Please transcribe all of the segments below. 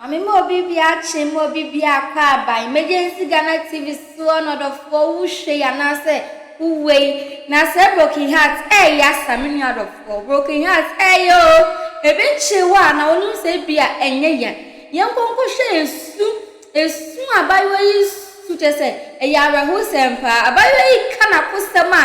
Maame ma obi bia akye ma obi bia akɔ aba Emergency Ghana TV soɔ na ɔdɔfoɔ wo hwɛ yi anaasɛ wo wɔ yi na sɛ broken heart ɛɛyɛ asa me nua dɔfoɔ broken heart ɛɛyɛ oo ebi nkye wo a na wonim sɛ ebia ɛnyɛ ya yɛn nkɔ nkɔ hwɛ esu esu abayewa yi su kyerɛ sɛ ɛyɛ awerɛhosɛm paa abayewa yi ka n'akosɛm a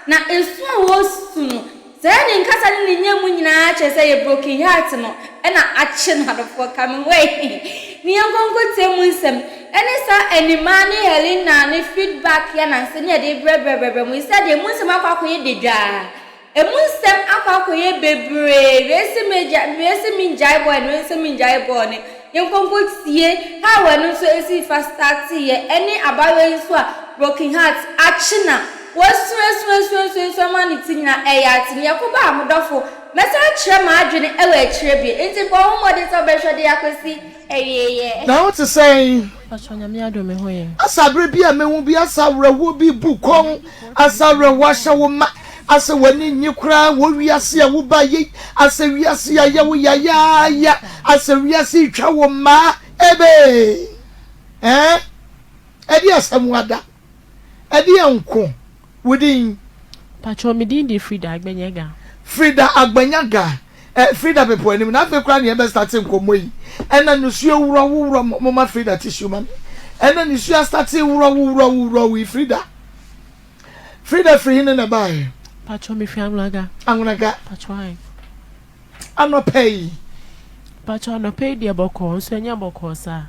na esu a wɔsu no Sɛɛ ne nkasa ne ne nyamu nyinaa kyerɛ sɛ yɛ broken heart no na akye no adɔfoɔ ka me wei ne yɛnkɔ nkɔtie mu nsɛm ɛne saa Animaa ne Helena ne feedback yi ananse ne yɛde brɛbrɛbrɛbrɛ mo yi sɛdeɛ emu nsɛm akɔ akɔyɛ dedwaa emu nsɛm akɔ akɔyɛ bebree wei se megya wei se mengyae bɔɔl ne wei se mengyae bɔɔl ne Yɛnkɔ nkɔtie how ɛno nso ɛsii fa starteeɛ ɛne abaayewa yi nso a broken heart akye na wasu asu asu asu asu ama ne ti nyinaa ɛyɛ ate no yɛkɔ ba a mo dɔfo mɛsan akyerɛ m'adwene ɛwɔ akyire bio nti bɔ wo ho mmɔden sɛ wobɛhwɛ de akɔsi awieɛ. Na wo te sɛn? Pacho Nyame adom me ho yɛ. Asa berɛ bi a mehu bi asa awerɛhoɔ bi bu kɔn asa awerɛhoɔ ahyɛ wo ma Asɛ w'ani nnye koraa wɔ wiase a woba yei Asɛ wiase ayɛ wo yayaaya Asɛ wiase retwa wo mmaa Ebee eh Ɛdeɛ asɛm ada Ɛdeɛ nko Wo din? Patrɔ me din de Frida Agbenyaga. Frida Agbenyaga eh Frida bepɔ anim na afei koraa na yɛbɛ starte nkɔmmɔ yi Ɛna nisuo worɔ wo worɔ Momma Frida tissue ma me Ɛna nisuo astarte worɔ wo worɔ wo worɔ wo yi Frida Frida firi hene na ɛbaeɛ? Patrɔ me firi Anwunaga. Anwunaga. Patrɔ ae. Anɔpa yi. Patrɔ anɔpa yi deɛ bɔkɔɔ nso ɛnyɛ bɔkɔɔ saa.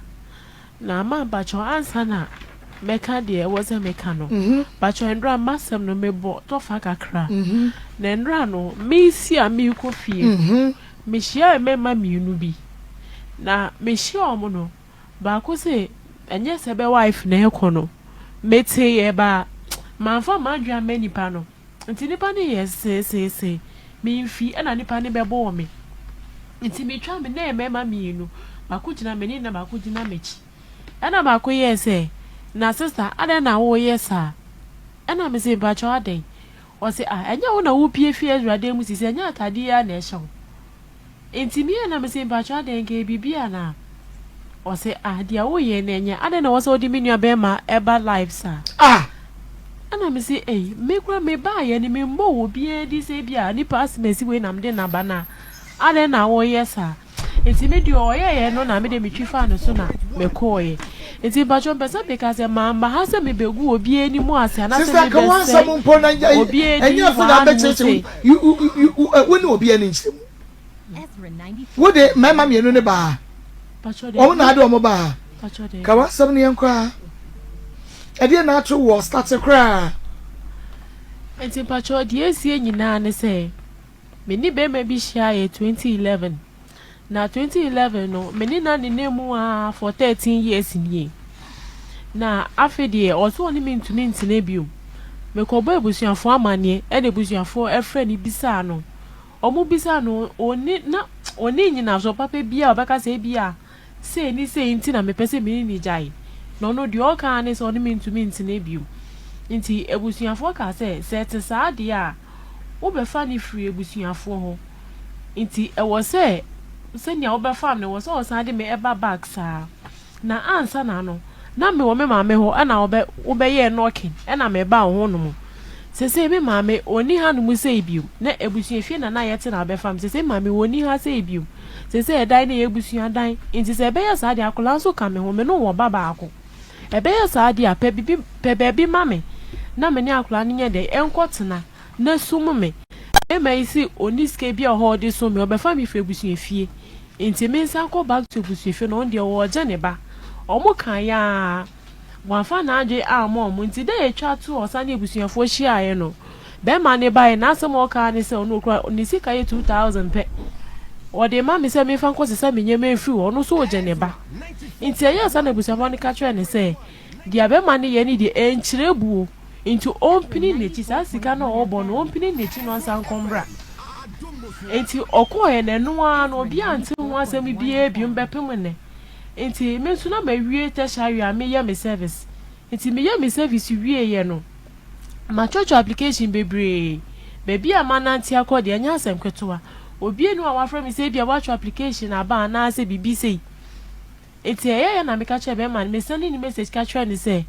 Na ama patrɔ ansa na mɛka deɛ ɛwɔ sɛ meka no. Patrɔ ndora m'asɛm no mebɔ tɔfa kakra. Na ndora no mesi a merekɔ fie no mehyia mmarima mmienu bi. Na mehyia wɔn no. Baako se, Ɛnyɛ sɛ bɛ wife na ɛkɔ no. Meteeɛ but manfa m'adwene amma nipa no. Nti nipa no yɛ seeseesee. Memfi ɛna nipa no bɛbɔɔ me. Nti metwaa me na ɛyɛ mmarima mmienu. Baako gyina m'anim na baako gyina m'akyi. Ɛna baako yɛɛ sɛ, Na sister adɛn na woyɛ saa? Ɛna mese, Mpakyɛw adɛn? Ɔse, Ah ɛnyɛ wo na wopue fii Ezra dan mu sisi, ɛnyɛ ataade yi ara na ɛhyɛ wo? Nti me a na mese mpakyɛw adɛn nka ɛyɛ biribi anaa? Ɔse ah deɛ woyɛ no ɛnyɛ adɛn na ɛwɔ sɛ wode me nua bɛɛma ɛba live saa? Ah! Ɛna mese ei me koraa me baayɛ no me mmɔɔ obiara din sɛ ebia nipa asemasi wei na mede no aba no a adɛn na woyɛ saa? Nti me deɛ ɔyɛɛyɛ no na me deɛ metwi faa ne so na mekɔɔyɛ. Nti mpakyɛw mpɛ sɛ meka sɛ mamba ha sɛ mebɛgu obiara anim ase anaasɛ Sister ka mebɛsɛe w'asɛm mpo na obiara ɛnyɛ din afei wɔ na hanom abɛkyerɛkyerɛ sei. wo ne obiara ni nkyerɛ mu. Wo de mmarima mmienu ne baa. Wɔn na ade wɔn baa. Ka w'asɛm no yɛn koraa. Ɛdeɛ na ato wɔ starte koraa. Nti mpakyɛw deɛ esie nyinaa ne sɛ me ne bɛrima bi hyiaeɛ 2011 na 2011 no me ne no anenam mu aa for 13 years nie na afei deɛ ɔse ɔne me ntumi ntena bio mekɔbɔ abusuafoɔ amaneɛ ɛna abusuafoɔ ɛfrɛ no bisaa no Wɔbisaa no, onni, na onni nnyinasoɔ papa biara a ɔbɛka sɛ ebia sei ne sei nti na mepɛ sɛ me ne no gyae. Na ɔno deɛ ɔka ara ne sɛ ɔne me ntumi ntena bio. Nti abusuafoɔ kaa sɛ, sɛ ɛte saa deɛ a, wobɛfa no firi abusuafoɔ hɔ. Nti ɛwɔ sɛ sɛnea wobɛfa me no, ɛwɔ sɛ ɔsan de me ba back saa. Na ansa na no, na mewɔ me maame hɔ ɛna wobɛ wobɛyɛɛ knocking ɛna mebaa wo hɔ nom. Sesei me maame ɔnni ha nom sei bio. Na abusuafie na na yɛte na wobɛfa me. Sesei me maame ɔnni ha sei bio. Sesei ɛdan no yɛ abusua dan. Nti sɛ ɛbɛyɛ saa deɛ akwadaa nso ka me ho, me ne wo wɔ ba baako. Ɛbɛyɛ saa deɛ a, pɛ bibi pɛ baabi ma me na me ne akwadaa no nyɛ dɛn ɛnkɔ tena na sum me. Bɛɛma yi se ɔnni sika biaa wɔ hɔ a ɔde som me, ɔbɛfa me firi abusuafie. Nti me nsan kɔ back to abusuafie no ɔno deɛ ɔɔgye ne ba. Ɔmo kaeɛ aa wamfa n'adwene amma ɔmo nti da etwa to a ɔsan ne abusuafoɔ hyiaeɛ no bɛɛma no baeɛ n'asɛm a ɔkaa ne sɛ ɔno okura ne sika yɛ 2000 pɛ ɔde ma me sɛ menfa nkɔ sesa me nneɛma mfiri hɔ ɔno nso ɔgye ne ba. Nti ɛyɛɛ saa na abusuafoɔ no ka kyerɛɛ no sɛ Deɛ bɛma no yɛ no deɛ ɛnkyerɛ buo nti ɔmpini n'akyi saa sika no a ɔbɔ no ɔmpini n'akyi na ɔnsan nkɔ mmra nti ɔkɔɔɛ no ɛno ara no obiara nte ho asɛm biara biom bɛpem nnɛ nti me nso na mawie tertiary a meyɛ me service nti meyɛ me service wieɛ no matwɔtwɔ application bebree baabi a manante akɔ deɛ ɛnyɛ asɛm ketewa obi enu a wafrɛ me sɛ ebia watwɔ application aba anaasɛ biribi sei. Nti ɛyɛeɛ na meka kyerɛɛ bɛrima no, mesɛnde no message ka kyerɛɛ no sɛ,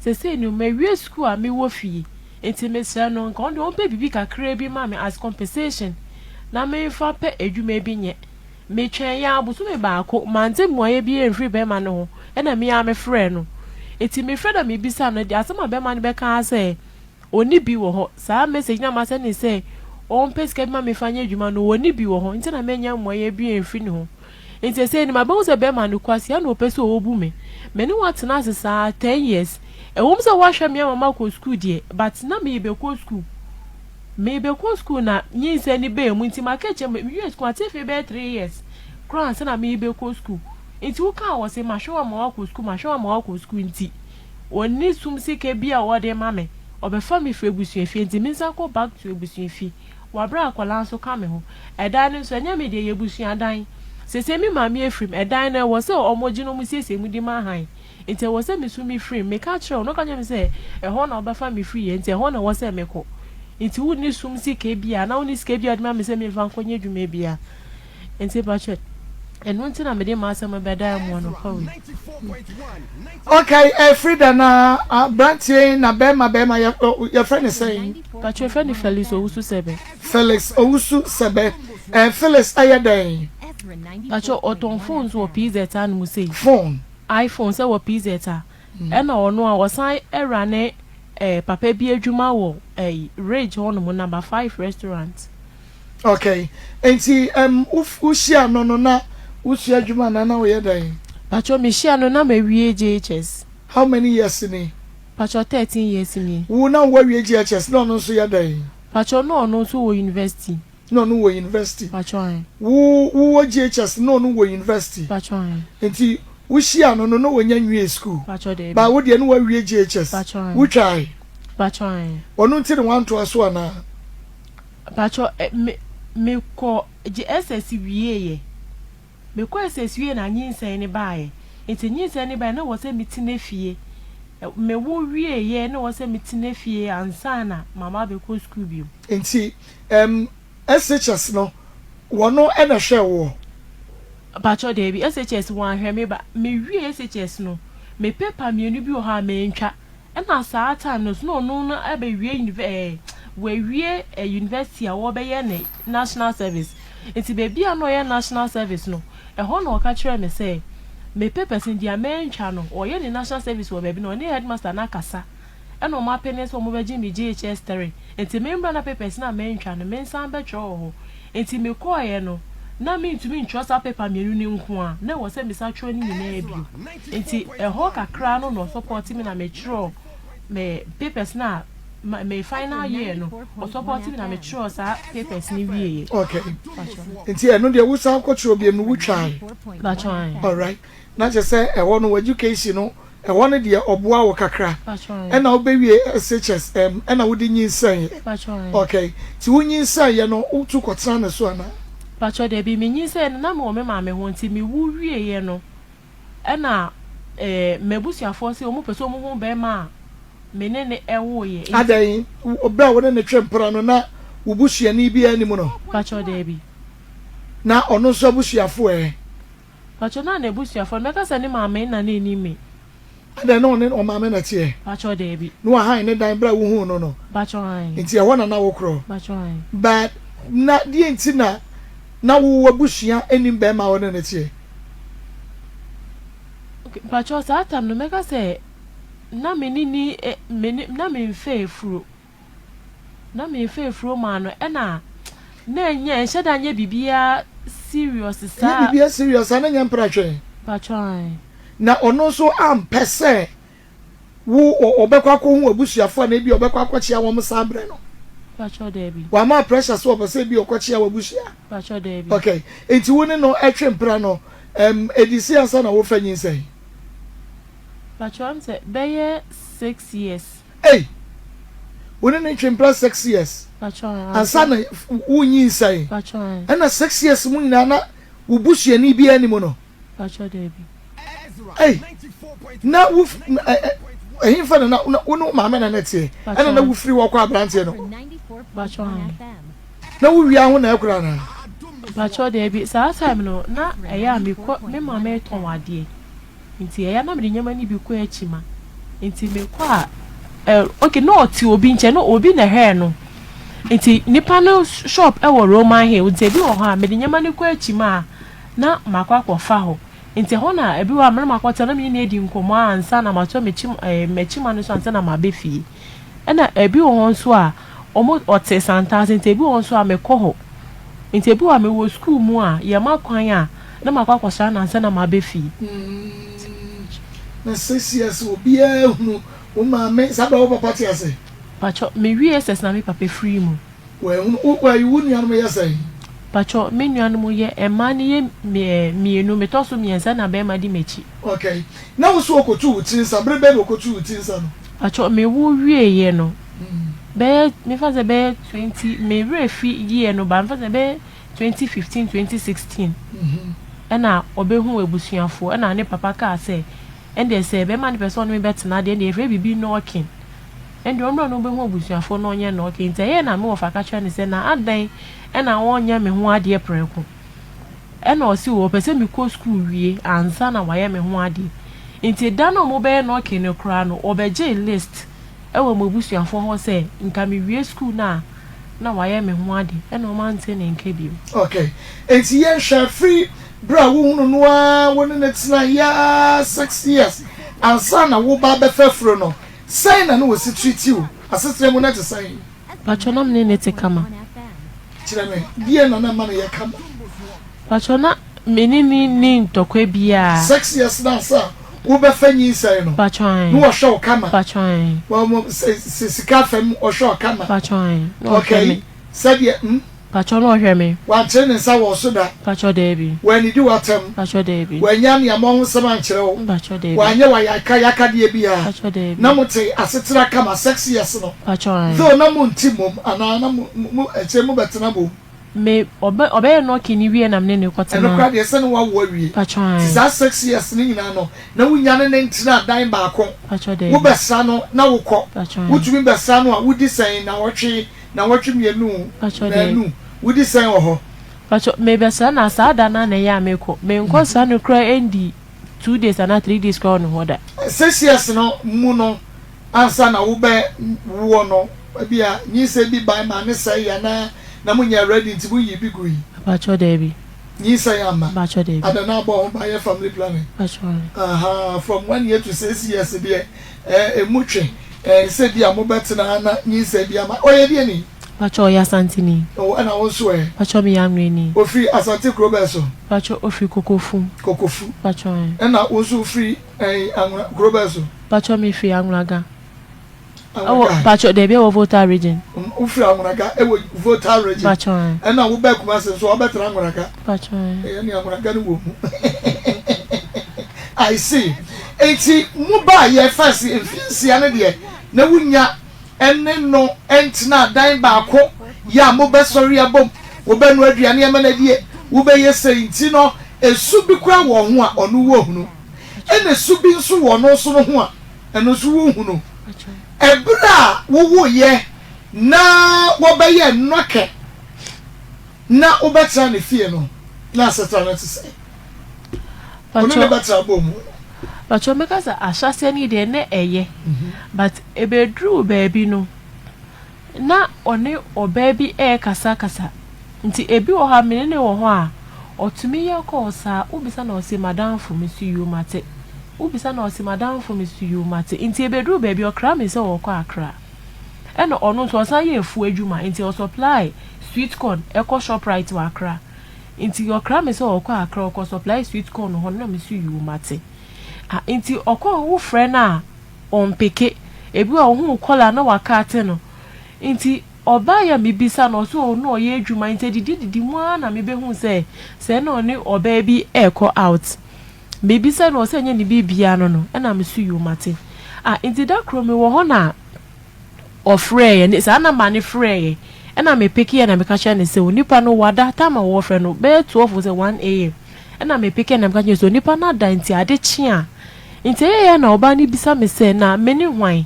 sesei no mawie sukuu a mewɔ fie, nti mesrɛ no nka ɔno deɛ ɔmpɛ biribi kakraa bi ma me as compensation na memfa pɛ adwuma bi nyɛ. Metwɛn yɛ ara bosome baako, mante mmuaeɛ biara amfiri bɛrima no hɔ, ɛna me ara mefrɛɛ no. Nti mefrɛ na mebisa no, deɛ asɛm a bɛrima no bɛka ara sɛ, Ɔnni bi wɔ hɔ. Saa message no a masɛnde sɛ ɔmpɛ sika bi ma memfa nyɛ adwuma no, ɔnni bi wɔ hɔ, nti na mannya mmuaeɛ biara amfiri ne hɔ. Nti sesei no mabehu sɛ bɛrima no kwasea na ɔpɛ sɛ ɔbu me. Me ne wo atena ase saa ten years. Ɛwom sɛ woahwɛ me ama makɔ sukuu deɛ, but na merebɛkɔ sukuu. Merebɛkɔ sukuu na nyinsɛn no baa mu nti maka akyerɛ me, mewiee sukuu mate afei bɛyɛ 3 years koraa ansa na merebɛkɔ sukuu. Nti wokaa wɔ se mahwɛ wo ama woakɔ sukuu, mahwɛ wo ama woakɔ sukuu nti ɔnni sum sika bi a ɔde ma me. Ɔbɛfa me firi abusuafie nti mensan kɔ back to abusuafie. Wɔ berɛ a akwadaa nso ka me ho. Ɛdan no nso, ɛnyɛ me deɛ, ɛyɛ abusua dan. Seesei me maame afiri mu. Ɛdan no, ɛwɔ sɛ wɔgye na wɔsiesie mu de ma hann. Enti ɛwɔ sɛ me nso mefiri mu. Meka kyerɛɛ wo na woka kyerɛɛ me sɛ ɛhɔ na wobɛfa me firiiɛ, enti ɛhɔ na ɛwɔ sɛ mekɔ. Enti wonni sum sika biara, anaa wonni sika biara a wode ma me sɛ memfa nkɔnyɛ adwuma biara. Enti mpakyɛ, ɛno nti na mede m'asɛm bɛdaa mu anɔpa wei. Okay, eh, Frida na aberanteɛ yi na bɛrima bɛrima yɛ yɛfrɛ ne sɛn? Mpakyɛ yɛfrɛ no Felix Owusu Sɛbɛ. Felix Owusu Sɛbɛ. Eh, Felix ɛyɛ dɛn? Mpakyɛ ɔtɔn phones wɔ PZ anom sei. Phone. iPhone sɛ wɔ PZ a. Ɛna ɔno a ɔsan ɛwura ne eh, papa bi adwuma wɔ eh, Ridge hɔnom number 5 restaurant. Okay, nti um, wohyia no no na wosua adwuma anaa na woyɛ dɛn? Pacho mehyia no na mawie JHS. How many years ni? Pacho 13 years nie. Wo na woawie JHS na ɔno nso yɛ dɛn? Pacho na ɔno nso wɔ university. Na ɔno wɔ university. Pacho ae. Wo wowɔ JHS na ɔno wɔ university. Pacho ae. Nti wohyia no no na wɔnya nwie school. Pacho daabi. Ba wo deɛ na woawie JHS. Pacho ae. Wotwae? Pacho ae. Ɔno nti na wantoa so anaa? Pacho eh, me me kɔ JSS wie yɛ. Me kɔ SS wie na nyinsɛn no baeɛ. Nti nyinsɛn no baeɛ na ɛwɔ sɛ me tena fie. Me wo wie yɛ na ɛwɔ sɛ me tena fie ansa na mama abɛkɔ sukuu bio. Nti ɛm SHS no wɔno na ɛhwɛɛ woɔ? Pacho daabi, SHS wɔanhwɛ me ba. Me wie SHS no, me paper mienu bi wɔ hɔ a mantwa. Ɛna saa time no nso na ɔno no abɛwie univ ɛɛ wawie ɛ university a ɔrebɛyɛ ne national service. Nti baabi a na ɔyɛ national service no, ɛhɔ na ɔka kyerɛɛ me sɛ me papers no deɛ mantwa no, ɔreyɛ ne national service wɔ baabi na ɔne headmaster no akasa ɛna wɔn apene sɛ wɔbɛgye me JHS 3. Nti membra na papers no a mantwa no mensan bɛtwerɛ wɔ hɔ. Nti mekɔeɛ no, na mentumi ntwerɛ saa paper mienu no nko ara, na ɛwɔ sɛ mesan twerɛ ne nyinaa bio. Nti ɛhɔ kakra no na ɔsupporte me na metwerɛ me papers no a me final year no, ɔsupporte me na metwerɛ saa papers no wieɛ. Okay. Nti ɛno deɛ wosan kɔtwerɛ bio no wotwae? Mpakyɛ ae. Alright. Na kyerɛ sɛ ɛhɔ no w'education no ɛhɔ no deɛ ɔboa wo kakra. Ɛna wobɛwie SHS ɛm ɛna wode nyinsɛneɛ. Okay. Nti wo nyinsɛneɛ no wotu kɔtena ne so anaa? Mpakyɛ dabi, me nyinsɛneɛ no na mewɔ me maame hɔ nti mewu wieɛ no ɛna eh, m'abusuafoɔ se wɔn pɛ sɛ wɔn hu bɛrima a me ne no ɛwoeɛ nti. Adɛn, berɛ a wo ne no twe mpena no na wo busuani biara nnim no? Mpakyɛ dabi. Na ɔno nso abusuafoɔ ɛ? Pacho na n'abusuafoɔ no, mɛka sɛ ne maame na na ɛnim me. Adɛn, na ɔne ɔmaame na ɛteɛ? Pacho daabi. Na wahan ne dan berɛ a wohuu no no? Pacho ae. Nti ɛhɔ na na wokorɔ? Pacho ae. But na deɛ nti na na wo w'abusua nnim barima a ɔne no teɛ? Okay, pacho saa time no mɛka sɛ na me ne ni eh, me ne, na me mfɛ afuro. Na me mfɛ afuro maa no ɛna na ɛnyɛ ɛnhyɛ da nyɛ biribiara serious saa. Ɛnyɛ biribiara serious saa na ɛnyɛ mpratwe. Pacho ae. Na ɔno nso ampɛ sɛ wo ɔbɛkɔ akɔhu w'abusuafo anaa ebi ɔbɛkɔ akɔkyea wɔn saa berɛ no. Pacho daabi. Wama pressure sɛ ɔpɛ sɛ ebi ɔkɔkyea w'abusua. Pacho daabi. Okay, nti wo ne no ɛtwe mpena no, ɛm ɛdi se ansa na wofa nyinsɛn? Pacho ɛm sɛ bɛyɛ 6 years. Ei! Wo ne no ntwe mpena 6 years Pacho ansa na wo nyinsɛn? Pacho ae. Ɛna 6 years mu nyinaa na wo busuani biara nni mu no? Pacho daabi. Ei! Na wo ɛhefa na na wo ne wo maame na na ɛteɛ? Ɛna na wofiri hɔ kɔ aberanteɛ no hɔ? Pacho ae. Na wo wia ho na ɛkora anaa? Pacho daabi, saa time no na ɛyɛ a mekɔ me maame tɔn adeɛ. Nti ɛyɛ a na mede nneɛma no bi kɔ akyima. Nti mekɔ a, ɛ okay na ɔte obi nkyɛn, na obi na ɛhwɛɛ no. Nti nipa no shop wɔ Roman Hill, nti ebi wɔ hɔ a mede nneɛma no kɔ akyima a, na makɔ akɔfa hɔ. Nti ɛhɔ na ebi wɔ hɔ a me ne makɔtena na me ne no adi nkɔmmɔ ansa na matɔ m'akyim ɛɛ m'akyima no so ansa na maba fie. Ɛna ebi wɔ hɔ nso a, wɔn ɔte Santase nti ebi wɔ hɔ nso a mekɔ hɔ. Nti ebi wɔ hɔ a mewɔ sukuu mu a, yɛma kwan a, na makɔ akɔsra no ansa na maba fie. Na sesia sɛ obiara hunu wo maame saa berɛ a wo papa te ase? Pakyɛ, mewie SS na me papa firii mu. Wanhunu wo, wo wo nuanom yɛ sɛn? Pakyɛ, me nuanom yɛ, mmaa no yɛ mmienu, metɔ so mmiɛnsa na barima di m'akyi. Okay, na wo nso wɔkɔtuu wo tiri nsa, bere bɛn na wɔkɔtuu wo tiri nsa no? Pakyɛ, mewo wieeɛ no, bɛyɛ, mefa sɛ bɛyɛ 20, me werɛ fi year no but mefa sɛ bɛyɛ 2015, 2016 ɛna ɔbɛhuu abusuafoɔ ɛna ne papa kaa sɛ ɛndeɛ sɛ bɛrima no pɛ sɛ ɔne me bɛtena deɛ ɛndeɛ yɛfrɛ biribi knocking ɛndeɛ ɔmmra na ɔbɛhu abusuafoɔ na ɔnyɛ knocking nti ɛyɛɛ na me wɔfa ka kyerɛ no sɛ na adɛn ɛna ɔnyɛ me ho adeɛ prɛko ɛna ɔse o ɔpɛ sɛ mekɔ school wie ansa na wayɛ me ho adeɛ nti da no a wɔbɛyɛ knocking no koraa no ɔbɛgyee list wɔ m'abusuafoɔ hɔ sɛ nka mewie sukuu no a na wayɛ me ho ade ɛna wɔn ante ne nka bio. Ok, enti yɛnhwɛ, firi berɛ a wohunu no ara wo ne no tenaeɛ ara six years ansa na wo ba abɛfa afuro no, sɛn na na ɔsi treat wo? Asetena mu na ɛte sɛn? Pakyɛ na me ne no te kama. Kyerɛ me, deɛn na na ɛma no yɛ kama? Pakyɛ na me ne no nni ntɔkwa biara. Six years no ansa a wobɛfa nyinsɛn no, na ɔhwɛ wo kama. Wɔn sɛ sika fam ɔhwɛ wo kama. Pakyɛ na ɔhwɛ Okay, me. sɛdeɛ hmm. Pakyɛ na ɔhwɛ me. Wankyere ne nsa wɔ wo so da. Pakyɛ daabi. Wannidi w'atɛm. Pakyɛ daabi. Wannya aniammɔho nsɛm ankyerɛ wo. Pakyɛ daabi. Wanyɛ wo ayakayakadeɛ biara. Pakyɛ daabi. Na mote asetena kama six years no. Pakyɛ. Though na monte mmom anaa na mo mo akyire mobɛtena bom. Me ɔbɛ ɔbɛyɛ nɔɔke no wie na me ne no kɔ Ɛno tena. koraa deɛ sɛ ne wawo awie. Pakyɛ Nti ae. saa 6 years no nyinaa no na wonya ne no ntena dan baako. Pakyɛ daabi. Wobɛsra no na wokɔ. Pakyɛ ae. Wotumi bɛsra no a wodi sɛn nawɔtwe, nawɔtwe mmienu, Pakyɛ daabi. naanu, wodi sɛn wɔ hɔ? Pakyɛ mebɛsra no a saa da no ara na ɛyɛ a mekɔ. Menkɔ sra no koraa ɛndi 2 days anaa 3 days koraa wɔ ne hɔ da. 6 years no mu no ansa na wobɛ woɔ no ebia nyinsɛn bi bae ma ne sɛe anaa na monyɛ ready nti moyii bi gui? Pakyɛ daabi. Nyinsɛn amma. Pakyɛ daabi. Ada na abɔ ho ban yɛ family planning. Pakyɛ. Ahaa from 1 year to 6 years deɛ eh emu twe eh sɛ bi a mobɛtena na nyinsɛn bi ama. Ɔyɛ deɛ ni? Pakyɛ ɔyɛ Asanteni. Oh ɛna wo nso ɛ? Pakyɛ meyɛ Anwreni. Ofiri Asante kuro bɛn so? Pakyɛ ofiri Kokofu. Kokofu. Pakyɛ. Ɛna wo nso wofiri ɛn Anwra kuro bɛn so? Pakyɛ mefiri Anwraga. Ɛwɔ pakyɛ daabi ɛwɔ Volta region. Wofiri Anwraga ɛwɔ Volta region. Pakyɛ. Ɛna wobaa Kumasi nso wabɛtena Anwraga. Pakyɛ. Ɛyɛ ne Anwraga no wɔ mu. I see. Enti mo baa yɛ first mfie nsia no deɛ na wonya ɛne no ɛntena dan baako yɛ a mobɛsɔre abom wobɛnoa aduane ama no adie wobɛyɛ sei nti no esu bi koraa wɔ ho a ɔno wɔ hunu ɛna su bi nso wɔ ɔno nso no ho a ɛno nso wohunu. Ɛberɛ a wowoeɛ na wɔbɛyɛɛ nnɔkɛ na wobɛtena ne fie no, na asetena no te sɛn? Wo ne no bɛtena bɔɔ mu no. Pakyɛ mɛka sɛ ahyɛaseɛ no deɛ na ɛyɛ but ɛbɛduruu baabi no na ɔne ɔbaa bi rekasakasa nti ebi wɔ hɔ a me ne no wɔ hɔ a ɔtumi yɛ call saa wobisa no a ɔse madamfo mese yoo mate wobisa no a ɔse madamfo mese yoo mate nti ɛbɛduruu baabi ɔkra me sɛ ɔrekɔ Accra ɛna ɔno nso ɔsan yɛ afuo adwuma nti ɔsupply sweet corn ɛkɔ Shoprite wɔ Accra nti ɔkra me sɛ ɔrekɔ Accra ɔkɔ supply sweet corn hɔ no na mese yoo mate ah nti ɔkɔ wofrɛ no a ɔmpeke. Ebi wɔ hɔ a ohuu kɔla na wakate no. Nti ɔbaeɛ a mebisa no ɔse oh na ɔyɛ adwuma nti adidi didi mu ara na mebɛhuu sɛ sɛɛ na ɔne ɔbaa bi ɛrekɔ out. Mebisa no ɔse ɛnyɛ ne biribiara no no ɛna mese yoo mate. Ah nti da koro mewɔ hɔ na ɔfrɛeɛ ne saa number no frɛeɛ ɛna me pekeɛ na meka kyerɛ no sɛ onipa no wada time a wɔfrɛ no bɛyɛ 12 sɛ 1am ɛna me pekeɛ na meka kyerɛ no sɛ onipa no ada nti ade kye a Nti ɛyɛeɛ na ɔbaa no bisa me sɛ, na me ne hwan?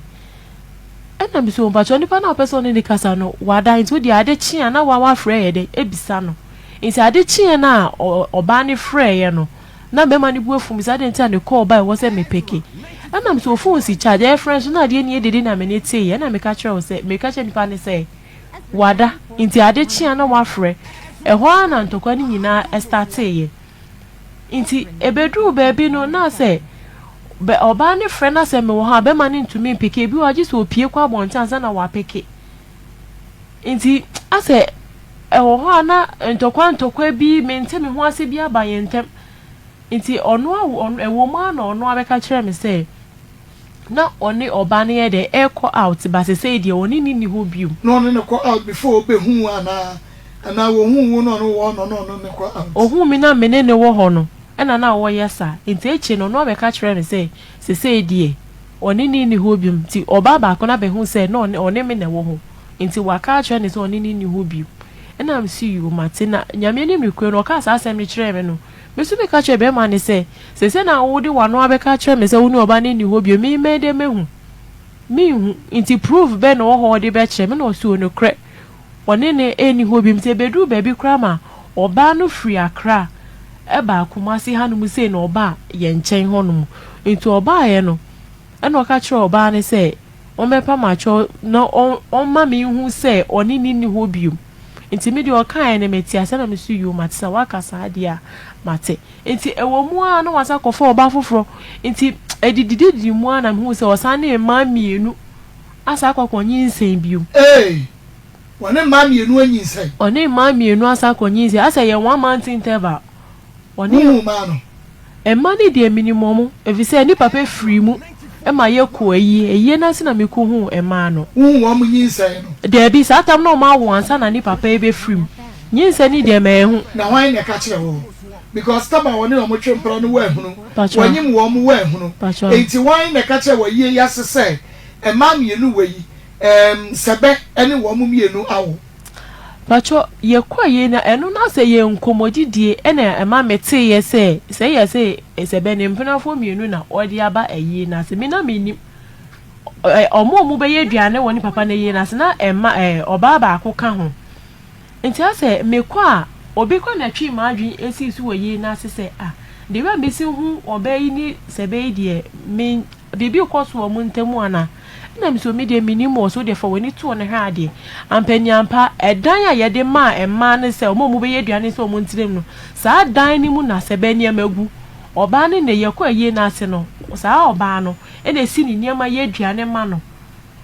Ɛna me sɛ, mpakyɛw nipa no a wopɛ sɛ ɔne no kasa no, wada, nti wodeɛ ade kye a na wa wafrɛ yɛ dɛn abisa no. Nti ade kyeeɛ no a ɔbaa no frɛeɛ no, Na bɛrima no bo afu me sɛ adɛn nti a ne call ba a ɛwɔ sɛ me peke. Ɛna me sɛ wo phone si charge ɛrefrɛ nso na adeɛ nni dede na me ne teeɛ. Ɛna meka kyerɛɛ wo sɛ meka kyerɛɛ nipa no sɛ wada nti ade kye a na wafrɛ. Ɛhɔ ara na ntɔkwa no nyinaa starteeɛ. Nti ɛbɛduruu baabi no na sɛ bɛ ɔbaa no frɛ na sɛ mewɔ hɔ a bɛrima no ntumi mpeke. Ebi wɔ hɔ a gye sɛ ɔpue kɔ abɔnten ansa na wapeke. Nti asɛ ɛwɔ hɔ a na ntɔkwa ntɔkwa bi mente me ho ase bi aba yɛn ntam. Nti ɔno a ɛwɔ mu ara na ɔno abɛka kyerɛ me sɛ na ɔne ɔbaa no yɛ dɛ ɛrekɔ out but sesei deɛ ɔne no nni hɔ bio. Na ɔne no kɔ out before ɔbɛhu wo anaa? Anaa ɔhuu wo na ɔne wo wɔ hɔ na ɔne ɔno ne kɔ out? Ɔhuu me na me ne no wɔ hɔ no ɛna na ɔyɛ saa. Nti akyire no ɔno abɛka kyerɛɛ me sɛ sesei deɛ ɔne no nni hɔ bio. Nti ɔbaa baako no abɛhu sɛ na ɔne ɔne me na ɛwɔ hɔ. Nti waka akyerɛ no sɛ ɔne no nni hɔ bio. Ɛna mese yoo mate. Na Nyame anim nokorɛ no ɔkaa saa asɛm no kyerɛɛ me no, me nso meka kyerɛɛ bɛrima no sɛ, seesei na wode w'ano abɛka akyerɛ me sɛ wo ne ɔbaa no nni hɔ bio, me mɛyɛ dɛn mahu? Menhu. Nti proof bɛn na ɛwɔ hɔ a wode bɛkyerɛ me? Ɛna ɔse oo nokorɛ ɔne no nni hɔ bio. Nti ɛbɛduruu baabi koraa ma ɔbaa no firi Accra baa Kumasi hanom sei na ɔbaa yɛn nkyɛn hɔnom. Nti ɔbaeɛ no ɛna ɔka kyerɛɛ ɔbaa no sɛ ɔmmɛpa m'akyɛw na ɔmma menhu sɛ ɔne no nni hɔ bio. Nti me deɛ ɔkaeɛ no mete aseɛ na mese yoo mate sɛ woaka saa deɛ a mate. Nti ɛwɔ mu ara na wasan akɔfa ɔbaa foforɔ. Nti ɛdidididi mu ara na mehuu sɛ ɔsan ne mmaa mmienu asan akɔ akɔnyinsɛn bio. Ee, wɔne mmaa mmienu anyinsɛn. Ɔne mmaa mmienu asan akɔnyinsɛn. Asɛ ɛyɛ one month interval. Ɔne. Wohuu mmaa no? Mma no deɛ menim wɔn, efisɛ ne papa firii mu ma yɛkɔɔ ayie. Ayie no ase na mekɔhuu mmaa no. Wohuu wɔn nyinsɛn no? Dabi, saa tam no na wɔawo ansa na ne papa rebɛfiri mu. Nyinsɛn no deɛ manhu. Na hwan na ɛka kyerɛɛ wo? Because tam a wɔne wɔn twe mpena no woanhunu, wɔanyim wɔn woanhunu. Enti hwan na ɛka kyerɛɛ wo ayie yi ase sɛ mmaa mmienu wei, ɛɛm, sɛbɛ ne wɔn mmienu awo? Pakyɛ yɛkɔ yei na ɛno na sɛ yɛ nkɔmɔdidie ɛna ɛma me teeɛ sɛ sɛ yɛ sɛ sɛ bɛ ne mpenafoɔ mmienu na ɔde aba ayie no ase me na me nim ɛ ɔmo a ɔmo bɛyɛ aduane wɔ ne papa no ayie no ase na ɛma ɛ ɔbaa baako ka ho nti asɛ me kɔ a obi kɔ na ɛtwee m'adwene esii so wɔ ayie no ase sɛ ah the way a mesi hu ɔbaa yi ne sɛ bɛ yi deɛ me Biribi rekɔ so wɔ mo ntam anaa? Ɛnna mise, Me deɛ, mennim o. So wo deɛ, fa w'ani to hɔ na hwɛ adeɛ. Ampaniampa, ɛdan a yɛde maa mmaa no sɛ wɔn a wɔbɛyɛ aduane sɛ wɔn ntenam no, saa dan no mu na sɛbɛ nneɛma gu. Ɔbaa no nnɛ, yɛkɔ ayie no ase no, saa ɔbaa no na ɛsi ne nneɛma yɛ aduane ma no.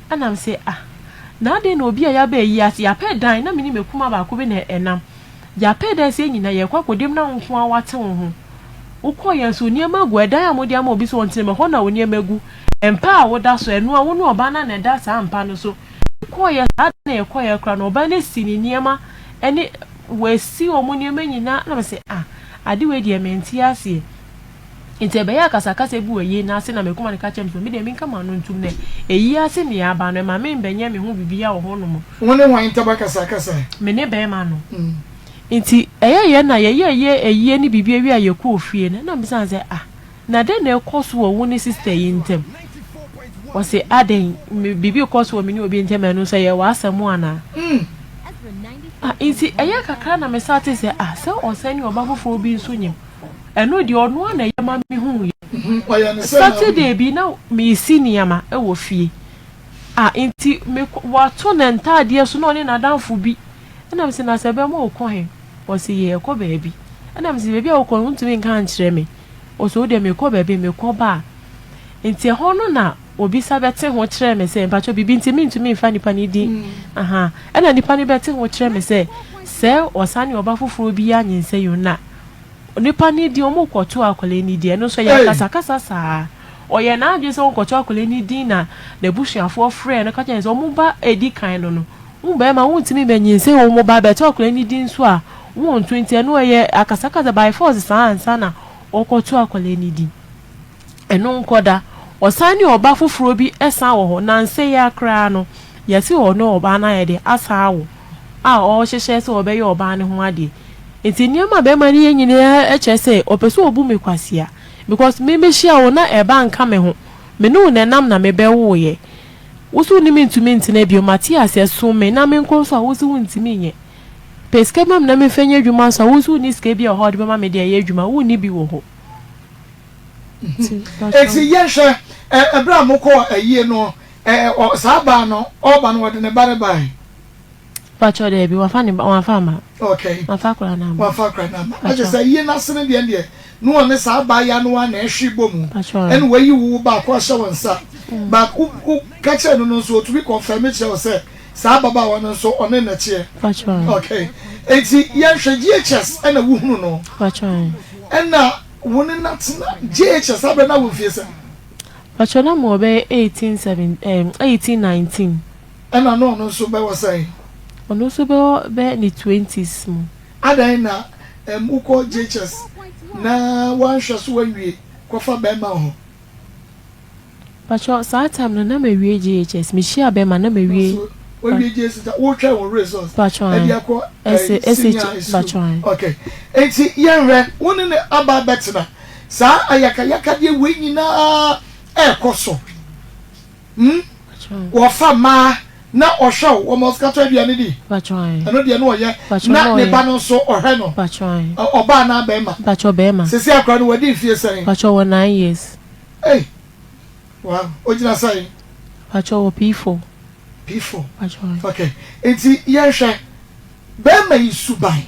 Ɛnna mise, Ah, na adɛn na obi a yɛaba ayie ase, yɛapɛ dan, na me ne m'akumaa baako bi na ɛnam. Yɛapɛ dan sɛ yɛn nyinaa yɛrekɔ akɔda mu na wo nko ara woate wo ho. Wokɔɔ yɛn so, nneɛma gu ɛdan a mode ama obi sɛ ɔntena mu, ɛhɔ na wo nneɛma gu. Mpa a woda so, ɛno ara, wo ne ɔbaa no ara na ɛda saa mpa no so. Yɛkɔeɛ, saa da no a yɛkɔeɛ koraa no, ɔbaa no asi ne nneɛma ne, wasi wɔn nneɛma nyinaa. Ɛna mese, ah, ade wei deɛ mente aseɛ. Nti ɛbɛyɛɛ akasakasa bi wɔ ayie no ase na m'akuma no ka kyerɛɛ me sɛ me deɛ menka m'ano ntom na ayie ase nea aba no ɛma membɛnyɛ me ho biribiara wɔ hɔnom. Wo ne hwan ntam akasakasa? Me ne bɛrima no. Nti ɛyɛeɛ na yɛyɛeɛ ayie ne biribi awie a yɛkɔɔ fie no na mebisa no sɛ ah na dɛn na ɛkɔ so wɔ wo ne sister yi ntam? Ɔse adɛn biribi rekɔ so wɔ me ne obi ntam ɛno nso ɛyɛ w'asɛm anaa? Ah nti ɛyɛ kakra na me starte sɛ ah sɛ ɔsan ne ɔba foforɔ bi nso nyem. Ɛno deɛ ɔno ara na ɛyɛ ma mehuiɛ. Saturday bi na meresi nneɛma wɔ fie. Ah, nti mekɔ, wato ne ntaadeɛ so na ɔne n'adamfo bi. Ɛna mese, na sɛ ɛbɛma wokɔ he? Ɔse, yɛɛkɔ baabi. Ɛna mese, baabi a wokɔ no wontumi nka nkyerɛ me. Ɔse, wo deɛ mekɔ baabi, mekɔ ba a. Nti ɛhɔ no na obisa bɛte ho kyerɛɛ me sɛ, mpakyɛ biribi nti mentumi mfa nipa no din. Aha. Ɛna nipa no bɛte ho kyerɛ me sɛ, sɛ ɔsan ne ɔba foforɔ bi anyinsɛn o, na Onipa no din, wɔrekɔto akwadaa no din, ɛno nso ɛyɛ akasakasa saa. Ɔyɛ n'adwene sɛ wɔrekɔto akwadaa no din na n'abusuafoɔ frɛɛ no ka kyerɛɛ no sɛ wɔn ba a ɛdi kan no no, wo barima wontumi bɛnyinsɛn wɔn ba bɛto akwadaa no din nso a, wonto nti ɛno ɛyɛ akasakasa by force saa ansa na wɔrekɔto akwadaa no din. Ɛno nkɔ da. Ɔsan ne ɔba foforɔ bi san wɔ hɔ. Nnansa yi ara koraa no, yɛse ɔne ɔbaa no ayɛ dɛ asan awo a ɔrehyehyɛ sɛ ɔbɛyɛ ɔbaa no ho adeɛ. Nti nneɛma a bɛrima no yɛ nyinaa kyerɛ sɛ ɔpɛ sɛ ɔbu me kwasea. Because me mɛhyia wo na ɛba nka me ho. Me ne wo na ɛnam na mebɛwoeɛ. Wo se wo ne me ntumi ntena bio. Mate aseɛ, som me na menkɔ nso a wo se wontumi nyɛ. Pɛ sika bi ma me na memfa nyɛ adwuma nso a wo se wonni sika bi a wɔ hɔ a wode bɛma me de ayɛ adwuma. Wonni bi wɔ hɔ. Enti yɛnhwɛ, ɛberɛ a mokɔɔ ayie no, saa baa no, ɔreba no, ɔde ne ba no baeɛ? Pakyɛ daabi, wafa ne ba, wafa ama. Okay. Wafa akora no ama. Wafa akora no ama. Na kyerɛ sɛ ayie no ase no deɛ deɛ, na ɔne saa baa yi ano ara na ɛhwe bɔ mu. Ɛna wayi wo baako ahyɛ wo nsa. Mm. Baako, wo ka kyerɛ no no nso, ɔtumi kɔnfɛme kyerɛ wo sɛ, saa ababaawa no nso, ɔne na kyeɛ. Okay. Enti yɛnhwɛ GHS ɛna wohunu no. Ɛna Wo ne no atena JHS saa berɛ na wɔ mfie sɛn? Pakyɛ na mewɔ bɛyɛ 18 7 ɛɛm 18 19. Ɛna na ɔno nso bɛwɔ sɛn? Ɔno nso bɛwɔ bɛyɛ ne twenties mu. Adɛn na ɛɛm wokɔ JHS na woanhwɛ so anwie kɔfa bɛɛma wɔ hɔ? Pakyɛw saa time no na mawie JHS mehyia bɛma na mawie. Wawie JHS a wotwɛn wo results ɛde akɔ eh, senior high school. Okay, eti yɛnhwɛ wo ne ne aba abɛtena saa ayakayakadeɛ wei nyinaa ɛɛkɔ so hmm wɔfa mmaa na ɔhwɛ wo wɔma ɔsika tɔ aduane di ɛno deɛ no ɔyɛ na ne ba no nso ɔhwɛ no ɔbaa anaa bɛrima sisi akora no wadi mfie sɛn. Pakyɛw wɔ 9 years. Ei! Wow, ogyina sɛn? Pakyɛ wɔ P4. P4. Pakyɛ. Okay. Nti yɛnhwɛ bɛrima yi suban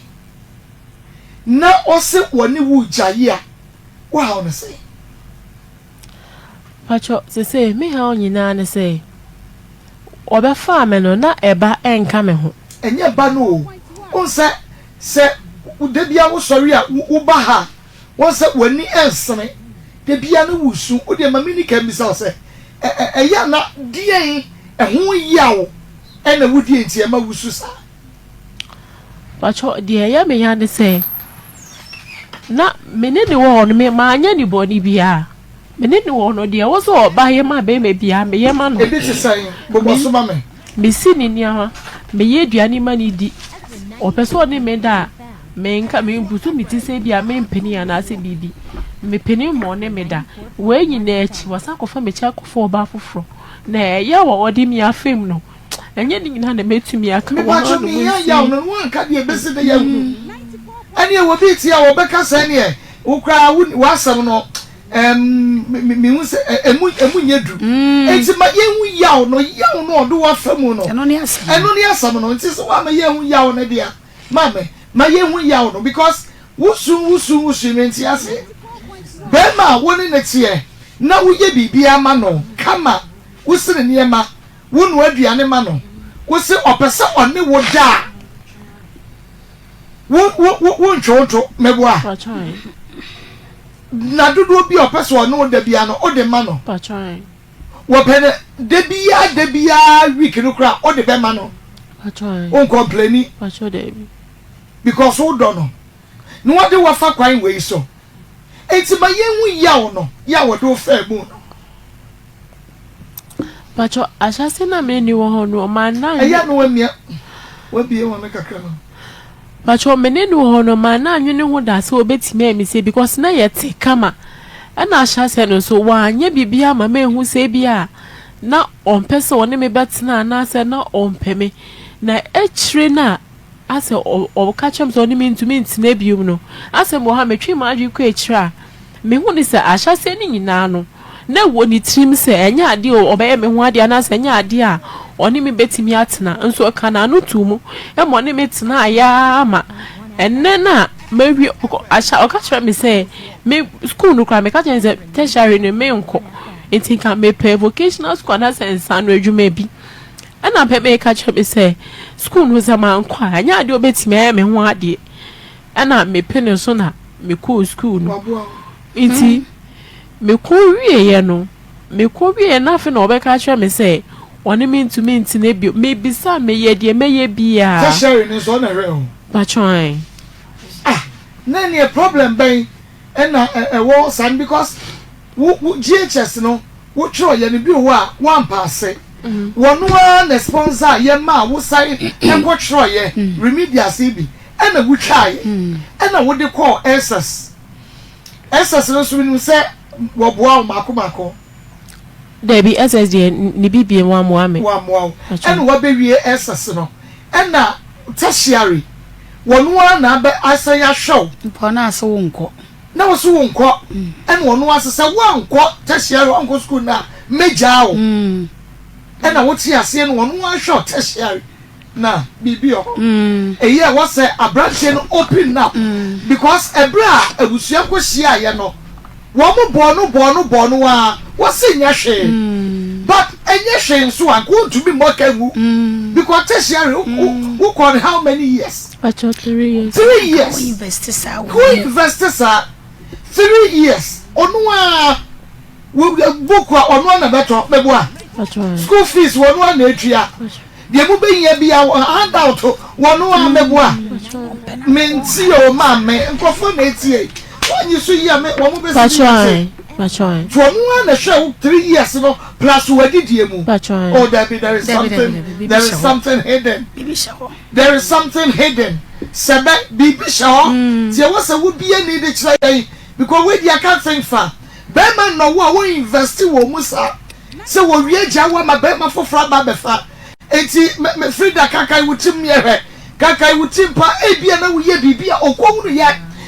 na ɔse wɔne wo gyae a, wohaw no sɛn? Pakyɛ sese me haw nyinaa ne sɛ ɔbɛfaa me no na ɛba ɛnka me ho. Ɛnyɛ ba no o. Wohu sɛ sɛ da biara wosɔre a woba ha a Woahu sɛ w'ani nsene, da biara na wusu. Wo deɛ ma menni kan mmisa wo sɛ, ɛ, ɛyɛ a na deɛn ɛho yaw na wodie nti ɛma wusu saa? Pakyɛ, deɛ ɛyɛ me ya ne sɛ, na me ne no wɔ hɔ no, me, manyɛ no bɔne biara. Me ne no wɔ hɔ no, deɛ ɛwɔ sɛ ɔba yɛ ma bɛrima biara, meyɛ ma no. Ebi te sɛn? Bobɔ so ma me. Mesi ne nneɛma, meyɛ aduane ma no di. Ɔpɛ sɛ ɔne me da a, menka, mempusu me ti sɛ ebia mempene anaasɛ biribi. Mepene ma ɔne me da. Wei nyinaa akyi, wasan akɔfa m'akyi akɔfa ɔbaa foforɔ. Na ɛyaw a ɔde me afa mu no, ɛnyɛ ne nyinaa na mɛtumi aka wɔ Mepakyɛ hanom mehia yaw nti. no na woanka deɛ ɛbɛsi dɛ yɛahu. Ɛneɛ obi te a ɔbɛka sɛ ɛneɛ wo koraa wo w'asɛm no mehu sɛ ɛmu ɛmu nyɛ du. Enti ma yɛnhu yaw no, yaw no a ɔde wo afa mu no. Ɛno ne asɛm no. Ɛno ne asɛm no. Nti sɛ woama yɛnhu yaw no deɛ a, maame, ma yɛnhu yaw no because wosu wosu wosu mente aseɛ. Bɛrima a wo ne no teɛ na woyɛ biribiara ma no kama, wosi ne nneɛma, wonoa aduane ma no, wose ɔpɛ sɛ ɔne wo da a, wo wo wo wontwe wo to meboa. Na dodoɔ bi a ɔpɛ sɛ ɔne wo da biara no wode ma no. Wɔpɛ no da biara da biara week no koraa wode bɛma no. Wonkɔmpleni because wodɔ no na wɔde wafa kwan wei so. Enti ma yɛnhu yaw no yɛ a wɔde wo faa mu no. Pacho ahyɛse na me ne wɔ hɔ no ɔma na. Ɛyɛ na wamia wabie wɔn no kakra ma. Pacho me ne no wɔ hɔ no ɔma na anwene ho da sɛ obetumi ayɛ me sei because na yɛte kama ɛna ahyɛse no nso wanyɛ biribiara ma manhu sɛ ebi a na ɔmpɛ sɛ ɔne me bɛtena anaasɛ na ɔmpɛ me na akyire no a asɛ ɔka kyerɛ me sɛ ɔne me ntumi ntena biom no asɛ mewɔ hɔ a metwe m'adwene kɔ akyire a mehu ne sɛ ahyɛseɛ no nyinaa no na ɛwɔ ne tirim sɛ ɛnyɛ adeɛ a ɔbɛyɛ me ho adeɛ anaasɛ ɛnyɛ adeɛ a ɔne me bɛtumi atena nso ɔka n'ano too mu ma ɔne me tenaeɛ ara ma ɛnnɛ no a mawie ahyɛ ɔka kyerɛ me sɛ me sukuu no koraa meka kyerɛ no sɛ tertiary no menkɔ nti nka mepɛ vocational school anaasɛ nsaano adwuma bi ɛna pɛ meka kyerɛ me sɛ sukuu no sɛ mankɔ a ɛnyɛ adeɛ ɔbɛtumi ayɛ me ho adeɛ ɛna mepene so na mekɔɔ sukuu no nti Mekɔ wieeɛ no, mekɔ wieeɛ no afei na ɔbɛka akyerɛ me sɛ ɔne me ntumi ntena bio. Mebisa, meyɛ deɛ mɛyɛ biara. Tertiary no nso ɔna hwɛ ho. Patrɔ ae. Ah na ɛneɛ problem bɛn ɛna ɛwɔ saa no because wo wo GHS no wo twerɛ yɛ no bi wɔ hɔ a woampaase wɔno ara na sponsor yɛ maa wo san ɛkɔ twerɛ yɛ remedials yi bi ɛna wo twaeɛ ɛna wode kɔɔ SS. SS no nso menim sɛ wɔboa wo mako mako. Dabi SS deɛ ne bibie wammoa me. Wammoa wo. Ɛna wabɛwie SS no ɛna tertiary wɔno ara na abɛ asan ahwɛ wo. Mpo na ase wo nkɔ. Na wo so wonkɔ, ɛna ɔno ase sɛ woankɔ tertiary, woankɔ school no a, mɛgyaa wo. Ɛna wote aseɛ no ɔno ahwɛ wo tertiary na biribi wɔ hɔ. Ɛyi a ɛwɔ sɛ aberanteɛ no open up because ɛberɛ a abusua kɔhyiaeɛ no, wɔn bɔɔ no bɔɔ no bɔɔ no ara, wɔse nyɛ hwee. But ɛnyɛ hwee nso a, nka wontumi mmɔ ka ngu because tertiary wokɔɔ no how many years? Pacho 3 years. 3 years. Wo invest saa wɔ Wo invest saa 3 years. Ɔno a wo book a ɔno a na bɛtɔ bɛboa. Pacho. School fees wɔno a na etua. Deɛ mo bɛhia bi a handout wɔno a mɛboa. Menti o maame nkurɔfoɔ na etie. Wɔnyi so yi a me wɔn bɛsi Pacho mi ase. Pacho. To ɔno a na hwɛ wo 3 years no plus w'adidie mu. Pacho. Oh dabi there is Dabi, dabi, something dabi, there is something hidden. Bibi hyɛ hɔ. There is something hidden sɛbɛ biribi hyɛ hɔ nti ɛwɔ sɛ wo bue ani de kyerɛ yɛn because wei deɛ I can't think far bɛrima nnɔ wo a wo invest wɔ mu saa sɛ wɔwie gya wo ama bɛrima foforɔ aba abɛfa nti me me Frida kakai wo tirim yɛ hwɛ kakai wo tirim pa ebia na woyɛ biribi a ɔkɔhunu yɛ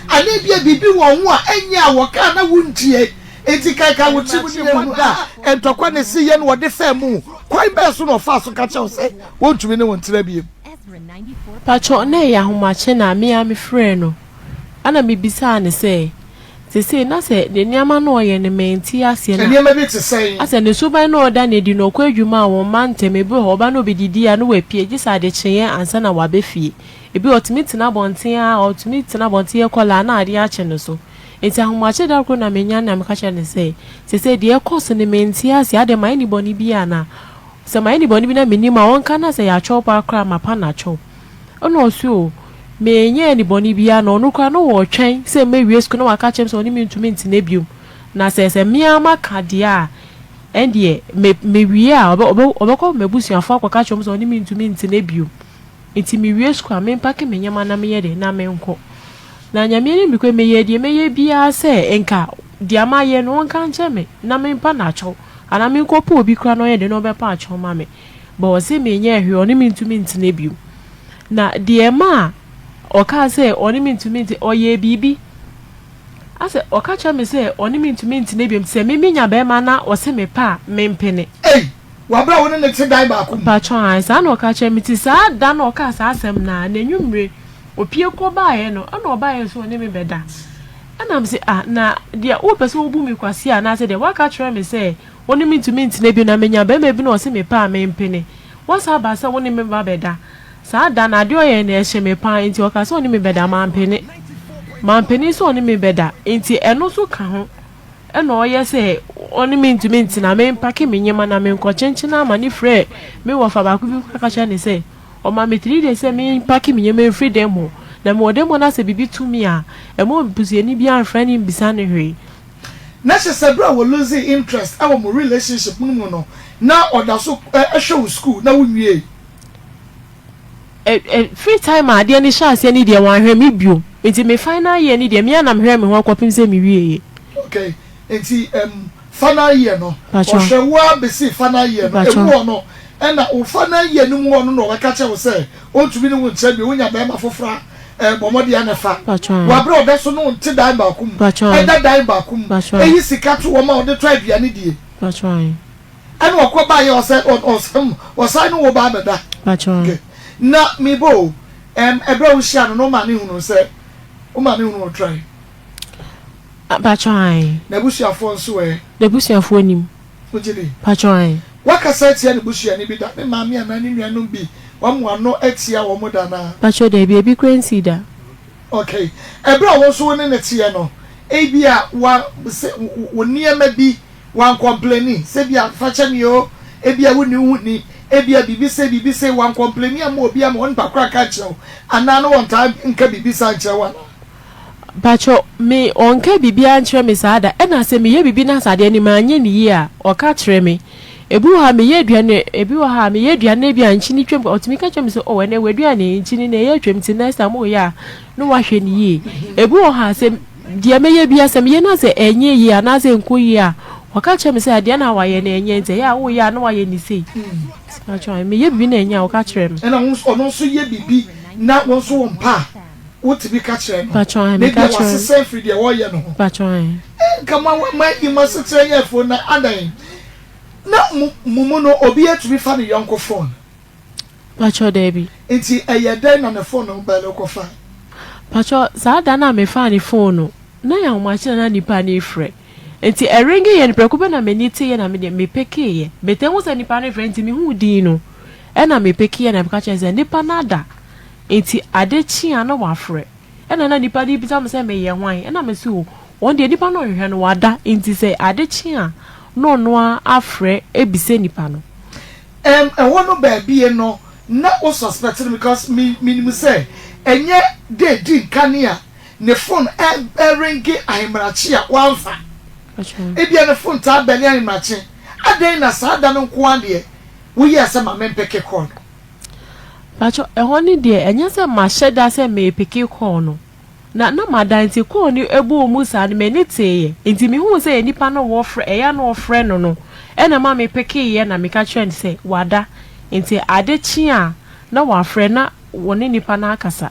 anaa ebia biribi wɔ ho a ɛnyɛ a wɔkaa na wontie nti kakai wo tirim ne yɛhunu da a ntɔkwa ne se yɛ na wɔde faa mu kwan bɛɛ so na ɔfaa so ka kyerɛ wo sɛ wɔntumi ne wo ntena bio. Pakyɛ na ɛyɛ ahomakye na me ara me frɛɛ no ɛna me bisaa no sɛ sesei na sɛ ne nneɛma no ɔyɛ no mente aseɛ na Nneɛma bi te sɛn? asɛ ne suban no ɔda no adi no ɔkɔ adwuma a wɔn mma ntɛm ebi wɔ hɔ ɔba na ɔbɛdidi a na wapue gye sɛ adekyeeɛ ansa na waba fie ebi wɔ ɔtumi tena abɔnten a ɔtumi tena abɔnten yɛ kɔla a na adeɛ akye no so nti ahomakye da koro na menya na meka kyerɛ no sɛ sesei deɛ ɛkɔ so no mente aseɛ adɛn mayɛ ne bɔne bi anaa Sɛ mayɛ no bɔne bi na mennim a, ɔnka na sɛ ɛyɛ akyɛw paa koraa a, mapa no akyɛw. Ɛna ɔse o, menyɛɛ no bɔne biara na ɔno koraa na ɔretwɛn sɛ mɛwie sukuu na waka akyerɛ me sɛ ɔne me ntumi ntena biom. Na sɛ sɛ me ara maka deɛ a, ɛndeɛ me mewie a, ɔbɛ ɔbɛ ɔbɛkɔ m'abusuafoɔ akɔka akyerɛ wɔn sɛ ɔne me ntumi ntena biom. Nti mewie sukuu a, mempake me nneɛma na menyɛ dɛn, na menkɔ. Na Nyame anim nokorɛ meyɛɛ deɛ mɛyɛ biara sɛ nka deɛ mayɛ no ɔnka nkyerɛ me na mempa no akyɛw. Anaa menkɔpɛ obi koraa na ɔnyɛ dɛn na ɔbɛpa akyɛw ma me. But ɔse menyɛɛ hwee, ɔne me ntumi ntena bio. Na deɛ ɛmaa ɔkaa sɛ ɔne me ntumi ntena, ɔyɛɛ biribi. Asɛ ɔka kyerɛ me sɛ ɔne me ntumi ntena bio, nti sɛ me menya bɛrima na ɔse mepɛ a, mempene. Ei! Wɔ berɛ a wo ne no te dan baako mu? Mpakyɛw, ae, saa na ɔka kyerɛ me. Nti saa da no a ɔkaa saa asɛm no ara, n'anwummere, opue kɔbaeɛ no, ɛna ɔbaeɛ sɛ ɔne me bɛda. Ɛna mese, Ah, na deɛ wopɛ sɛ wobu me kwasea anaasɛ deɛ woaka akyerɛ me sɛ wo ne me ntumi ntena bio na menya barima bi na ɔse mepɛ a mempene. Woasan aba sɛ wo ne me ba bɛda. Saa da no adeɛ ɔyɛɛ no ɛhye me paa enti ɔkaa sɛ ɔne me bɛda mampene. Mampene sɛ ɔne me bɛda enti ɛno nso ka ho ɛna ɔyɛ sɛ ɔne me ntumi ntena mempake me nneɛma na menkɔ kyenkyen ama ne frɛɛ me wɔfa baako bi ka kyerɛ ne sɛ Ɔma me 3 days sɛ me mpake me nneɛma mfiri dan mu hɔ. Na mewɔ dan mu hɔ na sɛ biribi to me a, ɛmma obusuani biara mfrɛ ne mmisa no hwee. Na kyerɛ sɛ berɛ a wɔ losing interest wɔ mo relationship no mu no na ɔda so hwɛ wo school na wo nwiei? Ɛ ɛ free time a adeɛ no hyɛɛ aseɛ no deɛ wanhwɛ me bio. Nti me final year no deɛ me ara na mehwɛɛ me ho kɔpem sɛ mewieeɛ. Okay, nti ɛm Final year no, Mpakyɛw. ɔhwɛ wo ara besi final year no, Mpakyɛw. emu hɔ no, ɛna wo final year no mu hɔ no na ɔbɛka kyerɛ wo sɛ ɔntumi ne wo nkyerɛ bio, wonya barima foforɔ a, eh, bɔ mmɔden ara na fa. Mpakyɛw. Wɔ abere a ɔda so ne wo nte dan baako mu, Mpakyɛw. ɛda dan baako mu, Mpakyɛw. ɛyi sika to hɔ ma ɔde tɔ aduane die. Mpakyɛw. Ɛna ɔkɔ baeɛ ɔsɛ ɔ ɔsɛ hmm, ɔsan ne wo ba abɛda. Mpakyɛw. Okay. Na mebɔ o, ɛm, ɛberɛ a wohyia no no, wo maame hunuu sɛ, wo maame hunuu wo trae. Mpakyɛw ae. N'abusuafoɔ nso ɛ? N'abusuafoɔ nim. Wogye di? Mpakyɛw ae. Wakasa atia ne busuani bi da? Ne maame anaa ne nuanom bi, wamu ano atia wɔn da anaa? Mpakyɛw daabi, ebi koraa nsii da. Okay. Ɛberɛ a wo nso wo ne no teɛ no, ebia wa, sɛ, wo nneɛma bi, wankɔmpleni, sɛ ebia fa kyɛ me oo, ebia wonni wo ho ni, ebia biribi sei, biribi sei, wankɔmpleni amma obi amma onipa koraa anka ankyerɛ wo, anaa na wɔntaa nka biribi saa nkyerɛ wo anaa? Mpakyɛw, me ɔnka biribiara nkyerɛ me saa da, ɛna sɛ meyɛ biribi na sɛ adeɛ no manyɛ no yie a, ɔka kyerɛ me. Ebi wɔ hɔ a meyɛ aduane, ebi wɔ hɔ a meyɛ aduane na ebi a nkyene twam, ɔtumi ka kyerɛ me sɛ oh ɛnɛ w'aduane yi nkyene no ɛyɛ atwam nti next time woyɛ a na wahwɛ no yie. Ebi wɔ hɔ a sɛ deɛ mɛyɛ biara sɛ meyɛ na sɛ ɛnyɛ yie anaasɛ ɛnkɔ yie a, ɔka kyerɛ me sɛ adeɛ no a wayɛ no ɛnyɛ nti ɛyɛ a woyɛ a na wayɛ no sei. Mpakyɛw, meyɛ biribi na ɛnyɛ a ɔka kyerɛ me. Ɛna ɔno nso yɛ biribi na wo nso wompɛ a. Wotumi ka kyerɛ no. Mpakyɛw ae Na meka ebia kyerɛ no. wasesa afiri deɛ wɔreyɛ no ho. Mpakyɛw ae. Eh, nka mo a moayi mo asetra yi afuo na adɛn? Na mo mo mu no obiara tumi fa ne yɔnko phone? Mpakyɛw daabi. Nti ɛyɛ dɛn na ne phone no bɛn no kɔfae? Mpakyɛw saa da no a mefaa ne phone no, na ɛyɛ ahomakye na na nipa no refrɛ. Nti ɛringe yɛ no prɛko pɛ na m'ani teeɛ na medeɛ mepekeeɛ. But ehu sɛ nipa no refrɛ nti mehuu din no ɛna mepekeeɛ na meka kyerɛɛ no sɛ nipa no ada. Enti ade kye a na wafrɛ. Ɛna na nipa no rebisa me sɛ meyɛ hwan? Ɛna mese o, wɔn deɛ nipa no a ɔhwehwɛ no wada, enti sɛ ade kye a na ɔno ara afrɛ abisa nipa no. Ɛm ɛhɔ no baabie no na wo suspect no because me menim sɛ ɛnyɛ da edi nkan a ne phone ɛ ɛringe ahemakye a wamfa. Ebia ne phone taa bɛne ahemakye, adɛn na saa da no nko ara deɛ woyɛɛ sɛ ma mempeke call no? Mpakyɛw, ɛhɔ no deɛ ɛnyɛ sɛ mahyɛ da sɛ merepeke call no, na na mada nti call no bɔɔ mu saa no m'ani teeɛ, nti mehuu sɛ ɛyɛ nipa no wɔfrɛ, ɛyɛ a na ɔfrɛ no no ɛna ɛma mepekeeɛ na meka kyerɛɛ no sɛ wada, nti ade kye a na wafrɛ na wɔne nipa no akasa.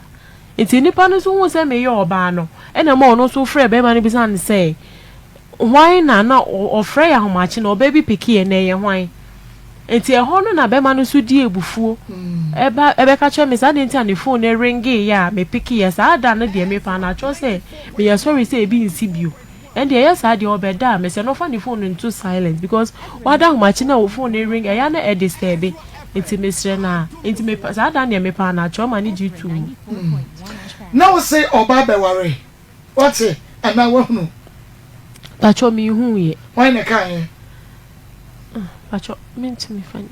Nti nipa no nso huu sɛ meyɛ ɔbaa no ɛna ɛma ɔno nso frɛɛ bɛrima no bisaa no sɛ Hwan na na ɔfrɛ yɛ ahomakye na ɔbaa bi peke yɛ na ɛyɛ hwan? Nti ɛhɔ no na bɛma no nso di abufuo ɛba ɛbɛka kyerɛ me sɛ adɛn nti a ne phone no ringee yɛ a me peke yɛ saa da no deɛ mepa no akyɛw sɛ meyɛ sorry sɛ ebi nsi bio ɛnde ɛyɛ saa deɛ ɔbɛda a mesɛ no ɔfa ne phone no nto silent because wada ahomakye na wo phone no ring ɛyɛ a na ɛdisturbe nti mesrɛ no a nti mepa saa da no deɛ mepa no akyɛw ma no gye too mu. Na wo se ɔba abɛware? Wate anaa wahunu? Pacho me hu yɛ. Hwan na ɛka yɛ? Ah, pacho me ntumi fa ni.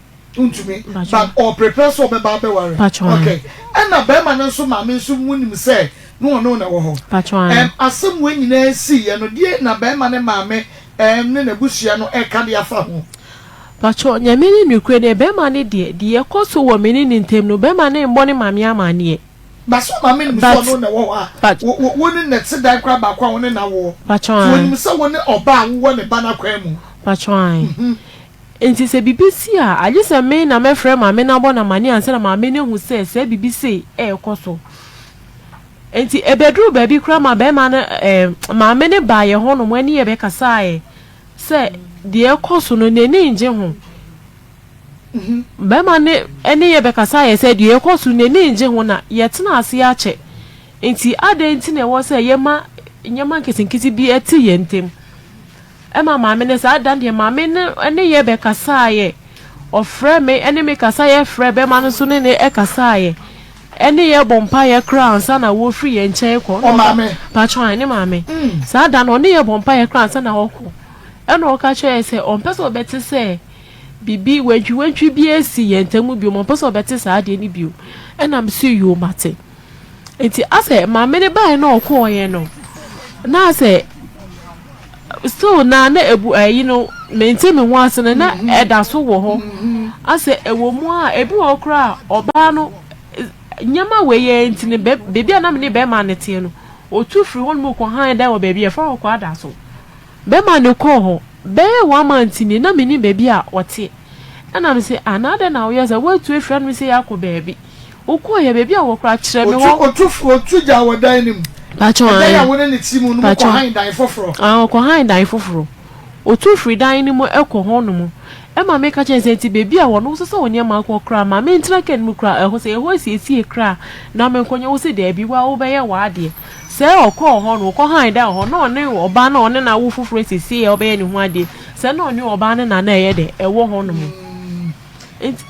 Ntumi. But ɔ prepare sɛ ɔbɛba abɛware. Pacho. Okay. Ɛna bɛrima no nso maame nso mu nim sɛ ne ɔno na ɛwɔ hɔ. Pacho. Ɛm asɛm wei nyinaa si yɛ no deɛ na bɛrima ne maame ɛm ne n'abusua no ɛka de afa ho. Pacho nyame ne nukure ne bɛrima ne deɛ deɛ ɛkɔ so wɔ me ne ne ntɛm no bɛrima ne mbɔ ne maame amaneɛ. But sɛ ɔmaame nim sɛ ɔno na ɛwɔ hɔ a, wo ne no te dan koraa baako a wo ne no awoɔ. Nti ɔnim sɛ wo ne ɔbaa a wowɔ ne ba no akwan mu. Pakyɛ ae. Nti sɛ biribi si a, agye sɛ me na mɛfrɛ maame no abɔ no amaneɛ ansa na maame no ahu sɛ saa biribi sei ɛrekɔ so. Nti ɛbɛduruu baabi koraa ma bɛrima no ɛɛ maame no baa yɛn hɔnom ɛne yɛn bɛkasaeɛ sɛ deɛ ɛrekɔ so no n'ani nnye ho. Barima no ne yɛn bɛkasaeɛ sɛ deɛ ɛrekɔ so no n'ani nnye ho na yɛtena ase akyɛ nti adɛn nti na ɛwɔ sɛ yɛma nneɛma nketenkete bi te yɛn ntam? Ɛma maame no saa da no deɛ maame no ne yɛn bɛkasaeɛ. Ɔfrɛɛ me ne me kasaeɛ frɛɛ bɛrima no nso ne ne kasaeɛ ɛne yɛn bɔ mpaeɛ koraa ansa na wɔfiri yɛn nkyɛn kɔ. Ɔmaame? Pakyɛ ne maame. Saa da no ɔne yɛn bɔ mpaeɛ koraa ansa na ɔkɔ. Ɛna ɔka kyerɛɛ yɛn sɛ ɔmpɛ sɛ ɔbɛte sɛ biribi wantwiwantwi bi asi yɛn ntam bio, ɔmpɛ sɛ ɔbɛte saa adeɛ no bio. Ɛna mese yoo mate. Nti asɛ maame no baeɛ na ɔkɔɔeɛ no, na asɛ still na na ebu ayi no mente me ho ase no na ɛda so wɔ hɔ. Asɛ ɛwɔ mu a ebi wɔ hɔ koraa a ɔbaa no nneɛma wei yɛ nti no baabi a na me ne bɛrima no teɛ no, ɔtu firi hɔ nom kɔhan dan wɔ baabi a ɛfa hɔ kɔ ada so. Bɛrima no kɔɔ hɔ bɛyɛ one month nie na mennim baabi a ɔte. Ɛna mese ah na adɛn na woyɛ saa woatu afiri hanom sei akɔ baabi. Wokɔeɛ baabi a wɔ koraa kyerɛ me hɔ. Otu otu gyaa wɔ dan no mu. Pakyɛ Ɛdan a wo ne no te mu no Pakyɛ mokɔ han dan foforɔ. Ah ɔkɔ han dan foforɔ. Otu firi dan no mu kɔ hɔ nom. Ɛma meka kyerɛ no sɛ nti baabi a wɔ no wosesa wo nneɛma kɔ koraa ma mentena car no mu koraa ɛhɔ sɛ ɛhɔ asiesie koraa na menkɔnyɛ wo se daabi wo a wobɛyɛ w'adeɛ. Sɛ ɔkɔɔ hɔ no, ɔkɔhan dan wɔ hɔ, na ɔne ɔbaa no a ɔne no awo foforɔ asiesie a ɔbɛyɛ ne ho adeɛ, sɛ na ɔne ɔbaa no na na ɛyɛ dɛ, ɛwɔ hɔnom. Nti,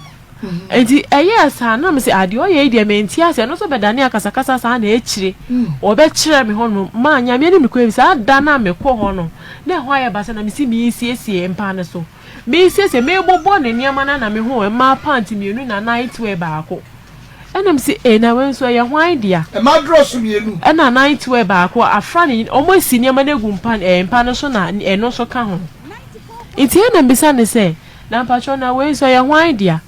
nti ɛyɛɛ saa na mese adeɛ ɔyɛ yi deɛ mente aseɛ, ɛno nso bɛdane akasakasa saa na akyire ɔbɛkyerɛ me hɔnom. Maa Nyame anim nokorɛ bi, saa da no a mekɔ hɔ no, na ɛhɔ ayɛ basaa na mese meresiesie mpa no so. Meresiesie, merebobɔ ne nneɛma no na mehuu mmaa pant mmienu na nightwear baako. Ɛna mese ee na wei nso ɛyɛ hwan dea? Mmaa drɔs mmienu. Ɛna nightwear baako afra ne wɔn asi nneɛma no agu mpa ɛɛ mpa no so na ɛno nso ka ho. Nti ɛna mbisa no sɛ na mpakyɛw na wei nso ɛyɛ hwan dea?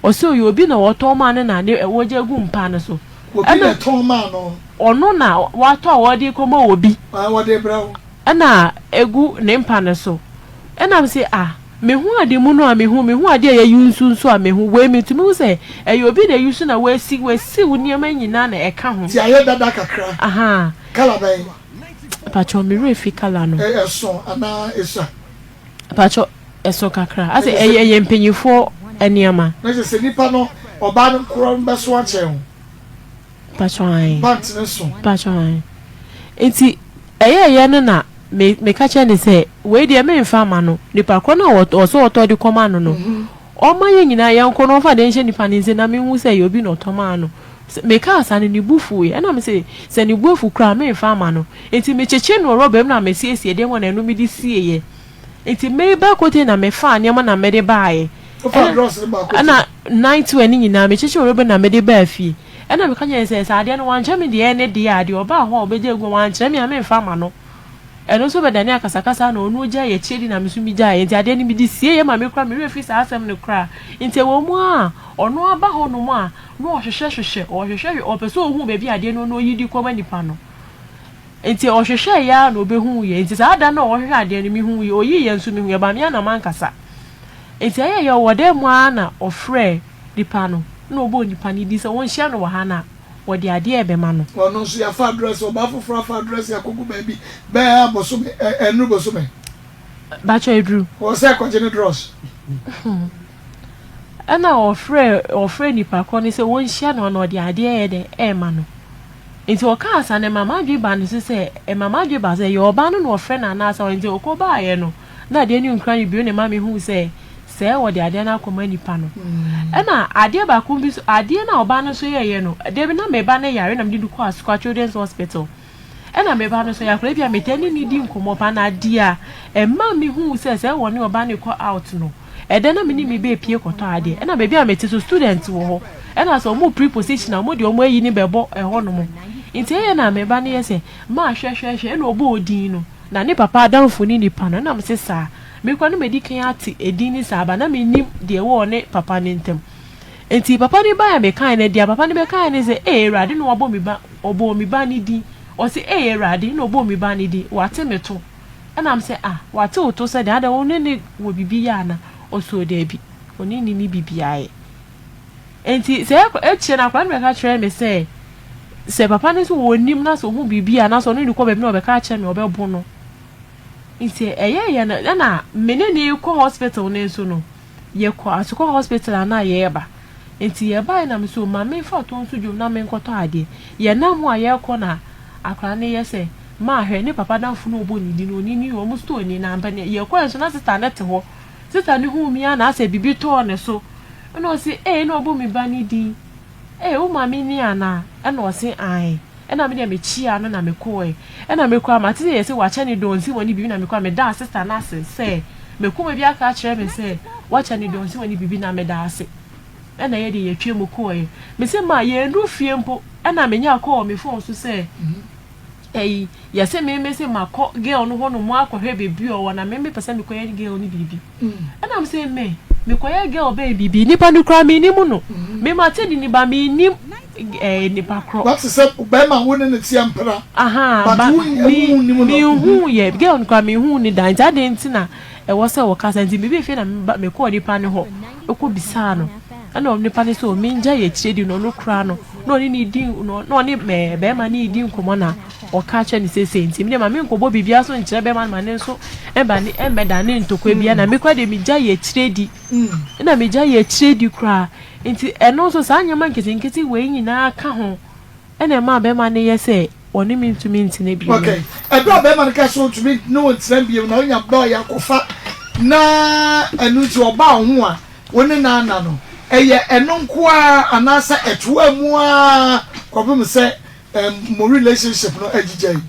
Ɔse ɔyɛ obi na ɔtɔn maa no na ne wɔgya agu mpa no so. Obi na ɛtɔn maa no. Ɔno na watɔ a ɔde rekɔma obi. Aa wɔde rebrɛ wo. Ɛna egu ne mpa no so. Ɛna mese ah. Mehu ade mu no a mehu, mehu ade a yɛyi nsu nso a mehu. Wei metumi hu sɛ ɛyɛ obi na ayi so na wasi, wasiw nneɛma nyinaa na ɛka ho. Nti ayɛ dada kakra. Ahaa. Colour bɛn? Mpakyɛw me werɛ fi colour no. Ɛso anaa esua? Mpakyɛw ɛso kakra. Asɛ ɛyɛ ɛyɛ mpanyinfoɔ nneɛma. Na kyerɛ sɛ nipa no ɔbaa no korɔ no bɛso akyɛn wo. Mpakyɛw ae. Pant no so. Mpakyɛw ae. Nti ɛyɛɛyɛ no na me meka kyerɛ no sɛ wei deɛ menfa mma no. Nipa korɔ no a ɔsɛ ɔtɔ de kɔma no no ɔmma yɛn nyinaa yɛnkɔ na ɔmfa adeɛ nhyɛ nipa no nsam na menhu sɛ ɛyɛ obi na ɔtɔ maa no. Mekaa saa no ne bo fuiɛ ɛna mese sɛ ne bo afu koraa a memfa mma no. Nti mekyekye no rɔba mu na mesiesie deɛ mu na ɛno mede sieeɛ. Nti meba kote na mefaa nneɛma na mede baeɛ. Wofaa drawers no baa kote? Ɛna night wear no nyinaa mekyekyee rɔba mu na mede baa fie. Ɛna meka kyerɛɛ no sɛ sɛ adeɛ no wankyerɛ me deɛ ɛyɛ ne deɛ a, deɛ ɔbaa hɔ a ɔbɛgye agu wankyerɛ me a memfa mma no. Ɛno nso bɛdanee akasakasa na ɔno gyaee akyire di na me nso megyaeɛ. Nti adeɛ no mede sieeɛ ma me koraa me werɛ firi saa asɛm no koraa. Nti ɛwɔ mu ara a ɔno aba hɔnom a na ɔhwehwɛ hwehwɛ, ɔhwehwɛ hwehwɛ, ɔpɛ sɛ ɔhu baabi a adeɛ no ɔno ɔyi de kɔma nipa no. Nti ɔhwehwɛeɛ ara na ɔbɛhuuiɛ. Nti saa da no a ɔhwehwɛ adeɛ no mehuuiɛ, ɔyiiɛ nso mehuiɛ, but me ara na mankasa. Nti ɛyɛeɛ ɔwɔ dan mu ara na ɔfrɛɛ nipa no na ɔbɔɔ nipa no din sɛ ɔnhyia no wɔ ha na wɔde adeɛ rebɛma no. Ɔno nso yɛafa address, ɔbaa foforɔ afa address akɔgu baabi bɛyɛ abosome, ɛ, ɛnuru bosome. Bakyɛ ɛduru. Wɔ sɛ kɔgye ne drɔs. Ɛna ɔfrɛ ɔfrɛ nipa korɔ no sɛ wɔnhyia no na ɔde adeɛ yɛ dɛ ɛrema no. Nti ɔkaa saa no ɛma m'adwene baa ne so sɛ ɛma m'adwene baa sɛ ɛyɛ ɔbaa no na ɔfrɛ no anaasɛ ɔyɛ nti ɔkɔ baeɛ no na adeɛ no nkura no bio na ɛma mehuu sɛ sɛɛ wɔde adeɛ no akɔma nipa no. Ɛna adeɛ baako bi nso, adeɛ no a ɔbaa no nso yɛeɛ no, da bi na me ba no yare na mede no kɔɔ Asukwa Children's Hospital. Ɛna me ba no nso, ɔyɛ akwadaa bi a metaa ne no di nkɔmmɔ paa na adeɛ a ɛma mehuu sɛ sɛɛ wɔne ɔbaa no rekɔ out no, ɛda na me ne me ba repue kɔtɔ adeɛ. Ɛna baabi a mete nso student wɔ hɔ. Ɛna sɛ wɔn pre position a, wɔde wɔn ayi no bɛbɔ ɛhɔnom. Nti ɛyɛ na me ba no yɛ sɛ, maa hwɛ hwɛ hwɛ, ɛna ɔbɔɔ din no. Na ne papa adamfo ne nipa no. Ɛna mese saa. Me koraa na madi kan ate edin no saa but na mennim deɛ ɛwɔ ɔne papa no ntam. Nti papa no baeɛ a mekaeɛ no, deɛ papa no bɛkaeɛ ne sɛ, Ee Awurade na wabɔ me ba, ɔbɔɔ me ba no din. Ɔse, Ee Awurade na ɔbɔɔ me ba no din, wate me to. Ɛna mese, Ah, wate wo to sɛdeɛ, adɛn wo ne no wɔ biribi yɛ anaa? Ɔse, O daabi, ɔne no nni biribiara yɛ. Enti sɛ akyire no akwadaa no bɛka kyerɛɛ me sɛ, sɛ papa no nso ɔnim na sɛ ɔhu biribi a anaasɛ ɔne no kɔ baabi na ɔbɛka akyerɛ me a, ɔbɛbo no. Nti ɛyɛeɛ no ɛna me ne no rekɔ hospital no nso no, yɛkɔ asokɔ hospital a na yɛreba. Nti yɛbaeɛ na me so ma memfa ɔtɔ nso dwom na menkɔtɔ adeɛ. Yɛnam hɔ a yɛrekɔ na akwadaa no yɛ sɛ, maa hwɛ ne papa damfo no a ɔbɔ ne din no, ɔne ni, wɔn store ni. Na ampa yɛkɔeɛ nso na sista no te hɔ. Sista no huu me ara na asɛ biribi tɔɔ ne so. Ɛna ɔse, ee na ɔbɔ me ba no din. Ee wo maame ni anaa? Ɛna ɔse ae. Ɛna me deɛ me kyiaa no na me kɔɔɛ. Ɛna me koraa mate sɛ yɛse wakyɛ ne dɔnsi wɔ ne biribi na me koraa me daa sister no ase sɛ me koma bi aka akyerɛ me sɛ wakyɛ ne dɔnsi wɔ ne biribi na me da ase. Ɛna yɛ deɛ yɛtwa mu kɔɔɛ. Me se ma yɛnduru fie mpo ɛna me nyaa call wɔ me phone so sɛ ɛyi yɛse me me se makɔ girl no hɔ nom akɔhwɛ baabi ɔwɔ na me me pɛ sɛ mekɔyɛ girl no biribi. Ɛna me se me mekɔyɛ girl bɛn biribi nipa no koraa mennim no me mate ne ni ba mennim eh, nipa korɔ. Wate sɛ bɛrima wo ne ne teɛ mpena Aha, but ba wo me wo nnim no. menhuu yɛ girl no koraa menhuu ne da nti adɛn nti na ɛwɔ sɛ wɔkasa nti mebɛɛ fie na meba mekɔɔ nipa no hɔ ɛkɔ bisaa no ɛna nipa no sɛ o mengya yɛ akyire di no ɔno koraa no na ɔne ne di na ɔne mɛɛ bɛrima no di nkɔmmɔ na ɔka kyerɛ no seesei nti medeɛ ma menkɔbɔ biribiara so nkyerɛ bɛrima no ma ne nso ɛba ne ɛmmɛda ne ntɔkwa biara na me koraa deɛ megya yɛ akyire di ɛna megya yɛ akyire di koraa nti ɛno nso saa nneɛma nketenkete wei nyinaa ka ho ɛna ɛma bɛrima no yɛ sɛ ɔne me ntumi ntena bio no. Okay. Ɛberɛ a bɛrima no ka sɛ ɔntumi ne wo ntena bio na wonya bɛ ɔyɛ akɔfa na ɛno nti ɔbaa wo ho a wo ne no anna no, ɛyɛ ɛno nko ara anaasɛ ɛtoaa mu ara kɔpem sɛ mo relationship no agyigya yi?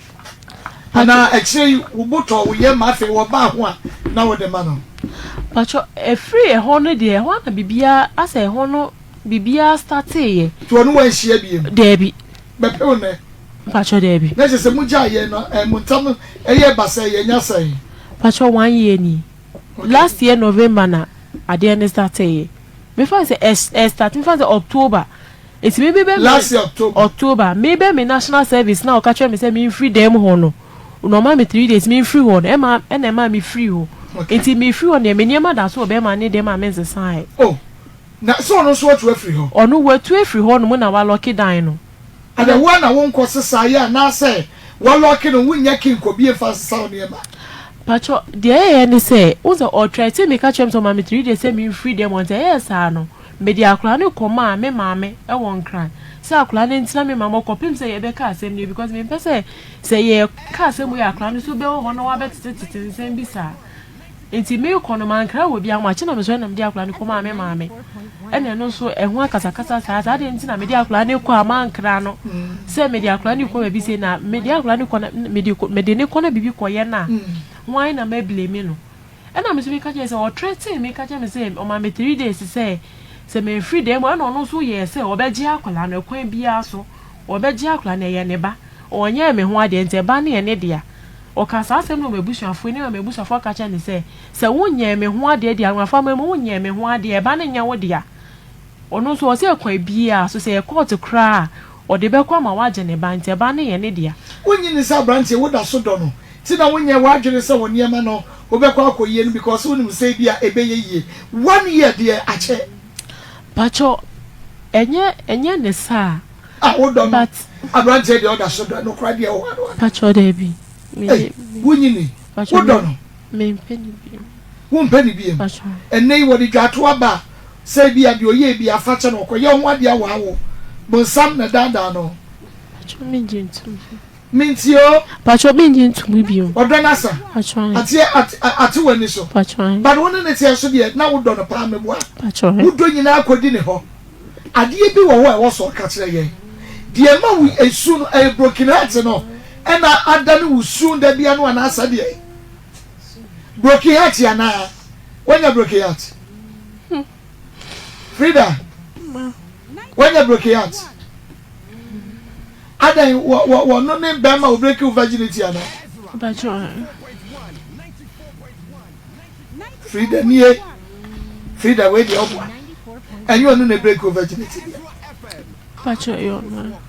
Anaa akyire yi wo bo tɔɔ wo yam ma afei wɔbaa ho a na wode ma no? Pacho, ɛfiri ɛhɔ no deɛ, ɛhɔ ara na biribiara, asɛ ɛhɔ no biribiara starteeɛ. Nti ɔne wo anhyia biom? Daabi. Bɛpew nnɛ? Pacho, daabi. Na kyerɛ sɛ mo gyae yɛ no, mo ntam ɛyɛɛ basaa yi, ɛnya sɛn? Pacho, one year ni. Last year November na adeɛ no starteeɛ. Mefa no sɛ ɛ starte, mefa no sɛ October. Nti me bɛ me Last year October. October me bɛ me national service na ɔka kyerɛ me sɛ me nfiri dan mu hɔ no na ɔma me 3 days me nfiri hɔ no ɛma ɛna ɛma me firi hɔ. Nti mefiri hɔ deɛ me nneɛma da so wɔ bɛrima ne dɛm a mensesaeɛ. Oh, na sɛ ɔno nso watu afiri hɔ? Ɔno watu afiri hɔ nom na walɔke dan no. Ɛna wo ara na wonkɔ sesaeɛ anaasɛ walɔke no wonnya key nkɔbie mfa nsesa wo nneɛma? Pakyɛ, deɛ ɛyɛeɛ ne sɛ, wohu sɛ ɔtrɛtee me ka kyerɛɛ me sɛ ɔma me 3 days sɛ memfiri dɛm hɔ nti ɛyɛɛ saa no, mede akwadaa no kɔmaa me maame wɔ Nkran sɛ akwadaa no ntena me maame hɔ kɔpem sɛ yɛbɛka asɛm no because mempɛ sɛ sɛ yɛka asɛm wei a akwadaa no nso bɛwɔ hɔ na wabɛtetetete nsɛm bi saa. Nti merekɔ no mankra wɔ biara makye na mesɔre na mede akwadaa no kɔmaa me maame ɛna ɛno nso ɛho akasakasa saa saa deɛ nti na mede akwadaa no kɔ a mankra no sɛ mede akwadaa no kɔ baabi sei na mede akwadaa no kɔ na mede mede ne kɔ na biribi kɔyɛ no a hwan na mɛblame no ɛna me nso meka kyerɛ sɛ ɔtrɛtee me ka kyerɛ me sɛ ɔma me 3 days sɛ sɛ memfiri dan mu ɛna ɔno nso yɛɛ sɛ ɔbɛgye akwadaa no ɛkwan biara so ɔbɛgye akwadaa no ɛyɛ ne ba ɔnyɛɛ me ho adeɛ nti ɛba no yɛ ne dea. Ɔkaa saa asɛm no wɔ m'abusuafo anim a m'abusuafo ka kyerɛɛ no sɛ, Sɛ wonyɛɛ me ho adeɛ deɛ, anwonwafo mu wonyɛɛ me ho adeɛ, ɛba no nyɛ wo dea. Ɔno nso ɔsɛ kwan biara so, sɛ ɛyɛ kɔɔto koraa a, ɔde bɛkɔ ama wagye ne ba, nti ɛba no yɛ ne dea. Wonnye nni sɛ aberanteɛ woda so dɔ no nti na wonyɛɛ w'adwene sɛ wo nneɛma no wobɛkɔ akɔyie no because wonim sɛ ebia ɛbɛyɛ yie. One year deɛ akyɛ. Pakyɛ ɛnyɛ ɛnyɛ ne saa. A wodɔ no aberanteɛ deɛ ɔda so dɔ no koraa deɛ ɔwɔ ano ana. Pakyɛ daabi. Ei wonyini wodɔ no. Mempɛ ne biem. Wompɛ ne biem. Ɛnɛ yi wɔde dwaato aba a sɛ ebi a deɛ ɔyɛ bi afa kyɛ no ɔkɔyɛ ho adeɛ awaa wo bonsam na daadaa no. Pakyɛ mengye ntom. Mentie o. Pakyɛ mengye ntom bio. Ɔdɔ no asa. Pakyɛ. Ateɛ ate ate w'ani so. Pakyɛ. But wo ne ne teɛ so deɛ na wodɔ no paa meboa. Pakyɛ. Wodɔ nyinaa kɔdi ne hɔ. Adeɛ bi wɔ hɔ a ɛwɔ sɛ ɔka kyerɛ yɛn. Deɛ ɛma wo esu no, ɛyɛ broken heart no ɛna adane wo su da bia no anaa sɛdeɛ? Broken heart anaa? Wanya broken heart? Frida, wanya broken heart? Adan wɔ wɔ wɔno ne bɛrima wɔ break wo virginity anaa? Frida nie Frida wei deɛ ɔboa ɛnyɛ ɔno na break wo virginity deɛ. Pakyɛ ɛyɛ ɔno a.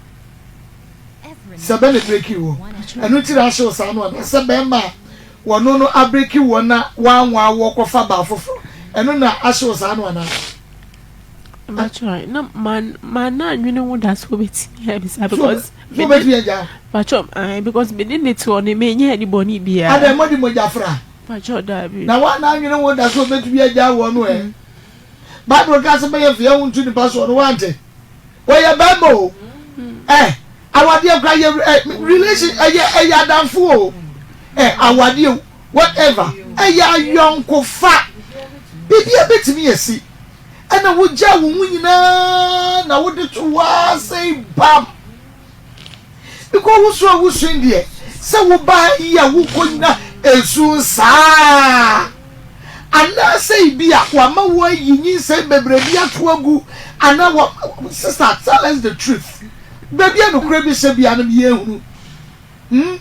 Sɛ bɛ na break wo ɛno ti na ahyew saa no ana sɛ bɛrima a wɔno no abreki wɔ na wanwa wɔ kɔfa baa foforɔ ɛno na ahyew saa no ana. Pakyɛ na man man na anwene ho da so obetumi abisa because. So obetumi agya. Pakyɛ ayi because me ne ne te hɔ no me nyɛ ne bɔne biara. Adɛn mo de mogya fra. Pakyɛ daabi. Na woana anwene ho da sɛ obetumi agyaa woɔ no ɛ? Bible ka sɛ bɛyɛ mfeɛ ho nto nipa soɔ no woante? Wɔyɛ bɛrima o. Ɛ awadeɛ kora yɛ ɛ relation ɛyɛ ɛyɛ adamfo o. Ɛ awadeɛ whatever ɛyɛ ayɔnkofa. Biribi a betumi asi ɛna wogyaa wo ho nyinaa na wode to hɔ ara sɛ bam. Because wo so a wusua deɛ, sɛ woba ha yi a wokɔ nyina esu saa. Anaasɛ ebi a wama woayi nyinsɛn bebree bi ato agu anaa wɔ sister tell us the truth. Baabi a nokorɛ bi hyɛ biara no yɛnhunu. Hmm?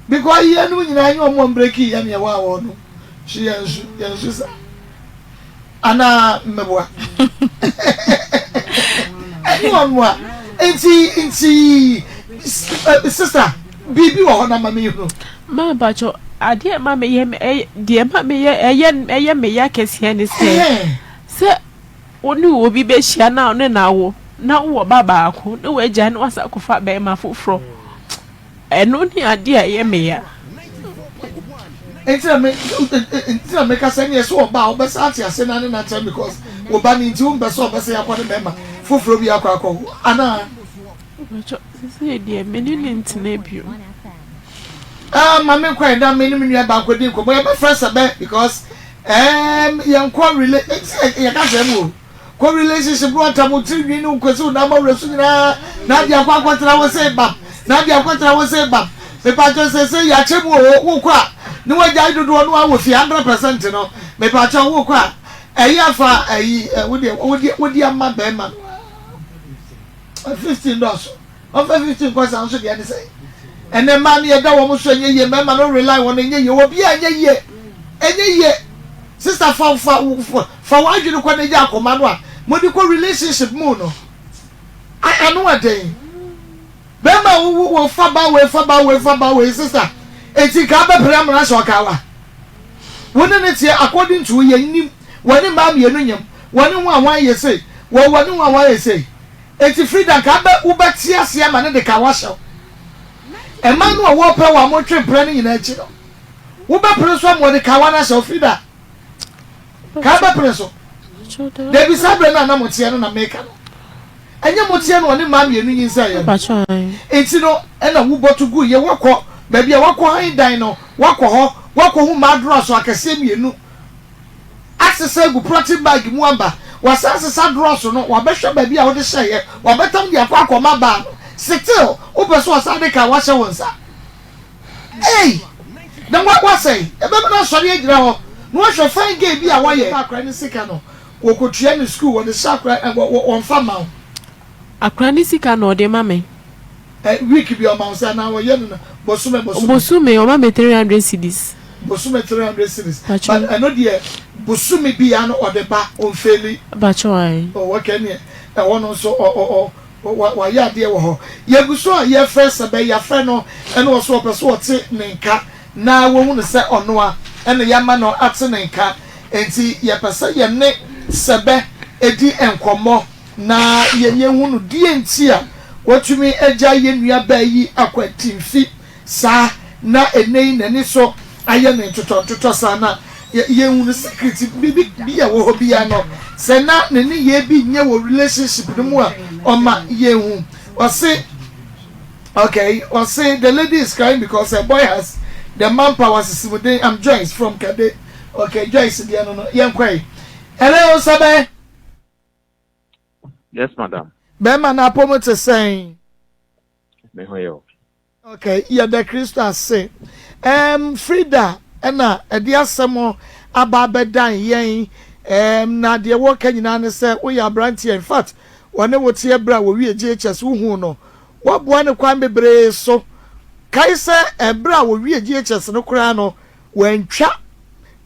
Because yɛnom nyinaa nyɛ ɔmo a mbreki yɛ ne ɛwɔ a wɔnom. So yɛnsu yɛnsu saa. Anaa mmɛboa. Ɛne ɔno a. Nti nti sista biribi wɔ hɔ na ma mehunu. Maa mpakyɛ adeɛ ɛma meyɛ deɛ ɛma meyɛ ɛyɛ ɛyɛ me ya kɛseɛ ne sɛ sɛ wo ne obi bɛhyia na ne na awo na wowɔ ba baako na wagyae na wasa akɔfa bɛrima foforɔ. Ɛno ne adeɛ a ɛyɛ me ya. Nti na me nti na meka sɛ neɛ sɛ ɔba a wobɛsan ate ase na ne na kyerɛ because wo ba no nti wompɛ sɛ ɔbɛsɛ akɔ ne bɛrima foforɔ bi akɔ akɔ wo anaa. Mpakyɛ sesei deɛ me ne no ntena bio. Ah ma me nkɔ na me ne me nua ba nkɔdi nkɔmmɔ yɛbɛfrɛ sɛ bɛ because ɛɛm yɛnkɔ rela yɛka sɛ mu o. Kɔ relationship no atam wo tiri nwi ne wo kwasi wo nan mɔwerɛ so nyinaa na ade akɔ akɔtena wo se bam na ade akɔtena wo se bam mepakyɛw sese yɛakyɛ mu o wokɔ a ne wagyae dodoɔ no awɔ fie 100% no mepakyɛw wokɔ a ɛyɛ afa ayi wodeɛ wodeɛ wode ama bɛrima no 15 dɔɔso. Ɔmfa 15 nkɔ saa nso deɛ ne sɛn? Ɛnɛ mmaa no yɛda wɔn so ɛnyɛ yie, mmarima no rely wɔn ɛnyɛ yie, obiara ɛnyɛ yie, ɛnyɛ yie. Sister fa fa fa w'adwene kɔ na gya akoma no a mode kɔ relationship mu no ano ɛden. Bɛrima wo wo fa ba wei fa ba wei fa ba wei sister eti nka abɛpere amena hyɛ ɔkawa. Wo ne no teɛ according to wo yɛnnim. Wɔne mmaa mmienu nyem. Wɔne ho a hwan yɛ sei? Wɔ wɔne ho a hwan yɛ sei? Enti Frida nka abɛ wobɛte aseɛ ama no de ka wahyɛ wo. Mmaa no a wɔpɛ wo a motwe mpena no nyinaa akyi no, wobɛpene so ama wɔde kawa no ahyɛ wo Frida? Ka bɛpene so. Dabi saa berɛ no a na moteɛ no na meka no. Ɛnyɛ moteɛ no ɔne mmaa mmienu nyinsɛeɛ no. Enti no ɛna wobɔto gu yɛ woakɔ baabi a woakɔ han dan no woakɔ hɔ woakɔhu mmaa dorɔso akɛseɛ mmienu asesa agu prɔte bag mu aba wasan asesa dorɔso no wabɛhwɛ baabi a wode hyɛeɛ wabɛtam de akɔ akɔma baa no still wopɛ sɛ ɔsan de ka wahyɛ wo nsa. Ei! Na wa wasɛe. Ɛbɛma no asɔre agyina hɔ na wahwɛ fine girl bi a wɔyɛ. Wɔfa akora no sika no, wɔkɔtua no sukuu, wɔde hyɛ akora ɛ wɔ wɔ wɔmfa mma wo. Akora no sika na ɔde ma me. Ɛ week bi ɔma wo sɛ anaa ɔyɛ no no bosome bosome. Bosome ɔma me 300 cedis. Bosome 300 cedis. Pakyɛ. But ɛno deɛ bosome biara no ɔde ba, ɔnfeeli. Pakyɛ ae. Oh okay ɛneɛ ɛhɔ no nso ɔ ɔ ɔ Wa wayɛ adeɛ wɔ hɔ. Yɛgu so a yɛfrɛ sɛbɛ yɛafrɛ no ɛna ɔso ɔpɛ sɛ ɔte ne nka na wɔhu no sɛ ɔnoa ɛna yɛama no ate ne nka enti yɛpɛ sɛ yɛne sɛbɛ di nkɔmmɔ na yɛ yɛhu no deɛ nti a watumi agyae yɛn nua baa yi akwantinfi saa na ɛnnɛ yi n'ani so ayɛ no ntotɔntotɔ saa na yɛnhunu secret biribi bi a ɛwɔ hɔ biara no sɛ na ne nneyɛɛ bi nyɛ wɔ relationship no mu a ɔma yɛnhu. Ɔse okay ɔse the lady is crying because her boy has the manpower sisimuden I'm Joyce from Kade okay Joyce deɛ no no yɛnkɔe hello Sɛbɛ. Yes madam. Bɛrima no apɔmu te sɛn? Me ho yɛ o. Ok, yɛda Kristo ase. Ɛɛm, Frida na ɛde asɛm aba abɛdan yɛn. Ɛɛm, na deɛ wɔka nyinaa ne sɛ woyɛ aberanteɛ. In fact, wɔne wo teɛ berɛ a wɔwie JHS, wohuu no. Woaboa no kwan bebree so. Kae sɛ ɛberɛ a wɔwie JHS no koraa no, wantwa.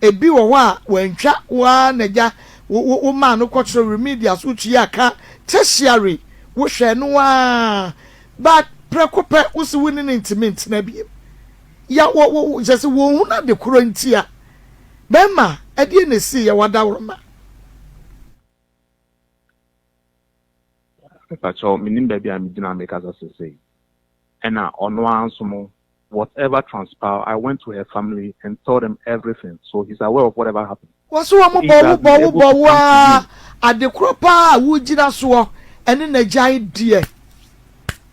Ebi wɔ hɔ a, wantwa. Wo ara na agya, wo, wo, womaa no kɔkyerɛw remedials, wotuaa ka tertiary, wohwɛɛ no ara. But prɛko pɛ wo se wo ne no ntumi ntena biem. Ya wɔ wɔ kyerɛ sɛ wɔnhunu ade korɔ ntia. Bɛrima, ɛdeɛn na ɛsii yɛ w'adaworoma? Mepakyɛw, mennim baabi a megyina a mekasa sesei. Ɛna ɔno ara nso no, whatever transpire, I went to her family and tell them everything, so he's aware of whatever happened. Wɔse wɔn If bɔ he wo has bɔ been wo able bɔ to wo come to ara you. ade korɔ paa a wogyina soɔ ɛne n'agyae deɛ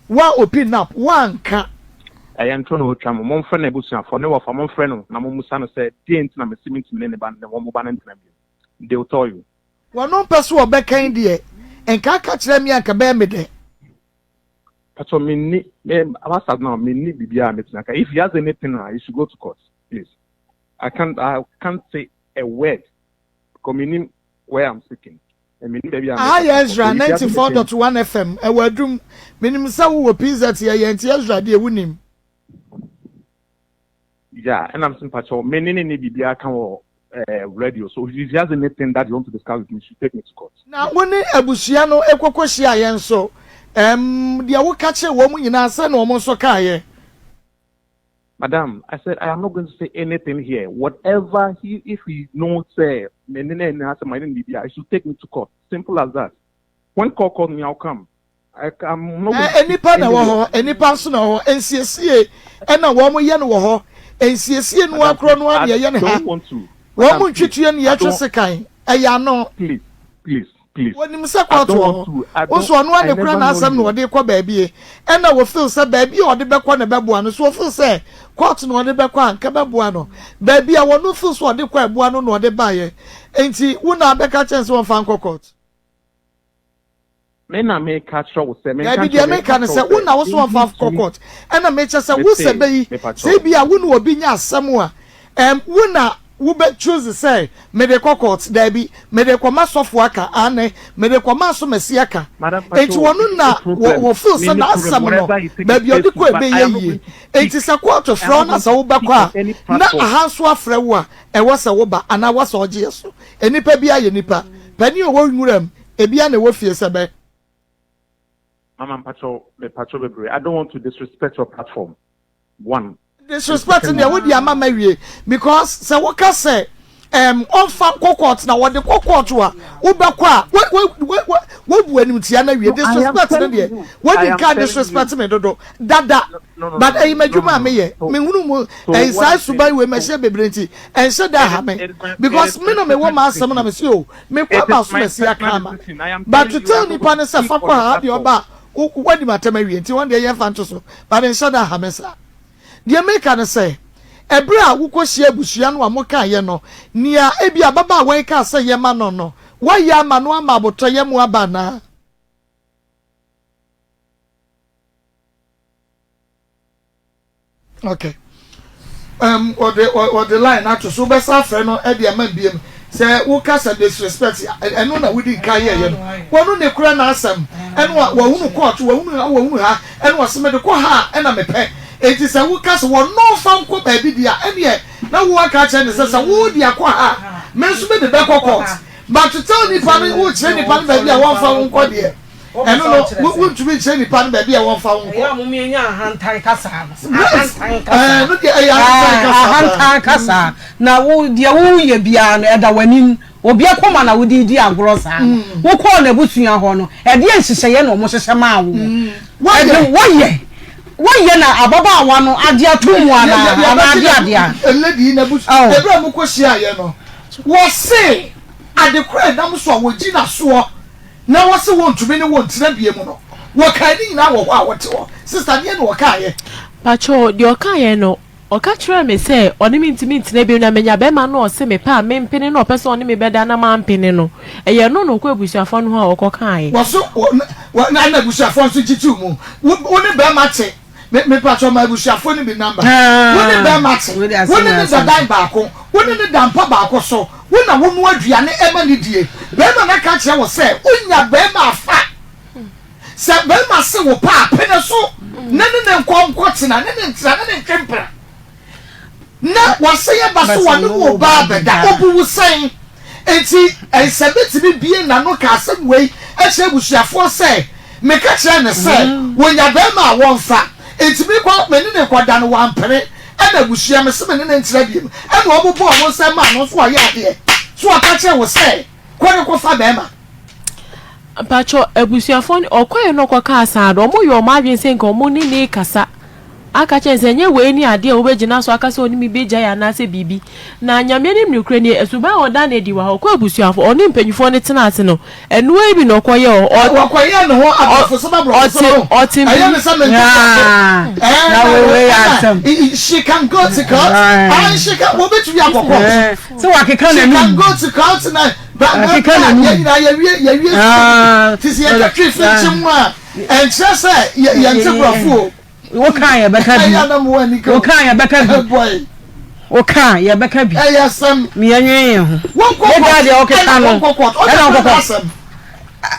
Wa open up woanka. Ɛyɛ ntoro na ɔretwa mo. Momfrɛ n'abusuafoɔ, ne wɔfa, momfrɛ no na mommisa no sɛ, 'Deɛn nti na mese mentumi ne ne ba ne wɔn ba no ntena bio? They will tell you. Wɔno mpɛ so ɔbɛkan deɛ nka aka kyerɛ me a nka bɛyɛ me dɛ. Pacho menni me as at now menni biribiara a mɛtumi aka if he has anything a he should go to court please I can't I can't say a word because mennim where I'm speaking and mennim baabi a Aha mekasa yɛ kɔ Ezra so if he has anything 94.1 FM ɛwɔ Adum. Menim sɛ wowɔ PZ yɛyɛ nti Ezra deɛ wonim. Yeah, ɛna mese mpakyɛw me ne ne ne biribiara ka wɔ eh, radio so if he has anything that you want to discuss with me, he should take me to court. Na wo ne abusua no kɔkɔ hyiaeɛ nso, ɛɛm, deɛ woka kyerɛɛ wɔn nyinaa, sɛn na wɔn nso kaeɛ? Madam, I said I am not going to say anything here. Whatever he, if he knows sɛ me ne no anni asɛm, me ne no biribiara, he should take me to court. Simple as that. When court calls me, I'll come. Nnipa na ɛwɔ hɔ, nnipa nso na ɛwɔ hɔ. Nsiesie na wɔyɛ no wɔ hɔ. Nsiesie no ara korɔ no ara na yɛyɛ no ha. Wɔn ntwitwie no yɛtwe sekan, ɛyɛ ano. Wɔnim sɛ kɔɔto wɔ hɔ. Wo nso ɔno ara na ekura n'asɛm na ɔde rekɔ baabi. Ɛna wɔfeel sɛ baabi a ɔde bɛkɔ na ɛbɛboa no. So wɔfeel sɛ kɔɔto na ɔde bɛkɔ a, nka ɛbɛboa no. Baabi a wɔno feel sɛ ɔde kɔ a ɛboa no na ɔde baeɛ. Enti wo na abɛka kyerɛ no sɛ wɔmfa nkɔ kɔɔto. Me na meka kyerɛ wo sɛ, menka Daabi, nkyerɛ deɛ wo, meka meka ne kyerɛ sɛ, wo wo sɛ, na wo so wɔmfa nkɔ mentumi, court, ɛna mekyɛ sɛ wo sɛ mese, bɛ yi, mepa sɛ kyɛw. ebia wo ne obi nya asɛm a, ɛm, wo na wo bɛ choose sɛ mede kɔ court, daabi, mede kɔma sɔfo aka, aane, mede kɔma asomasi aka. Madam Enti Pacho, ɔno menni na wɔ, problem, wɔ feel sɛ menni problem, n'asɛm no, whatever he take his baabi a case ɔde to, kɔ but I ɛbɛyɛ am not yie. going to speak, Enti sɛ court I am frɛ wo not na going sɛ to wo speak bɛkɔ on a, any na platform. aha nso afrɛ wo a, ɛwɔ sɛ wo ba, anaa wɔ sɛ ɔgye yɛ so. Nnipa biara yɛ nipa. Panin a ɔwɔ nwuram, ebia na ɛwɔ fie sɛ bɛ. Mama mpakyɛw mepakyɛw bebree I don't want to disrespect your platform one and Disrespect deɛ secondly. wode ama mawie because sɛ woka sɛ. ɛm ɔnfa nkɔ court na wɔde kɔ court a wobɛkɔ a wo wo wo wobu animtia no awie disrespect no deɛ wodi nka disrespect me dodo dada but ɛyi m'adwuma a meyɛ mehunu mu ɛyi saa suban wei mɛhyɛ bebree nti ɛnhyɛ da ha me because me na mewɔ m'asɛm na mesi o mekɔ aba so mɛsi aka ama but to tell nipa ne sɛ fa kɔ ha deɛ ɔba a wadi m'atɛm awie nti wɔn deɛ yɛmfa nto so but ɛnhyɛ da ha me saa. Deɛ mereka ne sɛ, ɛberɛ a wokɔhyia abusua no a mokaeɛ no, nea ebia ababaawa yi kaa sɛ yɛ ma no no, woayɛ ama no ama abotɔyam aba anaa? Okay. Um, wɔde wɔde line ato so wobɛsa afrɛ no de ama biem sɛ woka sɛ disrespect ɛno na wodi nka yɛyɛ no wɔno ne kura n'asɛm ɛno a wɔhunu court wɔhunu ha wɔhunu ha ɛna ɔse mede kɔ ha a ɛna mepɛ enti sɛ woka sɛ wɔno fa nkɔ baabi deɛ a ɛneɛ na wo aka akyerɛ ne sɛ sɛ wo de akɔ ha a me nso mede bɛkɔ court but to tell nipa no wokyerɛ nipa no baabi a wɔmfa wo nkɔ deɛ ɛno no wontumi nkyerɛ nipa no baabi a wɔmfa wo nkɔ. Ɛyɛ a mom yɛnyɛ ahantan kasa no. Ahantan kasa. Ɛɛ no deɛ ɛyɛ ahantan kasa. Ahantan kasa na wo deɛ woyɛ biara no ɛda w'anim. Obi akoma na wode redi agorɔ saa no. Wokɔɔ n'abusua hɔ no, ɛdeɛn nhyehyɛeɛ na wɔhyehyɛ maa wo? Ɛde wɔyɛ wɔyɛ na ababaawa no agye ato mu anaa anaa adeɛ adeɛ a. Lady yi n'abusua ɛberɛ a mokɔhyiaeɛ no, wɔse ade korɔ a ɛnam so a wɔgyina soɔ na wɔse wɔntumi ne wo ntena bie mu no, wɔkae ne nyinaa wɔ hɔ a wote hɔ. Sister, deɛn na wɔkaeɛ? Pakyɛw, deɛ ɔkaeɛ no, Ɔka kyerɛɛ me sɛ ɔne me ntumi ntena bio na manya barima no a ɔse mepɛ a mempene na ɔpɛ sɛ ɔne me bɛda na mampene no. Ɛyɛ ɛno na ɔkɔɔ abusuafoɔ no hɔ a ɔkɔkaeɛ. Wɔso wɔ wɔ na na abusuafoɔ nso gye too mu. Wo wo ne barima te me mepakyɛw ma abusuafoɔ no bi number. Wo ne barima te, wo ne no da dan baako, wo ne no da mpa baako so, wo na wonoa aduane ma no die. Barima no aka akyerɛ wo sɛ wonya barima afa. Sɛ barima se wo pɛ a, pene so na ne ne nkɔ nkɔtena, ne ne ntena, ne ne ntwe mpena. Na w'asɛyɛ ba so wɔne wo ba abɛda, obu wo sɛn? Enti ɛsɛ bɛtumi bie n'ano ka asɛm wei kyerɛ abusuafoɔ sɛ, Meka kyerɛɛ no sɛ wɔnya barima a wɔmfa, enti mekɔ me ne no rekɔda no wampene, ɛna abusua mese me ne no ntena biom, ɛna wɔbobɔɔ wɔn nsam maa no nso ɔyɛɛ adeɛ. So ɔka kyerɛɛ wo sɛ kɔ ne kɔfa barima? Mpakyɛw, abusuafoɔ no, ɔkɔeɛ na ɔkɔkaa saa no, wɔyɛɛ wɔn adwene sɛ nka wɔn ne no rekasa aka kyerɛ no sɛ ɛnyɛ wei ne adeɛ a wobɛgyina so aka sɛ ɔne me bɛgyae anaasɛ biribi. Na Nyame anim nokorɛ nie, suban a ɔdaa no adi wɔ ha, ɔkɔɔ abusuafoɔ, ɔne mpanyinfoɔ no tenaa ase no, ɛno ara bi na ɔkɔyɛɛ wɔ hɔ. Ɔ, Wɔkɔyɛɛ ne ho aborɔfosɛm aborɔfosɛm ɔte, no, ɔte ɛyɛ ne sɛ mente Ah, brɔfo. Ɛɛ, na na wei wei yɛ ɛna asɛm. i- i- she can go to court, and she can, wɔbɛtumi akɔ court. Eh, sɛ wakeka She can n'anum. go to court na Akeka n'anum. Yɛn nyinaa yɛwie yɛwie sukuu ti sɛ yɛka twi finkyim mu a ɛnkyerɛ sɛ yɛnte borɔfo o. Woka yɛ bɛka bi. Woka yɛ bɛka bi. Woka yɛ bɛka bi. Ɛyɛ asɛm. Meyɛ nwen yɛn ho. Wɔnkɔ kɔt deɛ ɔkeka no. Ɛna wɔnkɔ kɔt.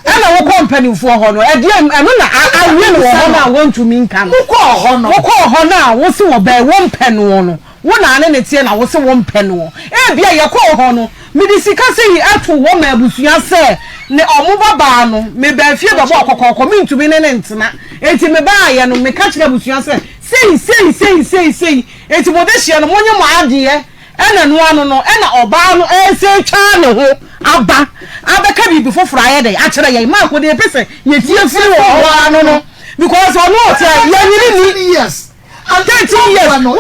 Ɛna wokɔ mpanimfoɔ hɔ no ɛdeɛ ɛno na awie no wɔ hɔ no a wɔntumi nka no. Wokɔɔ hɔ no. Wokɔɔ hɔ no a wosi wɔ bɛn wɔmpɛ noɔ no. Wo na ne ne teɛ na wose wompɛ noɔ. Ebia yɛkɔɔ hɔ no, mede sika sei too hɔ maa abusua sɛ ne ɔmo ba baa no, mebaa fie bɛbɔɔ kɔkɔɔkɔ, mentumi ne no ntena. Enti mebaeɛ no, meka kyerɛɛ abusua sɛ, sei, sei, sei, sei, sei, enti mo dehyeɛ no, monye mo adeɛ. Ɛna ɛno ano no, ɛna ɔbaa no ɛresan atwa ne ho aba abɛka biribi foforɔ ayɛ dɛn akyerɛ yɛn. Marko deɛ yɛpɛ sɛ yɛtie firi wɔ hɔ ano no, because ɔno ɔte a yɛnyini ni. 13 years woboa no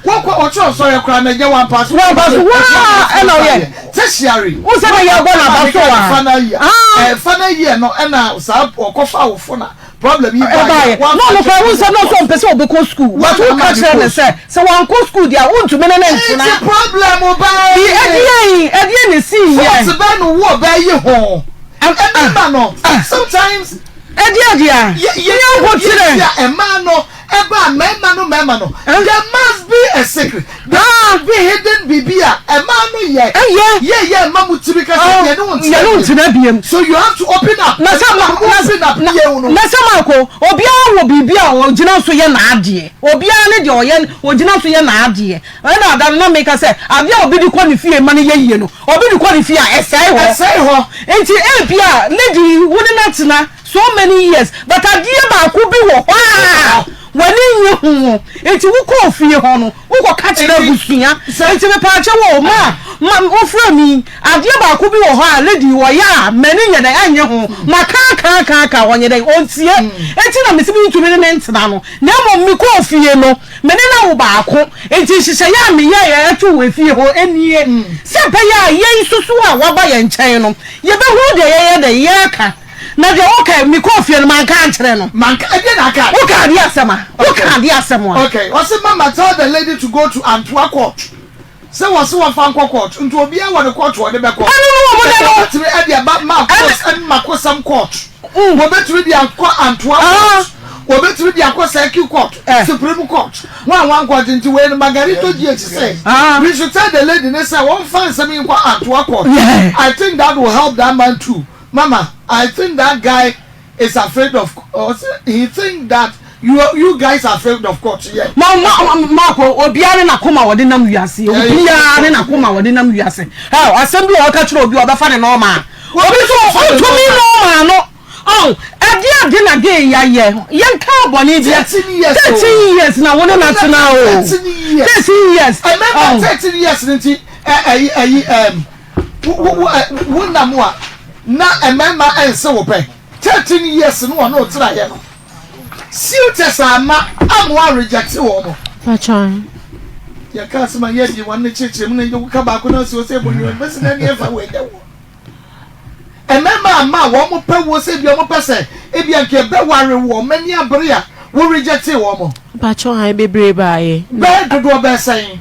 wɔkɔ ɔkyerɛ ɔsɔre koraa na ɛnyɛ wampa so wampa so waa ɛna ɔyɛ tertiary wo sɛ na yɛbɔ n'aba so wa final year no ɛna saa ɔkɔfa awofo na problem yi baayɛ na ɔno koraa wo nsɛm na ɔsɛ ɔmpɛ sɛ ɔbɛkɔ school but woka kyerɛ ne sɛ sɛ wankɔ school deɛ a wontumi ne ne ntena nti problem bɛɛ ɛdeɛn ɛdeɛn ne sii yɛ force bɛɛ no wo ɔbɛɛ yi ho ɛmɛma no sometimes Ɛdeɛ deɛ a, yɛ yɛn ho kyerɛ. Yɛ tia mmaa no ɛba a mmarima no mmarima no there must be a secret there must be hidden biribi a mmaa no yɛ Ɛyɛ. yɛ yɛ mma mo tiri ka sɛ yɛne wo Yɛne wo ntena ntena biem. so you have to open up Na sɛ ma na open up na yɛ wo no na sɛ Marco, obiara wɔ biribi a ɔgyina so yɛ n'adeɛ. Obiara ne deɛ ɔyɛ ɔgyina so yɛ n'adeɛ. Ɛna ada no na meka sɛ adeɛ a obi de kɔ ne fie ma no yɛ yie no, obi de kɔ ne fie a ɛsɛe hɔ. Ɛsɛe hɔ. Nti ebia lady yi wo ne no atena so many years but adeɛ baako bi wɔ hɔ a. w'ani nnye ho nti wokɔɔ fie hɔ no wokɔka kyerɛ abusua nti mepaakyɛw o ma ma wofrɛ me yi adeɛ baako bi wɔ hɔ a lady yi ɔyɛ a m'ani nyɛ dɛn ɛnnye ho maka aka aka aka ɔnyɛ dɛn ɔntie nti na mese mentumi ne no ntena no na mmom mekɔɔ fie no me ne no awo baako nti nhyehyɛeɛ a meyɛeɛ too wɔ efie hɔ nie sɛ ɛbɛyɛ a yɛn nso so a waba yɛn nkyɛn no yɛbɛhunu deɛ yɛyɛ dɛn yɛreka. Na deɛ woka yi, mekɔɔ fie no, manka ankyerɛ no. Manka, ɛdeɛ na aka? Woka adeɛ asɛm a, woka adeɛ asɛm a. Okay, ɔse mama tell the lady to go to Antoa court. Sɛ wɔse wɔmfa nkɔ court, nti obiara wɔ ne court a ɔde bɛkɔ. Ɛno no wɔn de no. Wɔbɛtumi ɛde aba Marcos ɛne Makosɛm court. Wɔbɛtumi de akɔ Antoa court. Wɔbɛtumi de akɔ Circuit court, Supreme court. Wɔn a wɔankɔ nti wei no Margarito GH sɛ we should tell the lady ne sɛ wɔmfa nsɛm yi nkɔ Antoa court. I think that will help that man too. Mama I think that guy is afraid of ɔsɛ he think that you you guys are afraid of court yɛ. Ma ma maako obiara ne n'akoma wɔde nam wiase obiara ne n'akoma wɔde nam wiase ɛ asɛm bi wɔ ɔka kyerɛ obi ɔbɛfa ne nɔɔma obi nso ɔntumi nɔɔma no ɔn ɛde ade na de yayɛ yɛn ka bɔne deɛ 13 years na wɔne na tena o 13 years ɛmɛma 13 years ne ti ɛ ɛyi ɛyi ɛm. Wo wo wo ɛ wo nna mu a na mmarima nse wo pɛ. 13 years no wɔne wo tenaeɛ no suitors amma amma wo reject wɔn. Pakyɛw. Yɛka asɛm a yɛadi wɔn ne kyerɛkyerɛ mu na yɛ woka baako na ɔsi ɔsɛ ɛbɔ nyiwa bɛsi na ɛne ɛfa wɔ ɛnyɛ wo. Mmarima amma a wɔn pɛ wo sɛ ebi wɔn pɛ sɛ ebi anka ɛbɛware wɔn ani abere a wo reject wɔn. Pakyɛw han bebree baayɛ. Bɛyɛ dodoɔ bɛyɛ sɛn?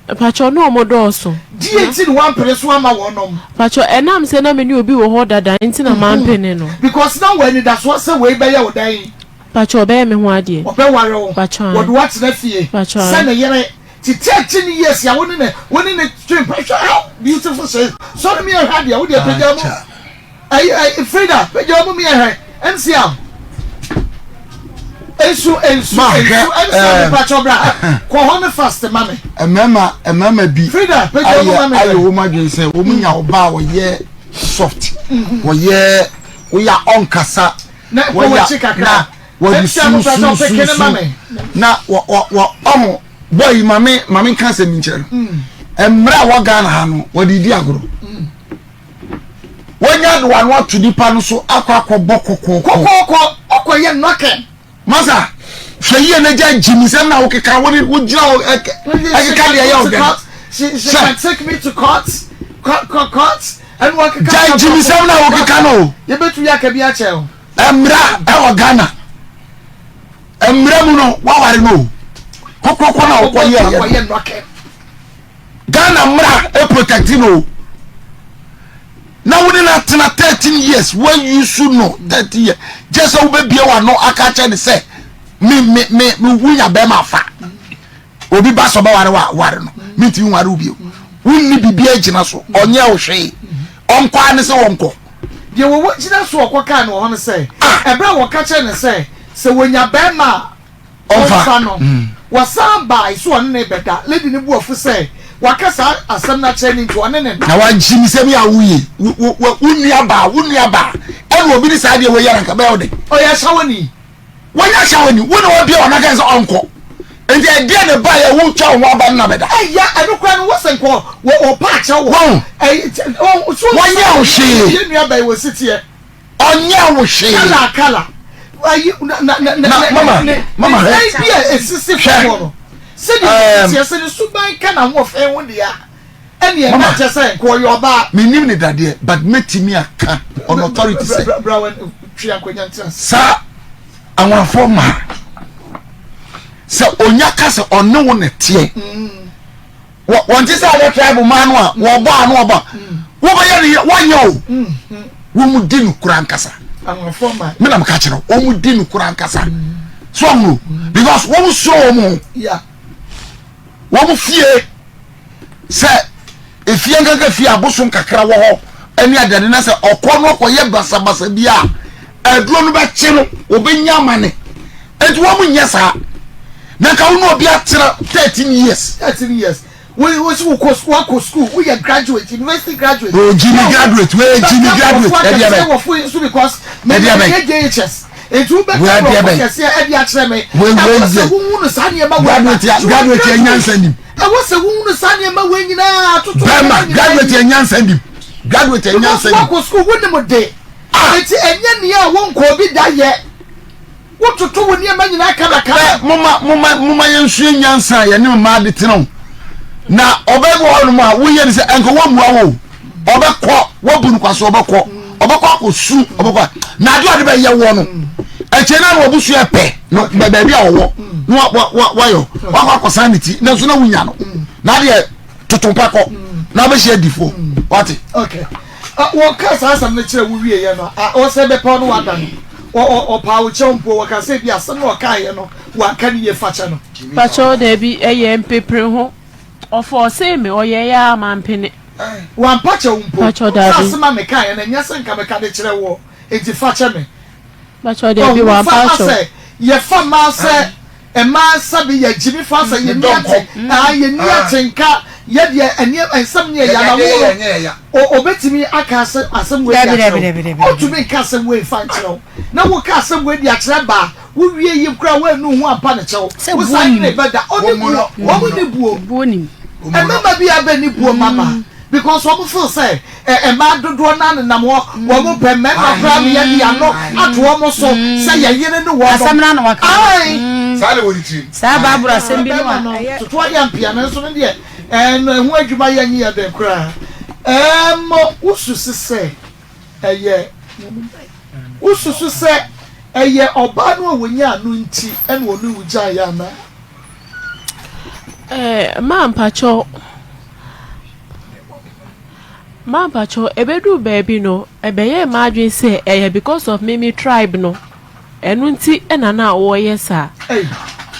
Mpakyɛw na ɔmo dɔɔso. Deɛ nti na wampene so ama wɔnom? Mpakyɛw ɛnam sɛ na me ne obi wɔ hɔ dada nti na mampene no. Because na wɔ anidasoɔ sɛ wei bɛyɛ wo dɛn? Mpakyɛw ɔbɛyɛ me ho adeɛ. Ɔbɛware wo. Mpakyɛw Wɔde wo atena fie. Mpakyɛw Sɛ ne yere. Ti 13 years a wo ne ne wo ne ne twe mpa hwɛ how beautiful she is. Sɔre mi ɛhwɛ adeɛ wo deɛ pagya mu. Ayi ayi Frida pagya mu mi ɛhwɛ MCL. Nsu nsu nsu MCL mi pakyɛ bra kɔ hɔ ne fast ma mi. Mmarima mmarima bi Frida pagya mu ma mi. Ayɛ wɔn adwene sɛ wɔn nya ɔbaa ɔyɛ soft wɔyɛ wɔyɛ ɔnkasa wɔyɛ na wɔde su su su su na wɔ wɔ wɔ ɔho bɔyi yi maame maame nka asɛm nkyerɛ no mmerɛ a wɔ Ghana ha no wɔde di agorɔ. Wanya de wano ato nipa no so akɔ akɔbɔ kɔkɔɔkɔ. Kɔkɔɔkɔ, ɔkɔ yɛ nɔkɛ. Masa, hwɛ yie na gya gyimisɛm na wokeka wo ne wogyina hɔ ɛkeka deɛ ɛyɛ wo dɛ no. She, she can take me to court, court, court, court. Ɛna wakeka. Gya gyimisɛm na wokeka no o. Yɛbɛtumi aka bi akyɛ o. Mmra ɛwɔ Ghana. Mmra mu no waware no o. Kɔkɔɔkɔ na wokɔ yɛ yɛ. Ghana mmra protect no o. Na wo ne no atena 13 years woayi so no 13 years gye sɛ wobɛbie w'ano aka kyerɛ ne sɛ me me me me wonya bɛrima afa obi ba sɛ ɔbɛware wa ware no mentumi nware wo bio wonni biribi agyina so ɔnyɛ wo hwee ɔnkɔ a ne sɛ wɔnkɔ deɛ wɔwɔ gyina so ɔkɔkaa no wɔ hɔ no sɛ ɛberɛ a wɔka kyerɛ no sɛ sɛ wɔnya bɛrima a Ɔmfa no. Wɔsan bae sɛ ɔne no rebɛda. Lady no bo afu sɛ waka saa asɛm no akyerɛ no nti ɔne no nna. Na wagye me sɛ me a woye wo wo wo nua baa wo nua baa ɛna obi de saa adeɛ wei yɛ na nka bɛyɛ wo dɛ. Ɔyɛ ahyɛwani. Wɔnyɛ ahyɛwani wo na wabie wɔn aka sɛ ɔnkɔ nti ɛdeɛ ne ba yɛ wotwa wo ho aba no na bɛda. Ɛya ɛno koraa no wosɛ nkɔ wɔ ɔpa akyɛw wɔ. Wɔn wɔnyɛ wo hwee. Yɛ nua bɛyi wɔ siteɛ. Ɔnyɛ wo hwee. Kala kala. Ayi na na na na mama mama hwɛ. Ne bi a esisi fam hɔ no. Sɛdeɛ ɛteɛ sɛ ne suban ka na ahoɔfɛ ho deɛ a ɛne ɛna kyɛ sɛ nka ɔyɛ ɔbaa. Menim ne dadeɛ but mɛtumi aka on authority sɛ. Bra wɔ twe akonnwa ntena. Saa anwanfoɔ maa sɛ onya ka sɛ ɔne wo na teɛ. Wɔn ti sɛ other tribe mmaa no a wɔbɔ ano ɔba wobɛyɛ no yɛ wɔnyɛ o wɔn mu di no kura nkasa me na meka kyerɛ wɔn mu di no kura nkasa so ɔmo because wɔn suro wɔn ho wɔn fie sɛ efie nkanka fie abosom kakra wɔ hɔ ɛne adeade na sɛ ɔkɔ no ɔkɔyɛ basabasa bi a aduro no bɛkye no wɔbɛnya amane nti wɔn nyɛ saa na nka wo ne obi atena 13 years. 13 years wo wo si wokɔ wakɔ school woyɛ graduate university graduate. o jimmy graduate wey jimmy graduate ɛdi ɛbɛ ɛdi ɛbɛ nso because ɛdi ɛbɛ mɛ yɛ JHS. Enti wobɛka borɔfo kɛseɛ ɛde akyerɛ me. Ɛwɔ sɛ wohunu saa nneɛma wei na graduate yɛ nyansa nim. Ɛwɔ sɛ wohunu saa nneɛma wei nyinaa toto bɛrima graduate yɛ nyansa nim. Graduate yɛ nyansa nim. Because wakɔ sukuu wonim de. Enti ɛnyɛ nea wonkɔ obi da yɛ. Wototo wo nneɛma nyinaa kamakama. Ɛ moma moma moma yɛnsua nyansa a yɛne mmaa de tena o. Na ɔbaa bi wɔ hɔnom a woyɛ ne sɛ ɛnka wɔmmua wo o. Ɔbɛkɔ woabu no kwa so ɔbɛkɔ ɔbɛkɔ akɔsu ɔbɛkɔ na adeɛ a ɔde bɛyɛ woɔ no ɛkyɛ na na wabusua pɛ no baabi a ɔwɔ na wayɔ wakɔ akɔsan ne ti nanso na wonya no na adeɛ toto mpa kɔ na wabɛhyia adifoɔ wate. Okay. Wɔkaa saa asɛm no kyerɛ wo wieeɛ no, ɔsɛ bɛpɛ no wada no, ɔpaa wo kyɛw mpo, wɔka sɛ bi asɛm no ɔkaeɛ no, wanka ne yie fakyɛ no. Pakyɛw dabi ɛyɛ mpepere ho ɔfɔɔsee me ɔyɛeɛ ara mampene. Wampa kyɛw mpo. Pakyɛw dabi. Sɛ asɛm a mekaeɛ no ɛnyɛ sɛ nka meka de kyerɛ woɔ, enti fakyɛ me. Pakyɛw dabi wampa kyɛw. Asɛ yɛfa mmaa sɛ Mmaa sɛbe yɛ gyimi fa sɛ yɛnni ate aa yɛnni atenka yɛ deɛ ɛneɛ nsɛm nyɛ ya na wo no ɔbɛtumi aka asɛ asɛm wei de akyerɛ wo ɔntumi nka asɛm wei nfa nkyerɛ wo na wo ka asɛm wei de akyerɛ baa wo wie yi koraa woanu ho ampa ne kyɛw wo san ne bɛda ɔne buo wɔn ne buo mmarima bi abɛ ne buo mama because wɔn feel sɛ Ɛ mmaa dodoɔ no ara nenam hɔ, wɔn pɛ mmarima koraa ne yɛde ano ato wɔn so sɛ yɛn yere ne wɔn. Asɛm no ano waka. Ae. Saa na ɛwɔ ne tirim. Saa Bible asɛm bi no a Bɛrima no ɛyɛ. toto adeɛ ampea no nso no deɛ ɛɛ no ɛho adwuma yɛ nye yɛ den koraa. Ɛɛmɔ wosusu sɛ ɛyɛ wosusu sɛ ɛyɛ ɔbaa no a wɔnyaa no nti ɛna ɔne wo gyaeɛ anaa? Ɛɛ maa mpakyɛw. Mampakyɛw, ɛbɛduu baabi no, ɛbɛyɛɛ m'adwene sɛ ɛyɛ because of me me tribe no, ɛno nti na na wɔyɛ saa. Ei,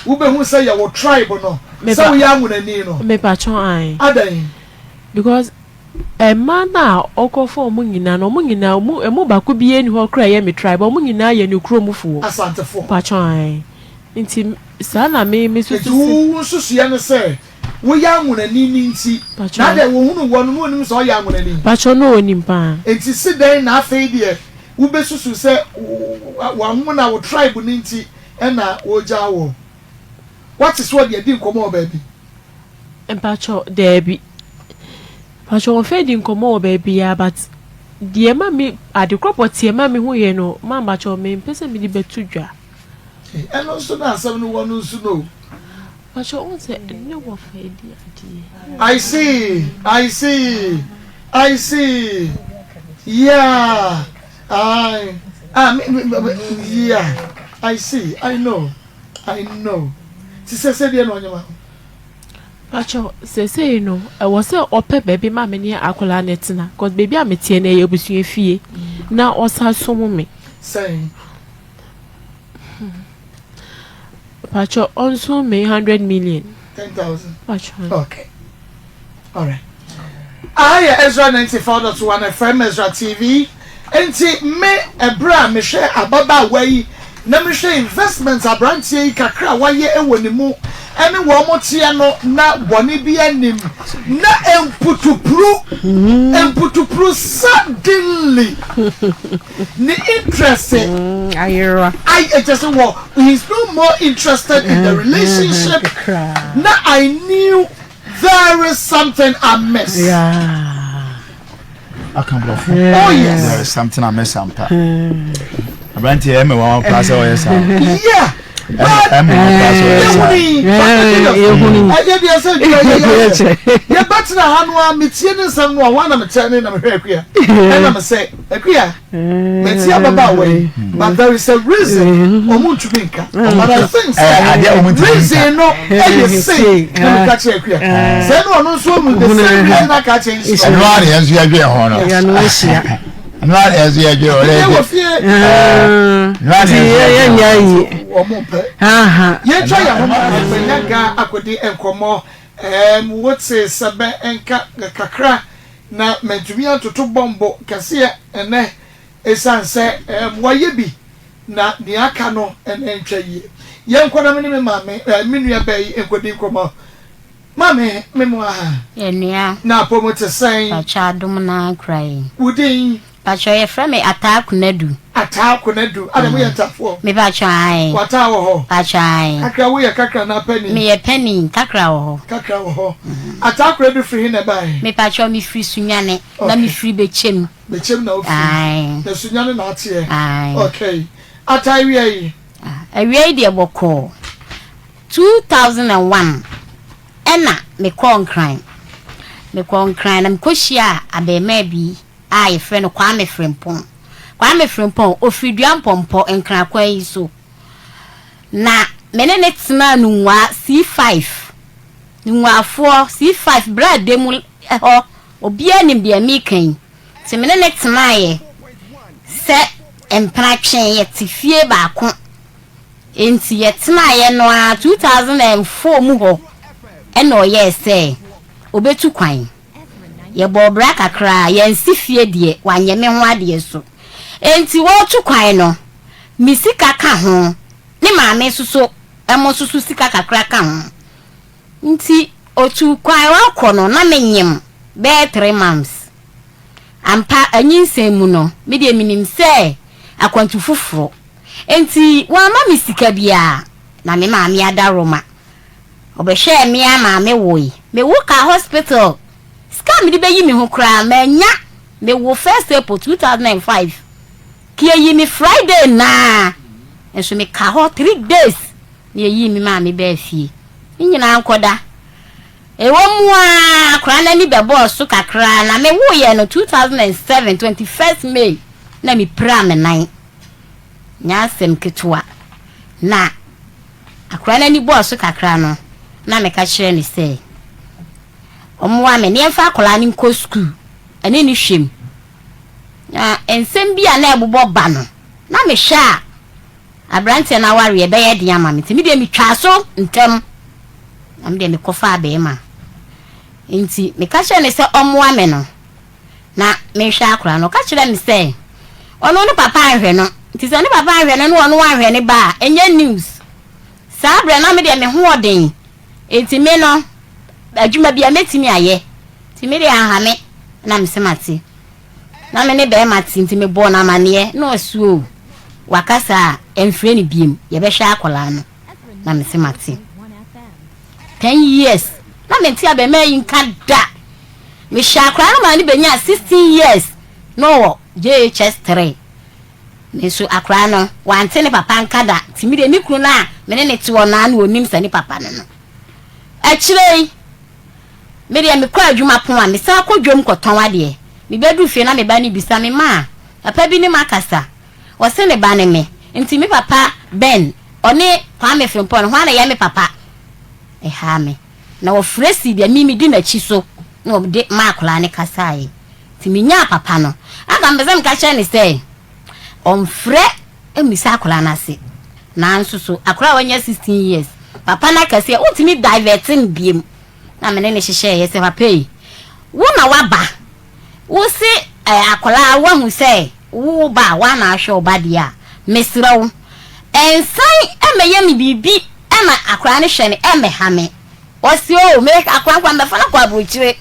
wobɛhu sɛ yɛ wo tribe no, sɛ woyɛ anwonani no. Mepakyɛw, ae. Adɛn? Because mmaa no a ɔkɔfa wɔn nyinaa no, wɔn nyinaa, wɔn, ɛmu baako biara nni hɔ koraa a ɛyɛ me tribe, wɔn nyinaa yɛ ne kuromfoɔ. Asantefoɔ. Mpakyɛw, ae. Nti saa na me, me susu Nti sɛ. wo, wo nsusuiɛ ne sɛ Woyɛ anwonani no nti, na adɛn wɔhunuu woɔ no na wɔnnim sɛ ɔyɛ anwonani? Pakyɛ na ɔnim paa. Nti se dɛn na afei deɛ wobɛsusu sɛ w'anwona, wo tribe no nti na wɔgyaa woɔ? Woate sɛ ɔde adi nkɔmmɔ wɔ baabi? Mpakyɛ daabi. Mpakyɛ wɔmfa adi nkɔmmɔ wɔ baabiara but deɛ ɛma me, ade korɔ pɔtee ɛma me hu yɛ no, ma mpakyɛ mempɛ sɛ mede bɛto dwa. Ɛno nso na asɛm no wɔ no nso no o. Pakyɛ wohu sɛ ne wɔfa adi adeɛ. I see, I see, I see, yeah, I, ah, me, me, me, yeah, I see, I know, I know. Ti sɛ sɛ deɛ na ɔnyɛ ma ho. Pakyɛ sɛsɛyi no ɛwɔ sɛ ɔpɛ baabi ma me ne akwadaa no tena cause baabi a meteɛ no ɛyɛ abusua fie na ɔsa som me. Sɛn. Pacho ɔnso me 100 million. 10,000. Pacho. Okay. All right. Aha yɛ Ezra 94.1 FM Ezra TV. Nti me ɛberɛ a mehwɛ ababaawa yi na mehwɛ investment aberanteɛ yi kakra a wayɛ wɔ ne mu ɛne wɔn mo teɛ no na bɔne bi anim na mputupuru mputupuru suddenly Ne interest ayera. Ay ɛkyɛ sɛ wɔ he is no more interested in the relationship na I knew there is something amiss. Yeah. Aka borɔfo. Oh yes. There is something amiss ampa. Aberanteɛ ɛmɛ wɔn koraa sɛ ɔyɛ saa. Yeah. Yɛbɛtena ha no a metie ne nsɛm no a hɔ a na mekyɛ ne na mehwɛ akua ɛna me sɛ akua metie ababaawa yi but there is a reason ɔmo ntumi nka but I think sɛ reason no ɛyɛ sei na meka kyerɛ akua sɛ ɛna ɔno nso ɔmu the same reason aka kyerɛ nhyira ɛno ara na yɛn nso yɛdwene ho no ɛno ara na yɛn nso yɛdwene ho no wɔ fie ɛno ara na yɛn nso yɛdwene ho wɔn mpɛ yɛntwa yɛn ho ma akwanya ga akɔdi nkɔmmɔ ɛɛm wote sɛ bɛ nka kakra na mantumi antoto bɔmbo kɛseɛ ɛnɛ ɛsiane sɛ ɛɛm wɔayɛ bi na nea aka no ɛnɛ ntwa yie yɛnkɔ na me ne me maame ɛɛ me nua bɛɛ yi nkɔdi nkɔmmɔ Maame, me mo aha. Yɛ nua. Na apɔmu te sɛn? Pakyɛ adom no ara kura yɛn. Wo din? Pakyɛ yɛfrɛ me Ataa Konadu. Ataa Konadu, adɛn moyɛ Ataafoɔ? Me pakyɛ ae. W'ataa wɔ hɔ? Pakyɛ ae. Kakra woyɛ kakra anaa panin? Meyɛ panin, kakra wɔ hɔ. Kakra wɔ hɔ. Ataa Konadu firi he na ɛbaeɛ? Me pakyɛ me firi Sunyani, na me firi Bɛkyɛm. Bɛkyɛm na wofiri? Ae. Na Sunyani na ateɛ? Ae. Okay. Ataa awia yi? Awia yi deɛ bɔkɔɔ. 2001 ɛna mekɔɔ Nkran. Mekɔɔ Nkran na mekɔhyiaa abarimaa bi a yɛfrɛ no Kwame Frimpong. Kwame Frimpong, ɔfiri Dua Mpɔmpɔ, Nkran kwan yi so. Na me ne no tenaa Nungua C5. Nunguafoɔ, C5, berɛ a da mu hɔ, obiara nim deɛ mereka yi. Nti me ne no tenaeɛ sɛ mpena twe, yɛte fie baako. Enti yɛtenaeɛ no ara, 2004 mu hɔ na ɔyɛɛ sɛ ɔbɛtu kwan. Yɛbɔɔ bra kakra a, yɛansi fie deɛ, wanyɛ me ho adeɛ so. Enti wɔretu kwan no, me sika ka ho, ne maame nso so, ɛmo nso so sika kakra ka ho. Nti ɔtuu kwan ɔrekɔ no, na menyem bɛyɛ 3 months. Ampa, anyinsɛn mu no, me deɛ menim sɛ akwantu foforɔ. Enti wamma me sika biara, na me maame adaworoma. Ɔbɛhwɛɛ me ara maa me woe. Me wo kaa hospital. Sika a mede bɛyi me ho koraa mannya. Me wo first April 2005. Ke yɛyii me Friday naa. Nso me ka hɔ 3 days na yɛyii me maa me baa fie. Ne nyinaa nkɔda. Ɛwɔ mu ara akwadaa no ani bɛbɔɔ so kakra na me woeɛ no 2007 21st May na me piraa me nan. Nyɛ asɛm ketewa. Na Akwadaa no ani bɔɔ so kakra no, na meka kyerɛɛ no sɛ ɔmmoa me na yɛmfa akwadaa no nkɔ sukuu ɛne ne hwɛ mu. Na nsɛm bi a na ɛbobɔ ba no, na mehwɛ a aberanteɛ no awareɛ bɛyɛ den ama me nti me deɛ metwaa so ntɛm na me deɛ mekɔfaa barima. Nti meka kyerɛɛ no sɛ ɔmmoa me no na menhwɛ akwadaa no. Ɔka kyerɛɛ me sɛ ɔno ne papa anhwɛ no nti sɛ ne papa anhwɛ no na ɔno anhwɛ ne ba a, ɛnyɛ news. Saa berɛ na me deɛ me ho ɔden nti me no adwuma biara mɛtumi ayɛ nti me deɛ anha me na mese mate. Na me ne bɛrima te nti mebɔɔ no amaneɛ na ɔse oo waka saa a ɛmfrɛ no biom yɛbɛhwɛ akwadaa no na mese mate. 10 years na mente abɛɛmaa yi nka da. Mehyɛ akwadaa no maa no bɛnyaa 16 years na ɔwɔ JHS 3. Me nso akwadaa no wante ne papa nka da nti me deɛ me kunu no a me ne ne te hɔ no ara na ɔnim sɛ ne papa no no. Akyire yi me deɛ mekɔ adwuma pon a mesan kɔ dwam kɔtɔn adeɛ. Mebɛduru fie na me ba no bisa me maa papa bi ne makasa ɔse ne ba ne me nti me papa Ben ɔne Kwame Frimpong no hwan na ɛyɛ me papa? Ɛhaa me. Na wɔfrɛ sii deɛ me medi n'akyi so na wɔde maa akwadaa no kasaeɛ. Nti menyaa papa no. Anka mepɛ sɛ meka kyerɛ no sɛ ɔmfrɛ mmisa akwadaa no ase. Nanso so akwadaa a wanya 16 years, papa no akɛseɛ, wontumi divert no biom. Na me ne no hyehyɛeɛ sɛ papa yi, wo na woaba. Wo se eh, akwadaa woahu sɛ wo wo ba a woa na ahwɛ wo ba deɛ a, mesrɛ wo, nsan mmɛyɛ me biribi ma akwadaa no hwɛ no mmɛha me. Ɔse oo, me akwadaa nkwa mɛfa no akɔ aburokyire.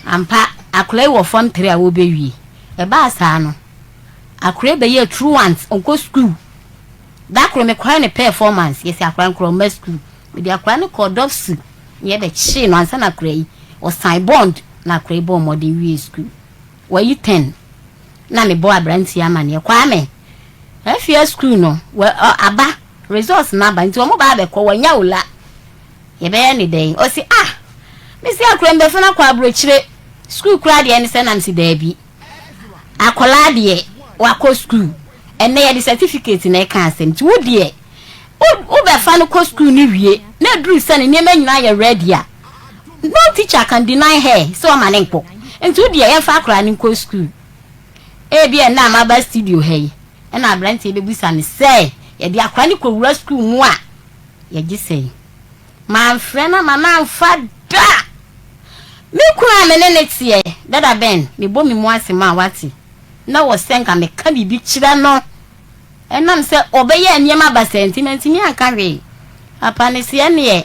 Ampa, akwadaa yi wɔ form 3 a wɔbɛwie. Ɛbaa saa no, akwadaa yi bɛyɛɛ truant, ɔnkɔ sukuu. Da koro mekɔɛ ne performance, yɛsi akwadaa no koraa ɔmma sukuu. Mede akwadaa no kɔɔ Dɔpsu na yɛbɛkyee no ansa na akwadaa yi, ɔsan bond na akwadaa yi bɔɔ mmɔden wiee sukuu. Wayi 10 na mebɔɔ aberanteɛ yi amaneɛ, Kwame, afia sukuu no, wɔ, ɔ, aba, results no aba, nti wɔn ba abɛkɔ, wanya ola. Yɛbɛyɛ ne dɛn? Ɔse, ah, mese akwadaa yi mebɛfa no akɔ aburokyire, sukuu koraa deɛ ne sɛ na mese daabi. Akwadaa deɛ, wakɔ sukuu, ɛnnɛ yɛde certificate na ɛka asɛm, nti wo deɛ, wobɛfa no kɔ sukuu no wie, na ɛduru sɛ ne nneɛma nyinaa yɛ ready a, no teacher can deny her sɛ ɔma ne nkɔ. Nti wo deɛ yɛmfa akwadaa no nkɔ sukuu. Ebi ɛnnɛ a maba studio ha yi, ɛna aberanteɛ bɛbisa me sɛ yɛde akwadaa no kɔwura sukuu mu a, yɛgye sɛn? Mamfrɛ no ama no amfa da. Me kunu a me ne no teɛ, Dada Ben, mebɔ me mu ase ma wate, na wɔ sɛ nka meka biribi kyerɛ no. Ɛnam sɛ ɔbɛyɛɛ nneɛma basaa nti, mantumi anka hwee. Papa no se ɛnneɛ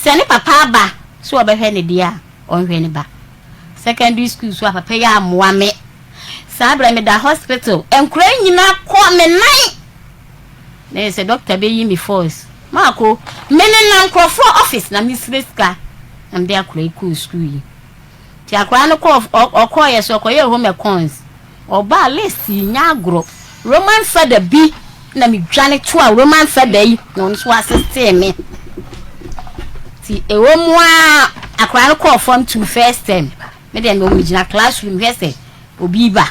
sɛ ne papa aba sɛ ɔbɛhwɛ ne deɛ a, ɔnhwɛ ne ba. Secondary school so a papa yi ammoa me. Saa berɛ meda hospital, nkwadaa nyinaa kɔ me nan. Na yɛ sɛ doctor bɛyi me force. Maako, me nenam nkurɔfoɔ office na mesrɛ sika na mede akwadaa yi kɔɔ sukuu yi. Nti akwadaa no kɔɔ, ɔkɔɔyɛ so ɔkɔyɛɛ home econs. Ɔbaa list yi nyɛ agorɔ. Roman fada bi na medwane toa Roman fada yi na ɔno nso assistee me. Nti ɛwɔ mu ara akwadaa no kɔɔ form two first term. Me deɛ mewɔ megyina classroom hwɛ sɛ obi ba.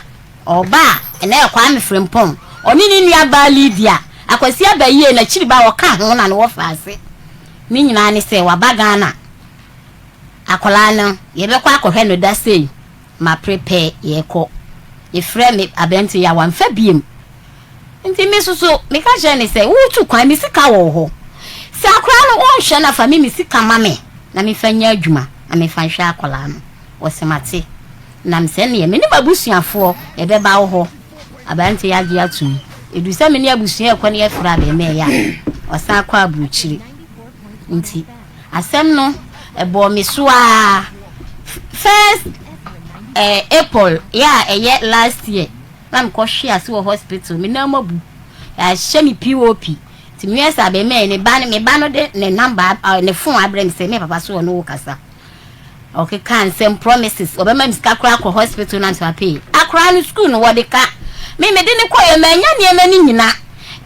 Ɔba a, ɛnɛ yɛ Kwame Frimpong. Ɔne ne nua baa Lydia, Akwasi Abayie, n'akyiri ba ɔka ho na ne wɔfa ase. Ne nyinaa ne sɛ waba Ghana. Akwadaa no yɛbɛkɔ akɔhwɛ no da sei. Ma prepare yɛkɔ. Yɛfrɛ me aberanteɛ yi a wamfa biom. Nti me nso so meka kyerɛɛ no sɛ woretu kwan me sika wɔ wo hɔ. Sɛ akwadaa no wonhwɛ no a fa me me sika ma me na memfa nyɛ adwuma na memfa nhwɛ akwadaa no. Ɔse mate. Nam sɛ neɛ me ne m'abusuafoɔ yɛbɛba wo hɔ. Aberanteɛ yi agye atom. Ɛduru sɛ me ne abusua rekɔ na yɛfrɛ abarimaa yi a, ɔsan kɔ aburokyire. Nti asɛm no ɛbɔɔ me so ara. First eh, April yɛ a ɛyɛ last year na mekɔ hwe ase wɔ hospital, me nan mu abu, yɛahyɛ me POP. Nti meyɛ sɛ abarimaa yi ne ba no, me ba no de ne number, ne phone abrɛ me sɛ me papa so ɔne wo kasa. Ɔkeka nsɛm promises, ɔbɛma me sika koraa akɔ hospital na nso apay. Akwaraa no school no wɔde ka. Me mede no kɔeɛ manya nneɛma no nyina.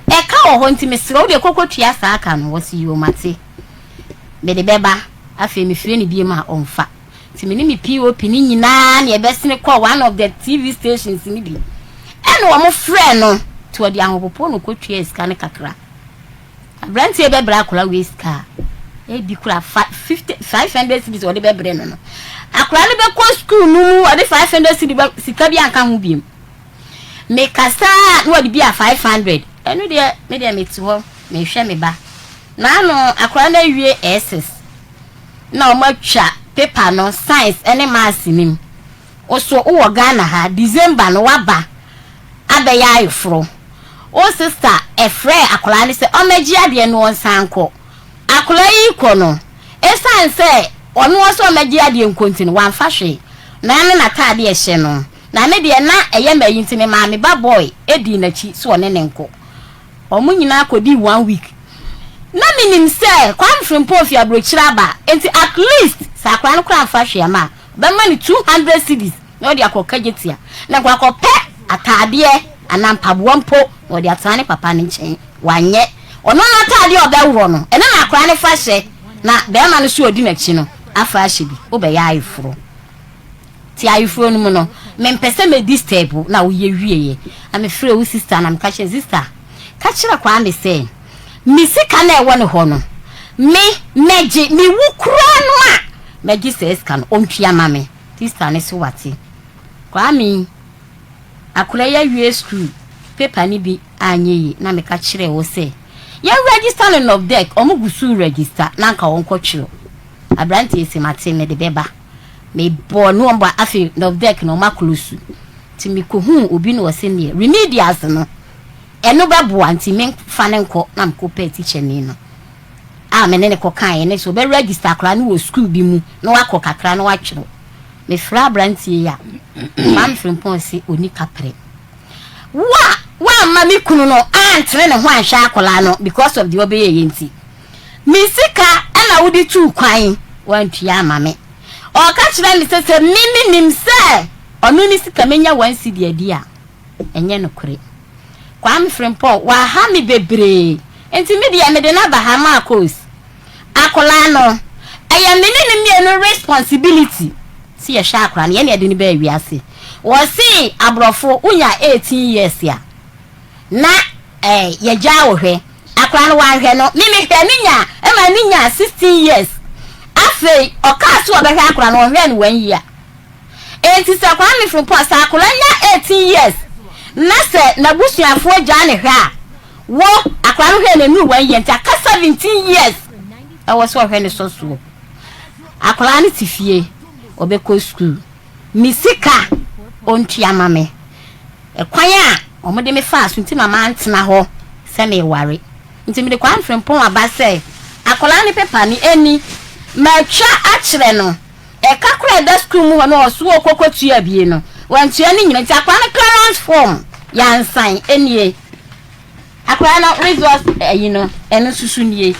Ɛka wɔ hɔ nti mesrɛ wo deɛ kɔkɔ tua saa ka no. Wɔse yoo mate. Mede bɛba. Afei mefrɛ no biom a ɔmfa. Nti me ne me POP no nyinaa na yɛbɛsene kɔɔ one of the TV stations no bi. Ɛna wɔn frɛɛ no nti ɔde ahopopoɔ na ɔkɔtuaa sika no kakra. Aberanteɛ bɛbrɛ akwadaa wei sika a, ebi kora fa 50 500 cedis ɔde bɛbrɛ no no. Akwadaa no bɛkɔ sukuu no mu ɔde 500 cedis bɛ sika bi anka ho biem. Mekasa a na ɔde bi a 500. Ɛno deɛ me deɛ mete hɔ mehwɛ me ba. Naano akwadaa no awie SS na wɔatwa paper no science ne maths nim. Wo so wowɔ Ghana ha, December no woaba abɛyɛ ayeforo. Wo sister frɛɛ akwadaa no sɛ ɔmmɛgye adeɛ no ɔnsan nkɔ. Akwadaa yi rekɔ no, ɛsiane sɛ ɔno ɔsɛ ɔmmɛgye adeɛ nkɔ nti no, wamfa hwee. Na ne n'ataadeɛ a ɛhyɛ no. Na me deɛ na ɛyɛ me ayi nti memaa me ba boy dii n'akyi sɛ ɔne no nkɔ. Wɔn nyinaa kɔdii one week. Na menim sɛ Kwame Frimpong fi aburokyire aba nti at least sɛ akwadaa no koraa amfa hwee amma a, ɔbɛma no 200 cedis na ɔde akɔ Kagyetia na nka wakɔpɛ ataadeɛ anaa mpaboa mpo na ɔde atena ne papa no nkyɛn. Wanyɛ. Ɔno ara ataadeɛ a ɔbɛworɔ no, ɛno na akwadaa no fa hyɛ na barima no nso a ɔdi n'akyi no afa ahyɛ bi. Wobɛyɛ ayeforɔ. Te ayeforɔ no mu no, mempɛ sɛ mɛ disturb wo na woyɛ wieɛ na me frɛ wo sister na meka kyerɛ no sister ka kyerɛ Kwame sɛ me sika no a ɛwɔ ne hɔ no me mɛgye me wu koraa no a mɛgye saa sika no ɔntua ma me. Sister no se wate. Kwame akora yi awie school paper no bi anyɛ yie na meka kyerɛɛ wo sɛ yɛn register no Nɔfdɛk ɔmo gu so register na anka ɔnkɔ twerɛ. Abranteɛ se mate mede bɛba. Me bɔɔ ne wɔn bɔ afei Novdec na wɔn akolosu nti me kɔ huu obi na ɔse neɛ remedials no ɛno bɛ boa nti me fa ne nkɔ na me kɔ pɛɛ teacher ni no a me ne ne kɔ kaeɛ ne sɛ ɔbɛ register akwadaa no wɔ school bi mu na wakɔ kakra na watwerɛ me frɛ abranteɛ yi a Kwame Frimpong se ɔni kaprɛ wo a woamma me kunu no antere ne ho anhwɛ akwadaa no because of deɛ ɔbɛyɛ yɛ nti Me sika na wode tuu kwan, woantua amma me. Ɔka kyerɛɛ me sɛ, sɛ me menim sɛ ɔno ne sika mɛnya one cedi adi a, ɛnyɛ nokore. Kwame Frimpong, waha me bebree, nti me deɛ mede no aba ha, Marcos. Akwadaa no, ɛyɛ me ne no mmienu responsibility sɛ yɛhwɛ akwadaa no, yɛn na yɛde no baa wiase. Wɔse aborɔfo wonya 18 years a, na eh, yɛgyaa wo hwɛ. Akora no wanhwɛ no, me mehwɛ no nya ɛma no nyaa 16 years. Afei ɔkaa so ɔbɛhwɛ akora no, ɔnhwɛɛ no one year. Enti sɛ Kwame Frimpong, sɛ akora nya 18 years na sɛ n'abusuafoɔ gyaa ne hwɛ a, wo akora no hwɛɛ no ɛnuru one year nti aka 17 years ɛwɔ sɛ ɔhwɛ ne sɔ soɔ. Akora no te fie, ɔbɛkɔ school, me sika ɔntua ma me. Ɛkwan a wɔde me faa so nti na mantena hɔ sɛ mereware. Nti mede Kwame Frimpong aba sɛ akwadaa no pepa no ɛni. Matwa akyerɛ no. Ɛka koraa a ɛda sukuu mu hɔ no ɔso ɔkɔ kɔtua bie no. Wantua ne nyina nti akwadaa no clearance form yansan nie. Akwadaa no resource ayi no ɛno nso so nie.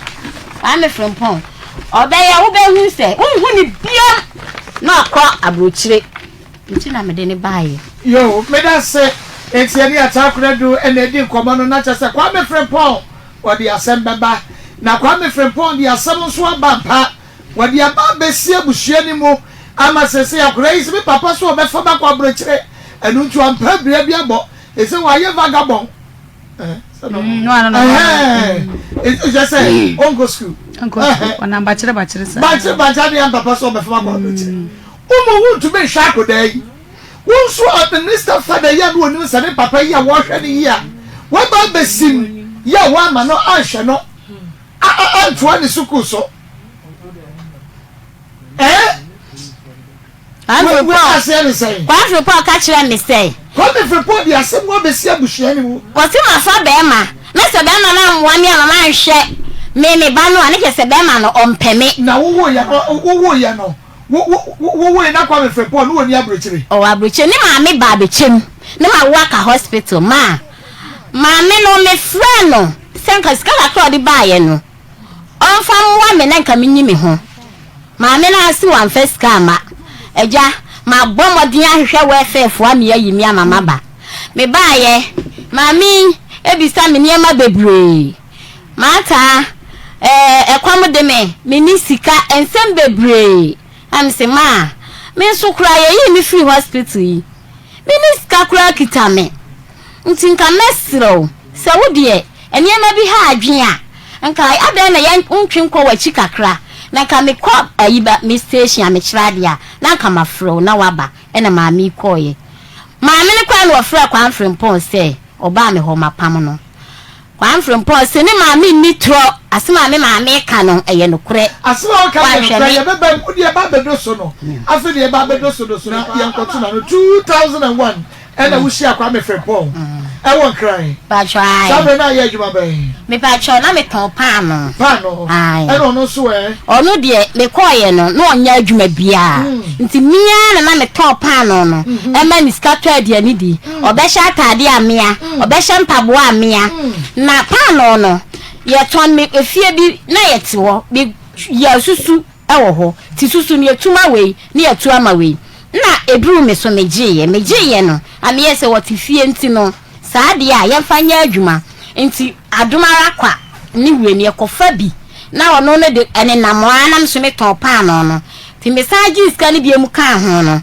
Kwame Frimpong ɔbɛyɛ wobɛhu sɛ wonhu ne biam na ɔkɔ aburokyire nti na mede ne baeɛ. Yoo meda se enti yɛne Ataa Konadu na edi nkɔmmɔ no na kyerɛ sɛ Kwame Frimpong ɔde asɛm bɛba na Kwame Frimpong de asɛm nso aba ampa wɔde aba abɛsi abusua no mu ama seesei akwadaa yi se me papa se ɔbɛfa me akɔ aburokyire ɛno nti ɔmpɛ abira bi abɔ ese wayɛ vagabond ɛsɛ sɛ ɔnkɔ sukuu ɔnam bakyerɛ bakyerɛ saa bakyerɛ bakyerɛ deɛ mpapa sɛ ɔbɛfa akɔ aburokyire wɔn wontumi nhwɛ akɔdaa yi wɔn nso administer fada yi a na wɔnim sɛ ne papa yi a wɔhwɛ no yi a wɔba abɛsim yi a wɔama no anhwɛ no antoa ne sukuu so ɛɛ Kwame Frimpong ka kyerɛɛ me sɛ. Kwame Frimpong de asɛm no abɛsi abusua no mu. Ɔse mafa bɛɛma, na sɛ bɛɛma no ammoa me ama manhwɛ me me ba no a, ne kyerɛ sɛ bɛɛma no ɔmpɛ me. Na wowoeɛ no, wowoeɛ no, wo wo wowoeɛ na Kwame Frimpong no ɔnni aburokyire? Ɔwɔ aburokyire, ne maame baa bɛkyɛm, ne mawo aka hospital, maa maame no mefrɛɛ no sɛ nka sika kakra a ɔde baeɛ no ɔmfa mmoa me na nka menyi me ho. Maame no ase wamfa sika amma. Agya, mabɔ mmɔden ahwehwɛ wɛlfɛɛfoɔ ama yɛayi me ama maba. Mebaeɛ, maame yi bisa me nneɛma bebree. Martha, ɛɛ, ɛkɔm de me, menni sika, nsɛm bebree. Na mese, Ma, me nso koraa yɛyii me firii hospital yi, menni sika koraa kita me. Nti nka mɛsrɛ wo sɛ wo deɛ nneɛma bi ha adwene a, nka adɛn na yɛn wontwe nkɔ w'akyi kakra na nka mekɔ ayi ba me station a mekyerɛ adeɛ a na nka mafrɛ wo na woaba ɛna maame yi kɔeɛ. Maame no koraa na ɔfrɛɛ Kwame Frimpong sɛ ɔbaa me hɔ mapam no. Kwame Frimpong se ne maame nni torɔ, asem a me maame reka no ɛyɛ nokorɛ. Asem a woka no yɛ Wanhwɛ nokorɛ, me. yɛbɛba mu, wodeɛ ɛba abɛdo so no, afei deɛ ɛba abɛdo so no so na yɛnkɔto no ano. 2001 Ɛna wo hyia Kwame Frimpong ɛwɔ Nkran. Paatwɔ ae. Saa berɛ na ayɛ adwuma bɛn? Me paatwɔ na me tɔn paano. Paano? Ae. Ɛna ɔno nso ɛ? Ɔno deɛ me kɔɔyɛ no na ɔnyɛ adwuma biaa. Nti me ara na na me tɔn paano no ɛma ne sika tɔ aduane di. Ɔbɛhyɛ ataadeɛ a mea, ɔbɛhyɛ mpaboa a mea. Na paano no yɛ tɔn me efie bi na yɛ te hɔ me yɛ susu. wɔ hɔ, nti susu no yɛtu ma wei ne yɛtu ama wei. Nna ɛduruu me so megyeeɛ, megyeeɛ no na meyɛɛ sɛ wɔte fie nti no saa deɛ a yɛmfa nyɛ adwuma nti adom ara kwa ne wei no yɛkɔfa bi na ɔno no de ɛnenam hɔ ara na me nso metɔn paanoo no nti mesan gyee sika no biom kaa ho no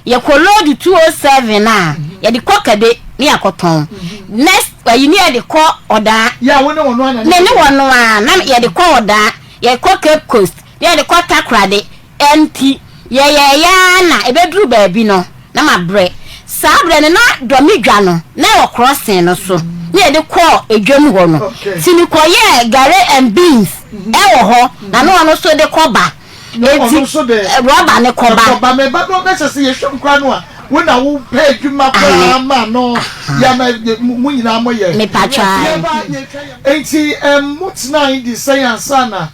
yɛkɔ load 207 a yɛde kɔ Kade ne yɛakɔtɔn next ayi ne yɛde kɔ Ɔdaa me ne wɔn a na yɛde kɔ Ɔdaa Yɛkɔ Cape Coast na yɛde kɔ Takoradi nti yɛyɛeɛ ara na ɛbɛduru baabi no na mabrɛ. Saa berɛ no na Dɔme dwa no na ɛwɔ crossing no so na yɛde kɔɔ dwam hɔ no nti mekɔyɛɛ gari and beans wɔ hɔ na na ɔno nso de kɔba nti rɔba no kɔba. Kɔba me ba no na kyerɛ sɛ yɛhwɛ mu koraa no a wo na wo pɛ adwuma koraa ma no yɛ ma mo nyinaa mo yɛ. Mepatwa ae. Enti motenae di sɛn ansa na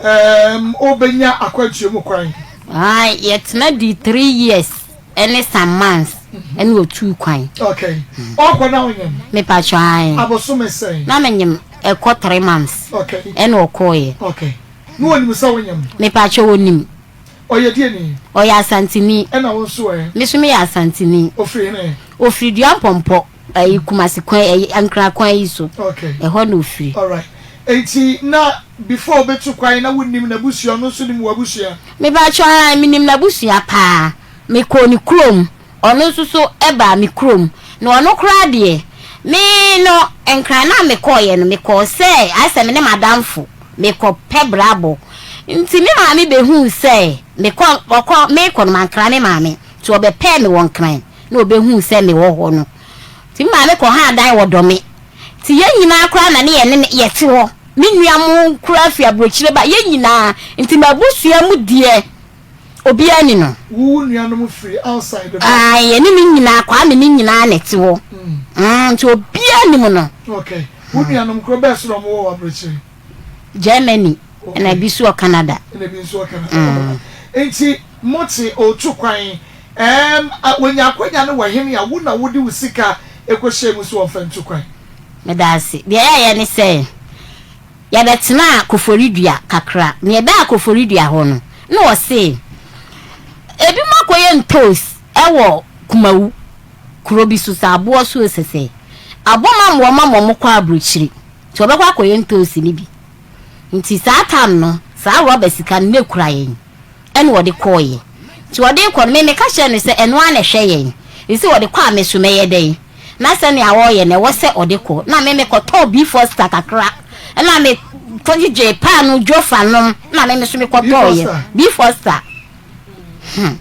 ɔrebɛnya akwantuo mu kwan? Ae, yɛtena dii three years ne some months ɛna ɔtuu kwan. Okay. Ɔrekɔ na wonyem? Mepatwɔ ae. Abosome sɛn? Na menyem ɛkɔ three months. Okay. Ɛna ɔkɔɔeɛ. Okay. Na ɔnim sɛ wonyem? Mepatwɔ ɔnim. Ɔyɛ deɛ ni? Ɔyɛ Asanteni. Ɛna wo nso ɛ? Me nso meyɛ Asanteni. Ɔfiri hene? Ɔfiri Dua Mpɔmpɔ. Ɛyi Kumasi kwan ɛyi Ankara kwan yi so. Okay. Ɛhɔ na ofiri. Alright. Enti na before obetu kwan na wonim n'abusua ɔno nso nim w'abusua? Mepakyɛw ae menim n'abusua paa. Mekɔɔ ne kurom ɔno nso so baa me kurom. Na ɔno koraa deɛ me no Nkran no a mekɔeɛ no mekɔɔ sɛ ayɛ sɛ me ne m'adamfo mekɔ pɛ brabɔ. Nti me maame behuu sɛ mekɔ ɔkɔ mekɔ no mankra me maame nti ɔbɛpɛɛ me wɔ Nkran. na ɔbɛhuu sɛ mewɔ hɔ no, nti me maame kɔhaa dan wɔ Dɔme. Nti yɛn nyinaa koraa na ne yɛne no yɛte hɔ. Me nua mo koraa firi aburokyire ba, yɛn nyinaa. Nti m'abusua mu deɛ, obiara nni no. Wo wo nuanom firi outside ba? Ae, yɛne ne nyinaa, Kwame ne nyinaa na ɛte hɔ. Mm, nti obiara nnim no. Okay. Wo nuanom kuro bɛn so na wɔwɔ wɔ aburokyire? Germany, ɛna ebi nso wɔ Canada. Ɛna ebi nso wɔ Canada. Nti mote ɔretu kwan. Ɛɛm, wɔnya akwanya no wɔ hene a wo na wode wo sika kɔhyɛɛ mu sɛ wɔmfa ntu kwan? Meda ase. Deɛ yɛyɛ ne sɛ, yɛbɛtenaa Koforidua kakra. Na yɛbaa Koforidua hɔ no, na wɔse ebinom akɔyɛ ntoos wɔ Kumawu kuro bi so, sɛ aboɔ so o sɛ sɛ abɔ ma wɔn ma wɔkɔ aburokyire. Nti wɔbɛkɔ akɔyɛ ntoosi no bi. Nti saa tam no, saa rɔba sika no na ɛkura yɛn. Ɛna ɔde kɔeɛ. Nti ɔde rekɔ no, me meka kyerɛɛ no sɛ ɛno ara na ɛhwɛ yɛn. Ɛfiri sɛ ɔde kɔ a me nso mɛyɛ dɛn? Na sɛnea ɔreyɛ no, ɛwɔ sɛ ɔde kɔ. Na me mekɔtɔɔ beefoster kakra, ɛna me kɔgyegyee paanoo Jofa nom, na me nso mekɔtɔeɛ. Beefoster. Hmm.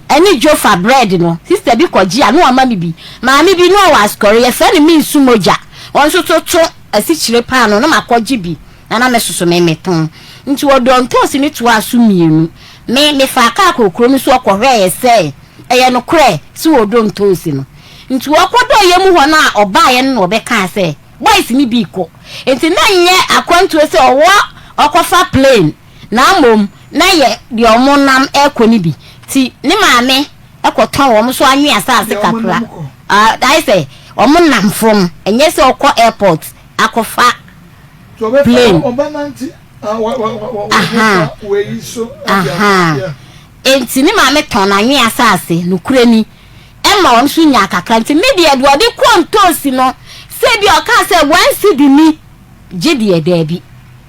Ɛne Jofa bread no, sister bi kɔgye a na wama me bi. Maame bi na ɔwɔ Asukɔre, yɛfrɛ no Minsu Mogya. Ɔno nso toto asikyire paanoo na makɔgye bi. Na na mesoso me metɔn. Nti ɔdɔɔ ntoosi no toaa so mmienu. Me, mefaa kaa kɔɔ kuro no so kɔhwɛeɛ sɛ ɛyɛ nokorɛ sɛ ɔredɔ ntoosi no. Nti ɔkɔdɔeɛ mu hɔ no a ɔbaeɛ no na ɔbɛkaa sɛ boys no bi rekɔ. Nti na nyɛ akwantuo sɛ ɔwɔ ɔkɔfa plane na mmom na yɛ deɛ wɔnam rekɔ no bi. Nti ne maame kɔtɔn wɔn nso anwea asaase kakra. Ayɛ sɛ wɔnam fam, ɛnyɛ sɛ ɔkɔ airport akɔfa plane. Ahaa ahaa Enti ne maame tɔn n'anwea asase, nokorɛ ni, ɛma ɔno nso nyaa kakra. Nti me deɛ, deɛ ɔde kɔɔ ntoosi no, sɛ ebia ɔkaa sɛ one cedi ni, gye deɛ, daabi.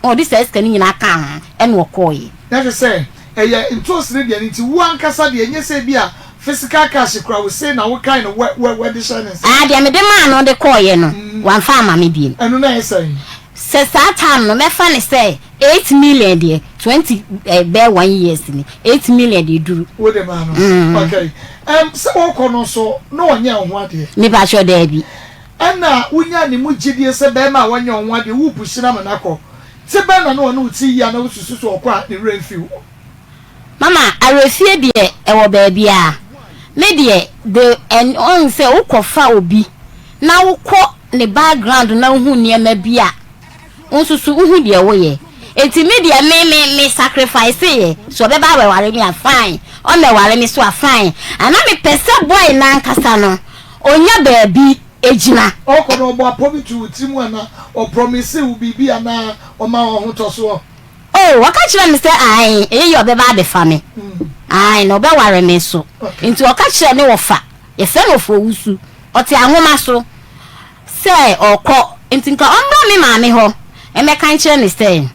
Ɔde saa sika no nyinaa kaa ho, ɛna ɔkɔeɛ. Na kyerɛ sɛ, ɛyɛ ntoosi no deɛ no nti, wo ankasa deɛ, ɛnyɛ sɛ ebia physical cash kura wo sei na wokae no wɛ wɛ wɛ de hyɛɛ ne nsa. Ah, deɛ mede maa no de kɔeɛ no, wamfa amma me bio. Ɛno na ɛyɛ sɛn? Sɛ saa time no mɛfa no sɛ 8 million deɛ 20 eh, bɛyɛ one years ni 8 million deɛ duru. Wo de maa no? Mm. Okay. Um, sɛ wɔkɔ no nso na ɔnyɛ wo ho adeɛ? Mepakyɛ daabi. Ɛna wonya ne mu gyidie sɛ bɛrima a wɔnyɛ wo ho adeɛ wo pushi no ama no akɔ. Te bɛn na na ɔne wo te yie a na wosusu sɛ ɔkɔ a ne werɛ mfi wo? Mama, awerɛfie deɛ ɛwɔ baabiara. Me deɛ the ɛn ɔn sɛ wokɔ fa obi na wokɔ ne background na wohu nneɛma bi a, wo nso so wohu deɛ woyɛ. Enti me deɛ me me me sacrifice yɛ, sɛ ɔbɛba abɛware me a fine, ɔmmɛware me so a fine. Ana mepɛ sɛ boy no ankasa no ɔnya baabi gyina. Ɔkɔ no ɔbɔ apɔ bi to wo tiri mu anaa ɔpromise wo biribi anaa ɔma wo ahotɔsoɔ? Oh, ɔka kyerɛɛ me sɛ ae, ɛyɛ yie a ɔbɛba abɛfa me. Ae, na ɔbɛware me nso. Nti ɔka kyerɛɛ ne wɔfa, yɛfrɛ no Ɔfowusu, ɔte ahoma so, sɛ ɔrekɔ, nti nka ɔmmra me maame hɔ mmɛka nkyerɛ no sɛ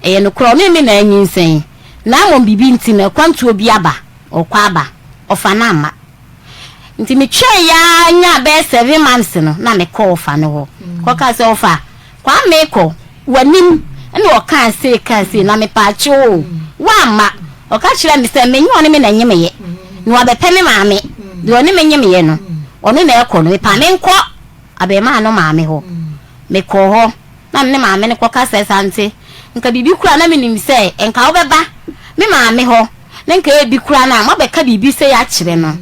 ɛyɛ nokorɛ ɔne me na anyinsɛn, na mmom biribi nti no akwantuo bi aba, ɔrekɔ aba, ɔfa no amma. Nti metwɛeɛ ara nyaa bɛyɛ seven months no na mekɔɔ ɔfa no hɔ kɔkaa sɛ, Ɔfa, Kwame kɔ w'anim na ɔkaa sei kaa sei na mepaakyɛw o, woamma. Ɔka kyerɛɛ me sɛ menye ɔne me na nyemeyɛ na wabɛpɛ me maame, deɛ ɔne me nyemeyɛ no ɔno na ɛkɔ no, mepaa menkɔ abarimaa no maame hɔ. Mekɔɔ hɔ na me ne maame no kɔkasae saa nti nka biribi koraa na menim sɛ nka wobɛba me maame hɔ na nka ebi koraa no a moabɛka biribi sei akyerɛ no.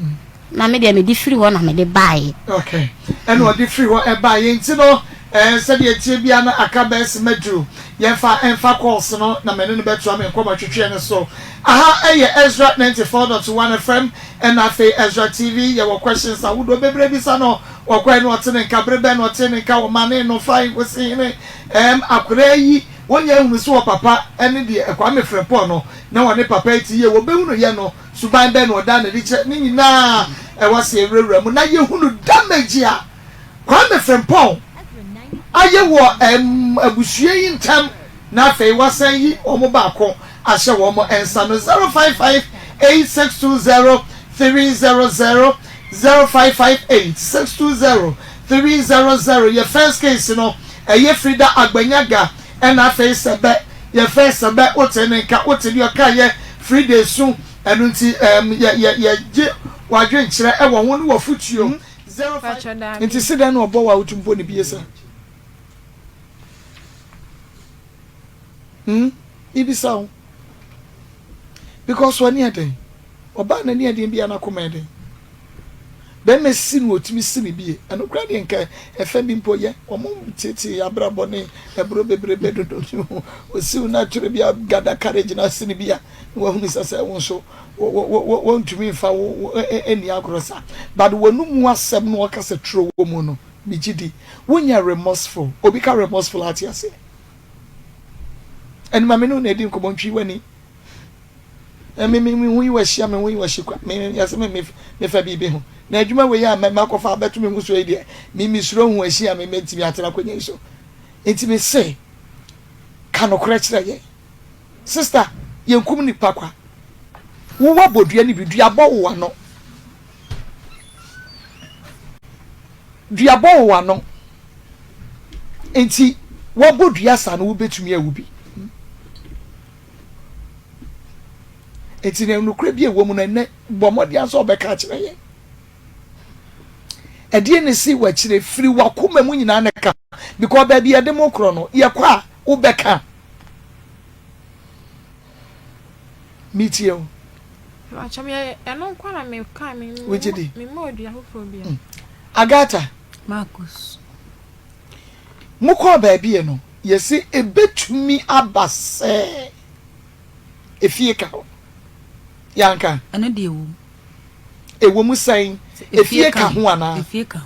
Na me deɛ mede firi hɔ na mede baeɛ. Okay, ɛna ɔde firi hɔ ɛbaeɛ nti no ɛɛ sɛdeɛ ɛteɛ biara no aka bɛyɛ sima duru. Yɛmfa ɛmfa calls no na me ne no bɛtoa me nkɔmmɔ twetweɛ no so. Aha ɛyɛ Ezra 94.1 FM ɛna afei Ezra TV. Yɛwɔ questions ahodoɔ bebree bisa no. Ɔkɔɛ na ɔte ne nka, bere bɛn na ɔtee ne nka, ɔmanee no fae nkosi hene. Ɛɛm akoraa yi wɔnya ahunu sɛ ɔpapa ɛne deɛ Kwame Frimpong no na ɔne papa yi te yie. Wɔbɛhunu yɛ no Suban bɛn na ɔdaa no adi kyerɛ? Ne nyinaa ɛwɔ sɛ yɛwurawura mu na yɛhunu damage a Kwame Frimpong ayɛ wɔ abusua yi ntam na afei wasan yi wɔn baako ahyɛ wɔn nsa no. 0558620300 0558620300 Yɛ first case no ɛyɛ Frida Agbanyaga ɛna afei Sɛbɛ Yɛfrɛ sɛbɛ wote ne nka wote deɛ ɔkaeɛ Frida esu ɛno nti ɛɛm yɛ yɛ yɛgye w'adwenkyerɛ ɛwɔ ho ne w'afotuo 05. Nti se dɛn na ɔbɔ wo a wotumi bɔ ne bie saa? Hmm? Mebisa wo. Because w'ani ɛden. Ɔbaa n'ani ɛden bia n'akoma ɛden. Bɛrima si no ɔtumi si no bie. Ɛno koraa deɛ nka ɛfɛ bi mpo yɛ. Wɔn tietie yɛn abrabɔ ne ɛborɔ bebrebe dodo. Ɔsiw no atwerɛ bi a gada courage na asi no bi a na wahunu sɛ sɛ wo nso wɔntumi mfa wo nni agorɔ saa. But w'anomu asɛm no ɔka sɛ turo wɔ mu no, megye di. Wonyɛ remorseful. Obi ka remorseful a ate aseɛ. Ɛno ma me ne wo na ɛdi nkɔmmɔ ntwi w'ani. Me me me ho yi wahyia me ho yi wahyi kwa me yɛsɛ me me mefa biribi ho na adwuma wei a makɔfa abɛto me ho so yi deɛ me mesuro ho ahyia me mɛntumi atena akonnwa yi so nti me se ka nokorɛ kyerɛ yɛn sista yɛnkum nipa kwa wowɔ abɔdua no bi dua bɔ wo ano dua bɔ wo ano nti wɔbɔ dua saa no wobɛtumi awu bi Enti na nokorɛ bi a ɛwɔ mu no, ɛnnɛ, bɔ mmɔden ara sɛ wobɛka akyerɛ yɛn. Ɛdeɛ na ɛsi w'akyire, firi w'akoma mu nyinaa na ka, because baabi yɛde mo korɔ no, yɛkɔ a, wobɛka. Metie o. Wogye di? Mm. Agatha. Marcus. Mokɔɔ baabi ɛ no, yɛse ɛbɛtumi aba sɛ efie ka hɔ. Yɛanka? Ɛno deɛ ɛwɔ mu. Ɛwɔ mu sɛn? Efie ka ho anaa? Efie ka ho.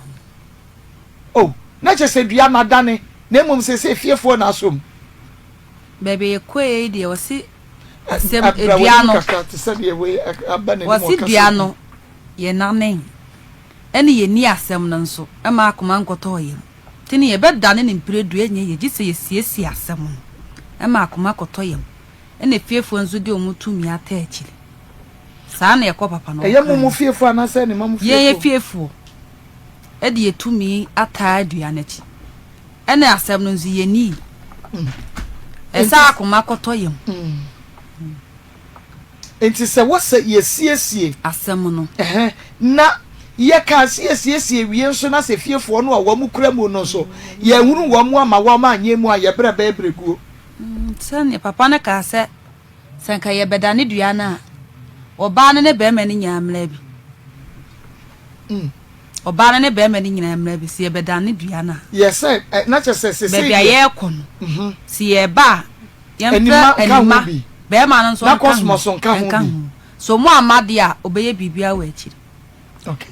Oh, na kyerɛ sɛ dua no adane, na mmom seesei efiefoɔ na asɔ mu. Baabi a yɛkɔeɛ yi deɛ, wɔse asɛm, dua no, wɔse dua no yɛnanee, ɛne yɛnni asɛm no nso, ɛma akoma nkɔtɔɔ yam. Nti no yɛbɛdane no mprɛdu ɛnyɛ yie gye sɛ yɛsiesie asɛm no ma akoma kɔtɔ yam ɛna efiefoɔ nso de wɔn tumi ata akyire. Saa na ɛkɔ papa no Ɛyɛ mo mo fiefoɔ anaasɛ ne ma mo fiefoɔ? Yɛn efiefoɔ de yɛ tumi ataa dua no akyi ɛna asɛm no nso yɛnii. Ɛsɛ akoma kɔtɔ yam. Enti sɛ wɔ sɛ yɛsiesie. Asɛm no. Ɛhɛ, na yɛka sɛ yɛsiesie wie nso na sɛ fiefoɔ no a wɔn kura mu no nso, yɛanhunu wɔn amma wɔn anyɛ mu a, yɛn berɛ bɛyɛ berɛguo. Sɛdeɛ papa no kaa sɛ, sɛ anka yɛbɛdane dua no a, ɔbaa no ne barima no nyinaa mmra bi. Ɔbaa no ne barima no nyinaa mmra bi, sɛ yɛbɛdane dua no a. Yɛ sɛ, na kyerɛ sɛ sesei deɛ. Baabi a yɛrekɔ no, sɛ yɛreba a, Yɛmfrɛ Anima, bɛɛma no nso nka ho, nka ho. So ɔmo amma deɛ a, ɔbɛyɛ biribiara wɔ akyiri. Okay.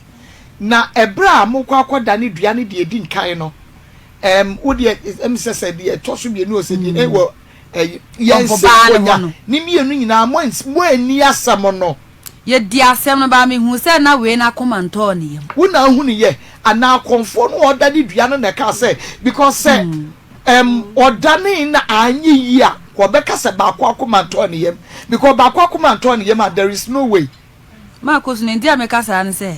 Na ɛberɛ a mokɔ akɔdane dua no deɛ ɛdi nkan no, ɛm, wo deɛ, ɛm sɛ sɛ deɛ ɛtɔ so mmienu o, sɛ deɛ ɛwɔ, ɛyi, yɛn se konya ne mmienu nyinaa, mo, mo anni asɛm no. Yɛdii asɛm no, but mehuu sɛ na wei no akoma ntɔɔ ne yam. Wo na ahunu yɛ anaa akɔmfoɔ no a ɔdane dua no na ɛkaa sɛ, because sɛ ɛm ɔdanee na anyɛ yie a, wɔbɛka sɛ baako akoma ntɔɔ ne yam, because baako akoma ntɔɔ ne yam a, there is no way. Marcus, Nea nti a meka saa ne sɛ,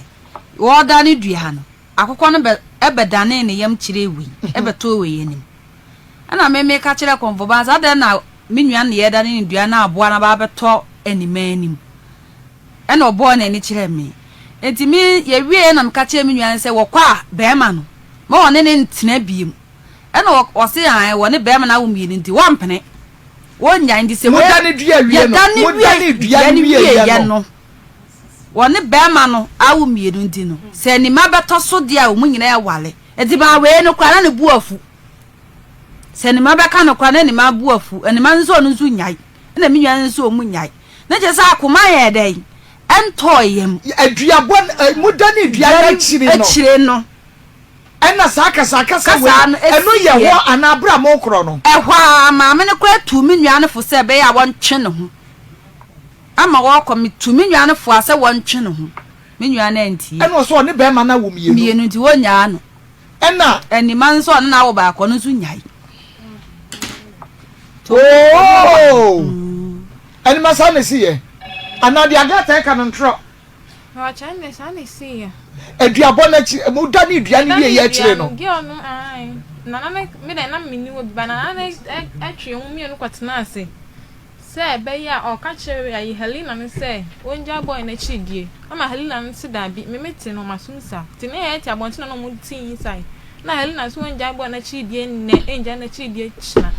wɔredane dua no, akokɔ no bɛ bɛdanee ne yam kyerɛɛ wei, ɛbɛtɔɔ wei anim. Ɛnna me meka kyerɛɛ kɔmfoba no sɛ, Adɛn na me nua no na yɛredane no dua na aboa no aba abɛtɔ anima anim? Ɛnna ɔbɔɔ n'ani kyerɛɛ me. Enti me, yɛwieeɛ na meka kyerɛɛ me nua no sɛ, wɔkɔ a, barima no, ma ɔne no ntena bio. Ɛnna ɔ, ɔse ae, wɔne barima no awo mmienu nti, wɔmpene. Wɔnnyae. Nti sɛ wei, Modane dua wie no, yɛdane modane wie, dua dua no no wieeɛ wieeɛ no. no, wɔne barima no awo mmienu nti no, sɛ anima bɛtɔ so deɛ a, wɔn nyinaa ware. Enti maa wei no koraa na ne bo afu. Sɛ ne mma bɛka no koraa na ne mma bo afu. Ne mma nso ɔno nso nnyae. Ɛna me nua no nso ɔmo nnyae. Na kyerɛ sɛ akoma yɛɛ dɛn? Ɛntɔɔ yam. Aduabɔ no, modane dua no akyiri no. Akyire no. Ɛna saa akasakasa wei, Kasa no ɛno yɛ esiiɛ. hɔ anaa berɛ a mokorɔ no? Ɛhɔ ara, maame no koraa tuu me nua no fo sɛ ɛbɛyɛ a wɔntwe ne ho. Ama wɔrekɔ, metuu me nua no fo ara sɛ wɔntwe ne ho. Me nua no antie. Ɛna ɔsɛ ɔne bɛrima no awo mmienu. Mmienu nti wɔnnyaa no. Ɛna. Anima nso ɔne no awo baako ɔno nso nyae. Oo! Anima saa na esi yɛ. Anaa deɛ Agatha ɛka no ntorɔ. Ɔkyɛ ne saa na esi yɛ. Aduabɔ no akyi mo da ne dua no wie yɛ akyire no. Girl no ae nana no me dɛ na me ni wɔ bi ba nana no ɛtwe wɔn mmienu kɔ tena ase. Sɛ ɛbɛyɛ a ɔka kyerɛɛ ayi Helena no sɛ ongyae boy no akyiri die. Ɛma Helena no se daabi, me mete no masom saa. Nti na yɛte abɔnten na na ɔmo te inside. Na Helena se ongyae boy no akyiri die nnɛ, engyae no akyiri die kyena.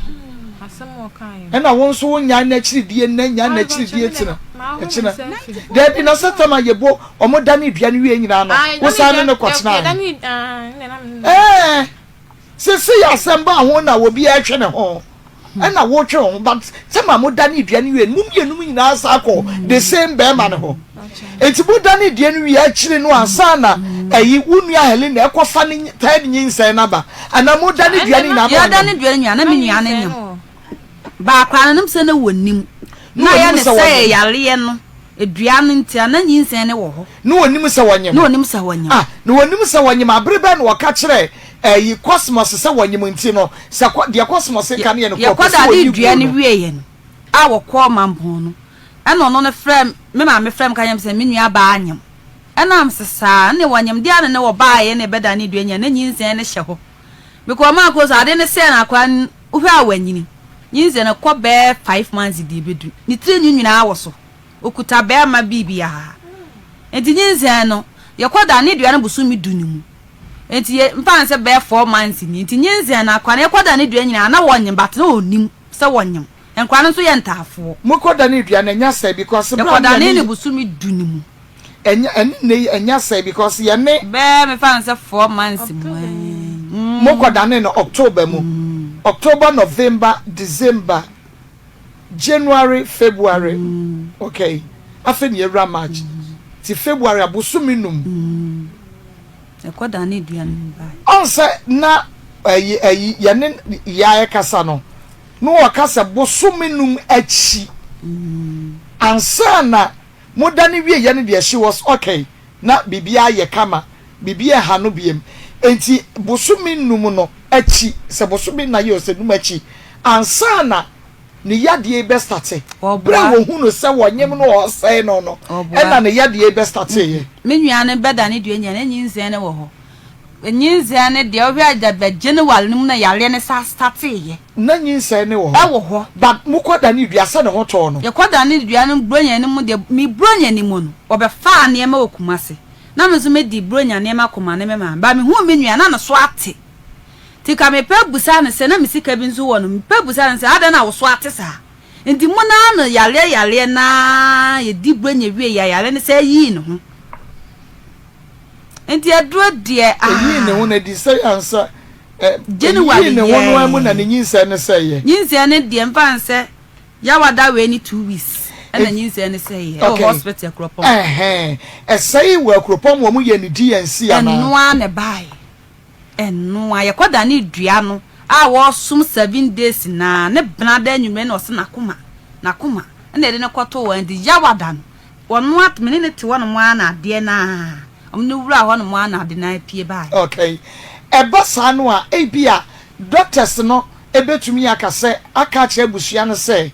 Ɛna wo nso wo nyae n'akyiridie nnɛ nyae n'akyiridie kyena ɛkyena. Daabi na sɛ tam a yɛbɔ ɔmo dane dua no wie nyinaa no wo san ne no kɔtena he? Ɛɛ sesei asɛm baa ho na obiara twe ne ho ɛna wotwe wo ho but tam a mo dane dua no wie no mo mmienu mo nyinaa san kɔ the same bɛrima no hɔ. Enti mo dane dua no wie akyiri no ansa na ɛyi wo nua Helena ɛkɔfa ne third nyinsɛn no aba anaa mo dane dua no nyinaa na ɔnyem? Yɛdane dua no nyinaa na me nua no nyem. Baako a nanom sɛ na wɔnim. Na ayɛ ne sɛ yareɛ no, dua no nti a, na nyinsɛn no wɔ hɔ. Na wɔnim sɛ wɔnyem. Na wɔnim sɛ wɔnyem. Ah, na wɔnim sɛ wɔnyem. Abere bɛn na wɔka kyerɛɛ ɛyi Cosmos sɛ wɔnyem nti no, sɛ kɔ, deɛ Cosmos ka no yɛ nokorɛ, ɔpɛ sɛ Yɛkɔdane wɔyi dua guo no no. wieeɛ no, a wɔkɔɔ Mampong no, ɛna ɔno no frɛɛ, me maame frɛɛ me ka kyerɛɛ me sɛ me nua baa anyem. Ɛna mese saa, ɛnneɛ wɔnyem deɛ a na ne wɔbaeɛ na ɛbɛdane dua nyinaa, na nyinsɛn no hyɛ hɔ. Mekɔɔ Marcos ade no sɛɛ no akwadaa no wohwɛ a wanyini. Nyinsɛn no kɔ bɛyɛ 5 months deɛ ɛbɛdu. Ne tiri nwi nyinaa wɔ so. Ɔkuta bɛrima biribiara. Nti nyinsɛn no yɛkɔ da ne dua no bosome du no mu. Nti yɛ mfa no sɛ bɛyɛ 4 months ni. Nti nyinsɛn no akwadaa no yɛkɔ da ne dua nyinaa na wɔnyem but na ɔnnim sɛ wɔnyem. Nkwadaa no nso yɛ ntaafoɔ. Mokɔ da ne dua no ɛnyɛ sɛe because berɛ a Yɛkɔ da ne ne yɛne bosome du no mu. Ɛnyɛ ɛne nnɛ yi ɛnyɛ sɛe because yɛne. Bɛyɛ mefa no sɛ 4 months mu ɛɛ. Mokɔ dane no October mu. October, November, December, January, February okay afei na yɛwura March nti February a bosome num. Ɛkɔ dane dua no mu bae. Ɔn sɛ na ɛyi ɛyi yɛne yaa ɛkasa no na ɔka sɛ bosome num akyi ansa na modane wieɛ no deɛ she was okay na biribiara yɛ kama biribiara nha no biom enti bosome num no akyi sɛ bosome nnan o sɛ num akyi ansa na ne yadeɛ yi bɛ starte berɛ a wɔhu no sɛ wɔnyem no ɔresɛe no no ɛna ne yadeɛ yi bɛ starteeɛ. Me nua no bɛdane dua nya na nyinsɛn no wɔ hɔ. Nyinsɛn no deɛ wohwɛ a daba January no mu na yareɛ no sa starteeɛ. Na nyinsɛn no wɔ hɔ. Ɛwɔ hɔ. But mokɔ dane dua sɛ ne ho tɔɔ no. Yɛkɔ dane dua no Buronya no mu deɛ me Buronya no mu no wɔbɛfaa nneɛma wɔ Kumasi na me nso medi Buronya nneɛma kɔma ne me maame but mehuu me nua na ne so ate nti nka mepɛ busa no sɛ na me sika bi nso wɔ no mepɛ busa no sɛ adɛn na wo so ate saa nti mo naa no yareɛ yareɛ naa yɛdi Buronya wie yɛ yareɛ no sɛ yii ne ho nti aduro deɛ ah. Ɛyii ne ho na ɛdi sɛ ansa Ɛ, January eyii ne ho no ara mu na yɛɛ. ne nyinsɛn no sɛeɛ. Nyinsɛn no deɛ mfa no sɛ Yawada wei ne 2 weeks ɛna Ef, nyinsɛn no sɛeɛ ɛwɔ okay. hospital Akuropɔn. Ɛhɛn. Ɛsɛee wɔ Akuropɔn mu, wɔn yɛɛ no DNC Ɛno anaa? ara na ɛbaeɛ. Ɛno ara. Yɛkɔdanee dua no a wɔresom 7 days no ara, ne benada anwummerɛ na ɔse n'akoma, n'akoma, ɛna yɛde no kɔtoo hɔ. Ɛnti Yawada no, ɔno ara, me ne no te hɔnom ara na adeɛ no ara, wɔde no wuraa hɔnom ara na ade no ara pue baeɛ. Okay. Ɛba saa no a, ebia doctors no betumi aka sɛ, aka akyerɛ abusua no sɛ,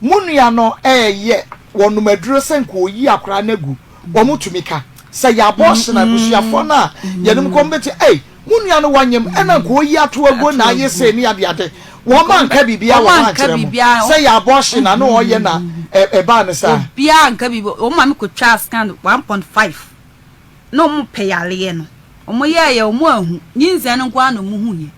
Mo nua no reyɛ, wɔnom aduro sɛ nka ɔyi akwadaa no agu. Wɔtumi ka. Sɛ ɛyɛ abortion a, abusuafoɔ no a yɛnom kɔ, wɔbɛti, Ei, mo nua no wanyem, ɛna nka ɔyi ato aguo na ayɛ sei ne adeade. Wɔn anka biribiara wɔ hɔ ankyerɛ mo sɛ ɛyɛ abortion a na ɔreyɛ na ɛbaa no saa. Obiara anka biribi. Wɔn maame kɔtwaa scan 1.5. Na wɔpɛ yareɛ no. Wɔyɛeɛ, wɔanhu. Nyinsɛn no nko ara na wɔhuiɛ.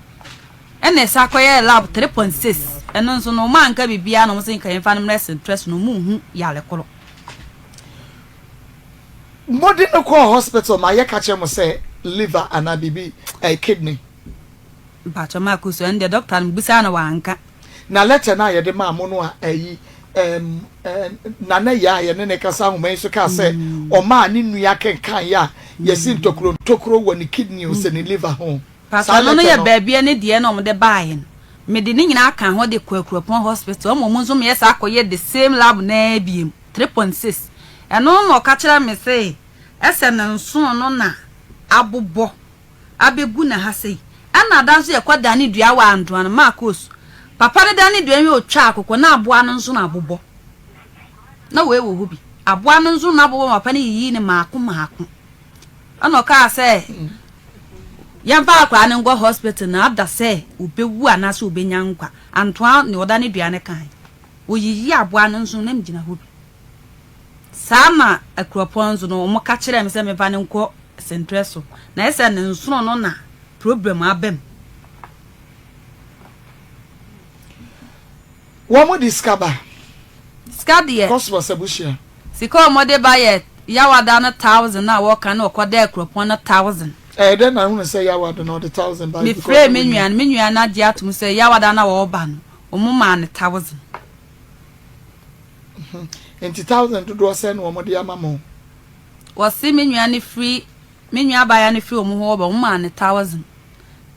Ɛna ɛsan kɔyɛɛ lab 3.6. Ɛno nso no, wɔanka biribiara na wɔse nka yɛmfa no mmrɛ Sentress no, wɔnhu yare koro. Mode no kɔɔ hospital ma yɛka kyerɛ mo sɛ liver anaa biribi, ɛyɛ kidney. Mpakyɛ Marcus, ɛno deɛ doctor no mebisaa no wanka. Na letter no a yɛde maa mo no a ɛyi ɛɛm ɛɛ Nana Yaa a yɛne no kasa ahoma yi so kaa sɛ ɔmaa ne nua kenkan yɛ a yɛsi ntokuro ntokuro wɔ ne kidney o sɛ ne liver ho. Pastor Saa no no letter yɛ no. baabi a ne deɛ na wɔde baeɛ no mede ne nyinaa ka ho de kɔɔ Akuropɔn hospital ɛma wɔn nso meyɛ saa kɔyɛ the same lab no ara biom 3.6 ɛno na ɔka kyerɛ me se ɛsɛ ne nsono no na abobɔ abɛgu na ha sei ɛna da nso yɛkɔ dane dua wɔ Antoa no Marcos papa no dane dua no wie ɔtwa akokɔ na aboa no nso na abobɔ na wei wɔ hɔ bi aboa no nso na abobɔ ma papa no yiyii no maako maako Ɛna ɔkaa sɛ, Yɛmfa akwadaa no nkɔ hospital na ada sɛ ɔbɛwu anaasɛ ɔbɛnya nkwa. Antoa nea ɔda ne dua no kae. Wɔyiyi aboa no nso na megyina hɔ bi. Saa na Akuropɔn nso no, wɔka kyerɛɛ me sɛ memfa no nkɔ Sentrɛ so. Na ayɛ sɛ ne nsono no na problem aba mu. Wɔn de sika ba. Sika deɛ. Cosmos abusua. Sika a wɔde ba yɛ Yawada no thousand a wɔka na ɔkɔdaa kuropɔn no thousand. Ɛyɛ dɛn na ahunu sɛ Yawada na ɔde thousand bae? Me frɛɛ me nua no, me nua no agye atom sɛ Yawada no a wɔba no, wɔn maa no thousand. Nti thousand dodoɔ sɛn na wɔn de ama mo? Wɔse me nua no firi, me nua abaayewa no firi wɔn hɔ ba, wɔn maa no thousand.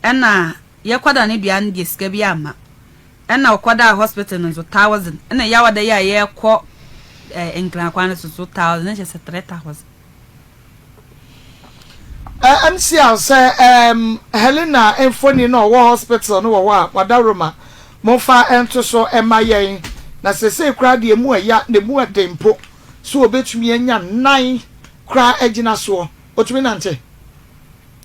Ɛna yɛkɔda ne dua no deɛ sika bi amma. Ɛna ɔkɔdaa hospital no nso thousand ɛna yawada yi a yɛkɔ eh, Nkran kwan no so so thousand ne kyɛ sɛ 3000. Eh, MCR sɛ um, Helena mfoni no ɔwɔ hospital no wɔ hɔ a wadawuroma momfa nto so mma yɛn na sesei koraa deɛ emu ɛya na emu ɛden mpo so obetumi anya nan koraa agyina soɔ otumi nante.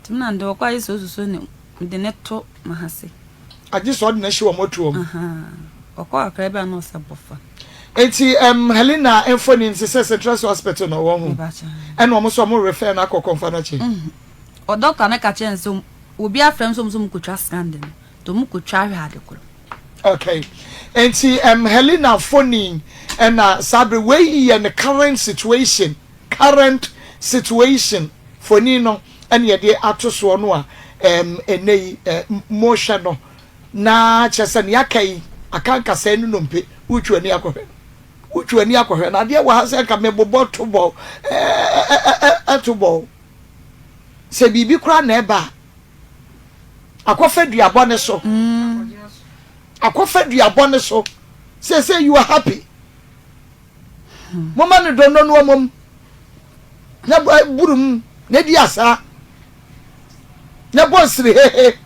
Tumi nante ɔkɔ ayɛ sɛ osusu ne mede ne to mahase. Agye sɛ ɔde no ahyɛ wɔn atuo mu. Ɔkɔ kakra bi a na ɔsɛ bɔ fa. Enti ɛm Helena mfoni nti sɛ Central Hospital na ɔwɔ ho. Ɛna wɔn nso wɔn refer no akɔ Kɔmfa no akyi. Ɔ doctor no ka kyerɛ no sɛ obi afrɛ no sɛ wɔn nso wɔn kɔtwa scan de no nti wɔn kɔtwa ahwɛ ade korɔ. Okay. Enti ɛm Helena mfoni ɛna saa bere wei yɛ ne current situation current situation foni no. ɛna yɛde ato soɔ no a ɛɛm ɛnnɛ yi ɛ mohwɛ no na kyerɛ sɛ nea aka yi aka nkasɛɛ ne nnompe wotwi w'ani akɔhwɛ no wotwi w'ani akɔhwɛ no adeɛ wɔ ha sɛ nka mebobɔ to bɔ ɛɛ ɛto bɔ sɛ biribi koraa na ɛba a akɔfa duabɔ ne so akɔfa duabɔ ne so sɛ sɛ you are happy Momma no dɔnnɔ no ɔmom, na buru mu, na di asa, na bɔ nsirihehe.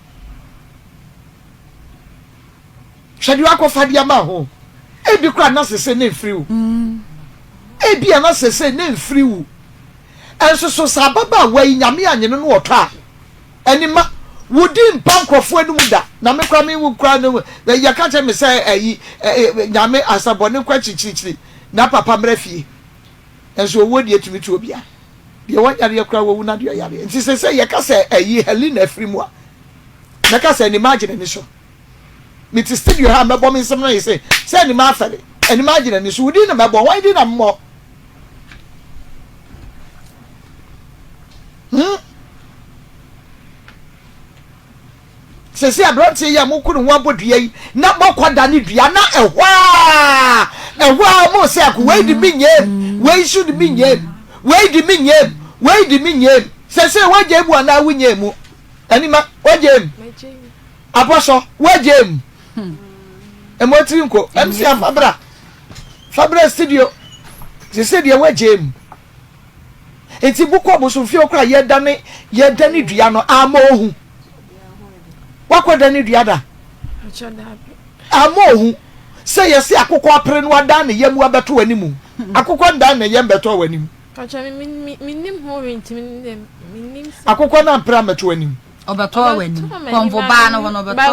Hwɛ deɛ wakɔfa de ama ho. Ebi koraa na sese ne mfiri wo. Ebi a na sese ne mfiri wo. Ɛnso so sɛ ababaawa yi nyame anyene no ɔtɔ a, Ɛne ma wodi mpa nkurɔfoɔ anim da na me koraa me wo koraa no yɛka kyerɛ me sɛ ɛyi nyame asabɔne nkɔ akyirikyirikyiri na papa mmra fie nso owuo deɛ tumi tu obia deɛ wanyareɛ koraa wawu na deɛ ɔyareɛ nti sɛ sɛ yɛka sɛ ɛyi Helena afiri mu a mɛka sɛ anima agye n'ani so mete studio ha mɛbɔ me nsɛm no yɛ sɛ sɛ anima afɛre anima agye n'ani so wodi na mɛbɔ wɔn di na mmɔ Hmm? Sɛsɛ aberanteɛ yi a moko ne ho abɔ dua yi na mɔkɔ da ne dua na ɛhɔ a ɛhɔ a mo sɛ ako wei de me nyɛm wei nso de me nyɛm wei de me nyɛm wei de me nyɛm sɛsɛ wagya mu anaa wonyɛ mu anima wagya mu apɔsɔ wagya mu ɛmɔ tiri nko mc afabra fabra studio sɛsɛ deɛ wagya mu Enti bokɔ abosomfie hɔ koraa yɛdane yɛdane dua no ama ohu. Wakɔ dane dua da? Ama ohu sɛ yɛse akokɔ apere no adan ne yam abɛto w'anim. Akokɔ ndan ne yam bɛtɔ w'anim. Akokɔ no ampere ammɛto w'anim. Ɔbɛtɔ w'anim. Kɔnfo baa no hɔ no ɔbɛtɔ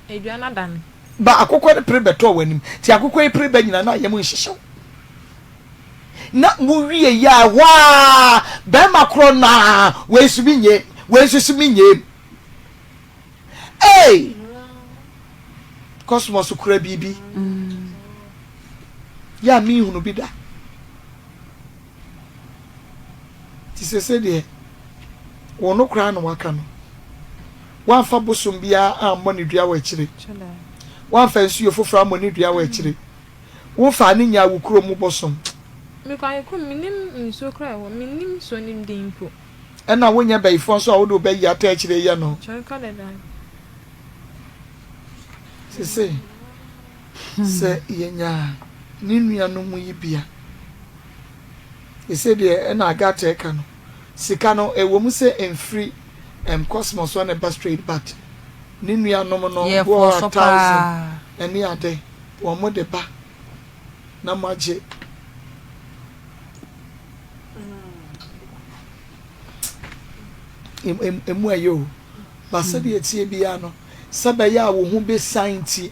w'anim. Ba akokɔ no pere bɛtɔ w'anim. Ti akokɔ yi pere bɛ nyina na yam nhyehyew. Na mo wie yɛ a ɛhɔ ara bɛrima korɔ no ara wei nso me nyɛ wei nso so me nyɛ ee cosmos kura biribi yɛ a menhunu bi da te sɛ sɛ deɛ wɔn no koraa na waka no wamfa bosom biara ammɔ ne dua wɔ akyire wamfa nsuo foforɔ ammɔ ne dua wɔ akyire Wo faa ne nyaa wo kuro mu bosom. Me kɔ ayɛ kurom mennim nsuo koraa ɛwɔ mennim nsuo no din mpo. Ɛna wo nyɛ bayifoɔ nso a wode wo bayi ata akyire yɛ no. Kyɛre ka dada. Sesei sɛ yɛnya ne nuanom yi bi a, sesei deɛ ɛna Agatha ɛka no, sika no ɛwɔ mu sɛ ɛmfiri ɛm Cosmos hɔ na ɛba straight but ne nuanom no Yɛ bi wɔ hɔ a fɔɔso thousand paa. ɛne ade. Wɔn de ba na moagye. Emu ɛyɛ o. Ba sɛdeɛ ɛteɛ biara no, sɛ bɛyɛ a wo ho bɛsiane nti,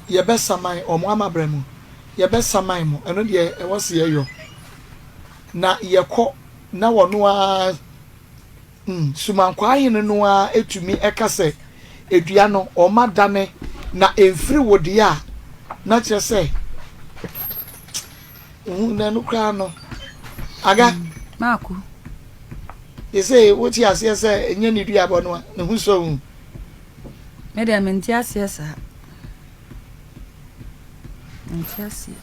yɛbɛsaman wɔn ama brɛ mo. Yɛbɛsaman mo. Ɛno deɛ ɛwɔ sɛ yɛyɔ. Na yɛkɔ na wɔn ara Sumankwaa hene no ara tumi ka sɛ dua no wɔadane. Na ɛmfiri wo deɛ a, na kyerɛ sɛ wohu na ɛno koraa no. Aga. Maako. Yɛsɛ wote aseɛ sɛ ɛnyɛ ne duabɔ no a, ne ho sɔ wo. Me deɛ mente aseɛ saa. Mente aseɛ.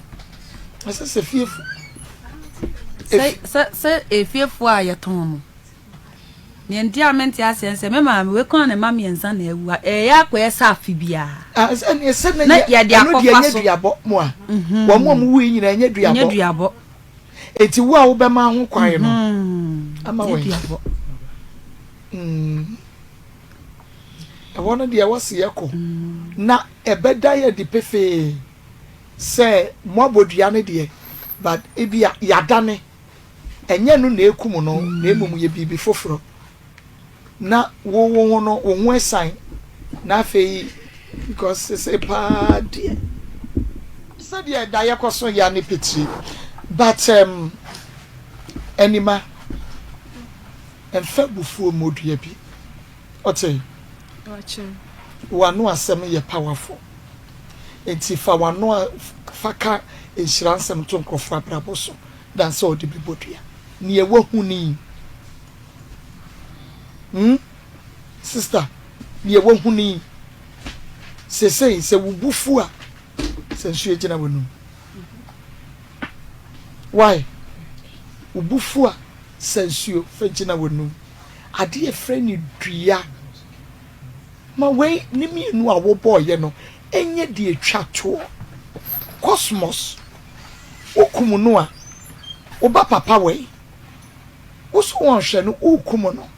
Ɛsɛ sɛ fiefo. Sɛ sɛ sɛ efiefoɔ a yɛtɔn no. Nea nti a mente aseɛ sɛ me maame wei kɔn ne mma mmiɛnsa na awu a ɛyɛ akɔyɛ sɛ afe biara. Ah, sɛ ne sɛ ne yɛ ɛno deɛ ɛnyɛ duabɔ mu a. Mhm. Wɔn a wɔn wuyi nyinaa ɛnyɛ duabɔ. Ɛnyɛ duabɔ. Eti wo a wobɛma ho kwan no. Mhm. Ama wɔn. Ɛnyɛ duabɔ. Mm. Ɛhɔ no deɛ wɔsi yɛkɔ na ɛbɛda yɛ adi pefee sɛ moabɔ dua no deɛ but ebia yɛadane ɛnyɛ no na ekum no na mmom yɛ biribi foforɔ na wo wo ho no wo ho asian na afei because sese paa deɛ sɛdeɛ daeɛ kɔ so ya ne petire but um, anima Mfa abufuo mmɔ dua bi. Ɔte? W'ano asɛm yɛ powerful. Enti fa w'ano a fa ka nhyira nsɛm to nkurɔfoɔ abrabɔ so than sɛ ɔde bɛbɔ dua. Neɛ wahu ni. Hmm? Sister, neɛ wahu ni. Sesei sɛ wo bo fu a, sɛ nsuo gyina w'anum. Why? Wo bo fu a, Sa nsuo fa gyina w'anum. Adeɛ yɛfrɛ no dua. Ma wei ne mmienu a wobɔeɛ no nyɛ deɛ ɛtwa toɔ. Cosmos, wokum no a, wo ba papa wei, wo so wɔnhwɛ no, worekum no.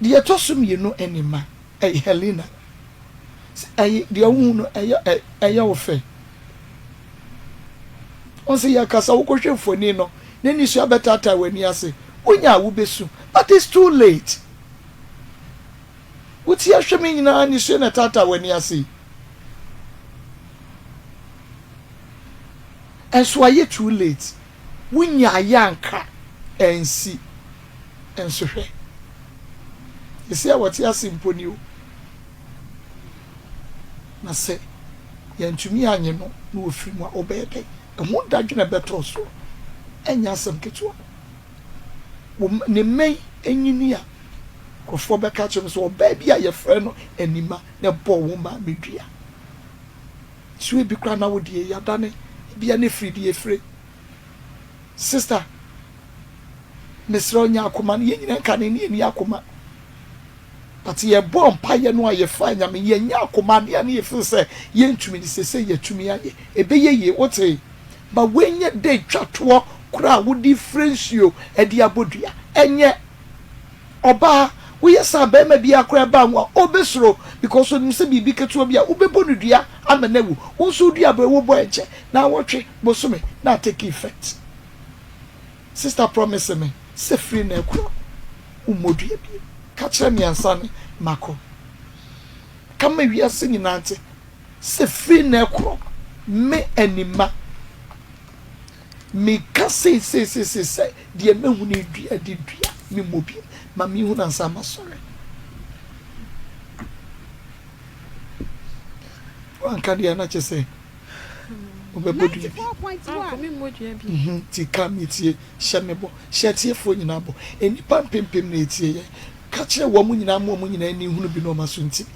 Deɛ ɛtɔ so mmienu Anima, ɛyɛ Helena. Sɛ ɛyɛ deɛ wohu no ɛyɛ ɛyɛ wo fɛ. Wɔn sɛ yɛkasa wokɔhwɛ mfoni no na nisuo abɛtaataa w'ani ase. Wonya a wobɛsu but it's too late. Wotie ahwɛ me nyinaa nisuo na ɛtaataa w'ani ase yi. Ɛnso ayɛ too late. Wonyaeɛ anka ansi. Nso hwɛ. Seesei a wɔte ase mpo ni o. Na sɛ yɛantumi annye no na wafiri mu a, ɔbɛyɛ dɛn? Ɛho dadwene a ɛbɛtɔ so nyɛ asɛm ketewa. Wo ne mmɛn nyini a, nkurɔfoɔ bɛka akyerɛ me sɛ ɔbaa bi a yɛfrɛ no Anima na ɛbɔɔ wo maame dua. So ebi koraa na wo deɛ yɛadane, ebia na ɛfiri deɛ ɛfire. Sister, mesrɛ wo nya akoma no, yɛn nyinaa nka ne ne yɛnni akoma. But yɛbɔɔ mpaeɛ no a yɛfaa Nyame yɛnnya akoma adeɛ a ne yɛ feel sɛ yɛntumi no sesei yɛatumi ayɛ ɛbɛyɛ yie wotee ma wei nyɛ dɛ twa toɔ koraa a wode frɛ nsuo de abɔ dua ɛnyɛ ɔbaa woyɛ saa barima biara koraa ɛbaa ho a ɔbɛsuro because onim sɛ biribi ketewa bi a wobɛbɔ no dua ama no awu wo nso wo dua bɔ wobɔ ɛnkyɛ naawɔtwe bosome na atake effect. Sister promise me sɛ firi nnɛ korɔ wo mmɔ dua bio. Ka kyerɛ me ansa ne makɔ. Ka ma wiase nyinaa nte sɛ firi nnɛ korɔ me Anima me ka sei sei sei sei sɛ deɛ mɛhunu yi dua de dua me mmɔ bio. Ma me hunu ansa masɔre. Wanka deɛ na kyɛ sɛ. Wobɛbɔ dua bi. Mhm, nti ka metie, hyɛ me bɔ, hyɛ atiefoɔ nyinaa bɔ. Nnipa mpempem na ɛtie yɛn. Ka kyerɛ wɔn nyinaa ma wɔn nyinaa ani nhunu bi na wɔn aso nti bi.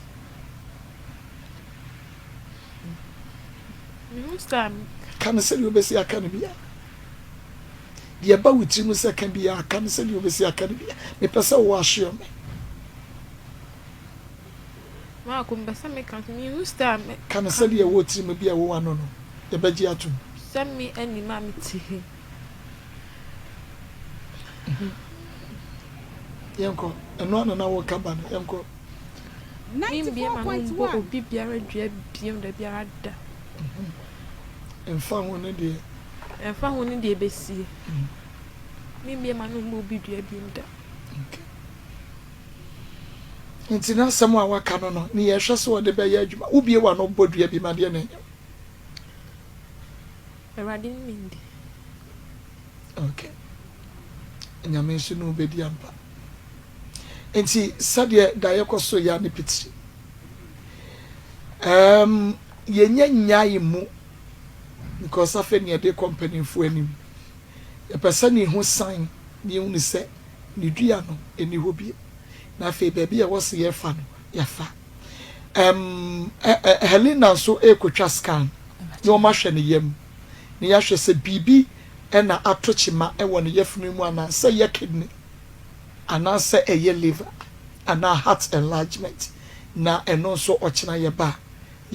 Ka no sɛdeɛ wobɛsi aka no biara. Deɛ ɛba wo tirim sɛ ka biara, ka no sɛdeɛ wobɛsi aka no biara. Mepɛ sɛ wowɔ assure me. Maako, mepɛ sɛ meka sɛ mehu star me. Ka no sɛdeɛ ɛwɔ tirim bi a ɛwɔ w'ano no, yɛbɛgye atom. Sɛ me anim a mete he. Yɛnkɔ, ɛno ara na na woreka ba no, yɛnkɔ. Membue m'ano mbɔ obi biara dua bio da biara da. Ɛmfa ho ne deɛ. Ɛmfa ho ne deɛ ɛbɛsie. Membue m'ano mbɔ obi dua bio da. Okay. Nti n'asɛm a waka no no, ne yɛhwɛ sɛ ɔde bɛyɛ adwuma. Wobue w'ano bɔ dua bi ma deɛ na ɛnyɛ wo. Awurade ne me ndi. Okay. Nyame nso ne wo bɛdi ampa. Nti sɛdeɛ daeɛ kɔ so yɛ a ne pitiri. Um, yɛnya nnyae mu because afei ne yɛde kɔ mpanimfoɔ anim. Yɛpɛ sɛ ne ho san na yɛhunu sɛ ne dua no ɛni hɔ bio. Na afei baabi a ɛwɔ sɛ yɛfa no, yɛafa. Um, Helena nso ɛrekɔtwa scan na wɔahwɛ ne yam na yɛahwɛ sɛ biribi na ato kyema wɔ ne yafunu mu anaa sɛ ɛyɛ kidney anaasɛ ɛyɛ liver anaa heart enlargement na ɛno nso ɔkyena yɛba a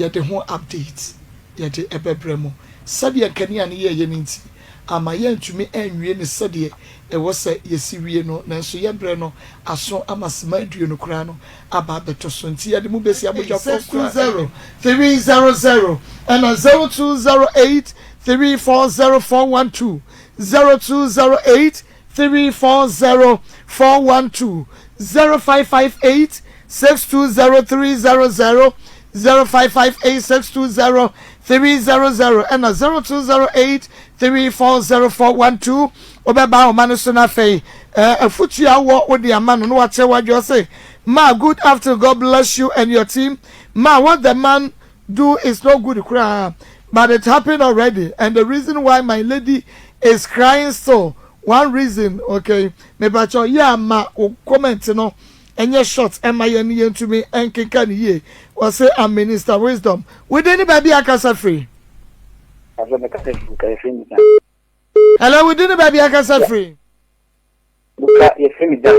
yɛde ho update yɛde ɛbɛbrɛ mo. Sɛdeɛ nkanea no yɛɛyɛ no nti ama yɛantumi anwie no sɛdeɛ ɛwɔ sɛ yɛsi wie no nanso yɛn berɛ no aso ama sima aduonu koraa no aba abɛtɔ so nti yɛde mo bɛsi abodwafoɔ 620 300 ɛna 0208 340 412 0208 340 412 0558 620 300 0558 620 300 ɛna 0208 340 412 Wobɛba ahoma no so na afei eh, afutuo a wowɔ wode ama no na wakyerɛ w'adwene ɔse Ma good afternoon God bless you and your team Ma what the man do is not good koraa but it happened already and the reason why my lady is crying still one reason okay mepakyɛw yɛ a ma wo comment no ɛnyɛ short ɛma yɛn ne yɛntumi nkenka no yie wɔse I'm minister wisdom within ne baabi akasa firi. Pastor mekasa firi nka yɛfrɛ me Jan. Hello within ne baabi akasa firi. Buka yɛfrɛ me Jan.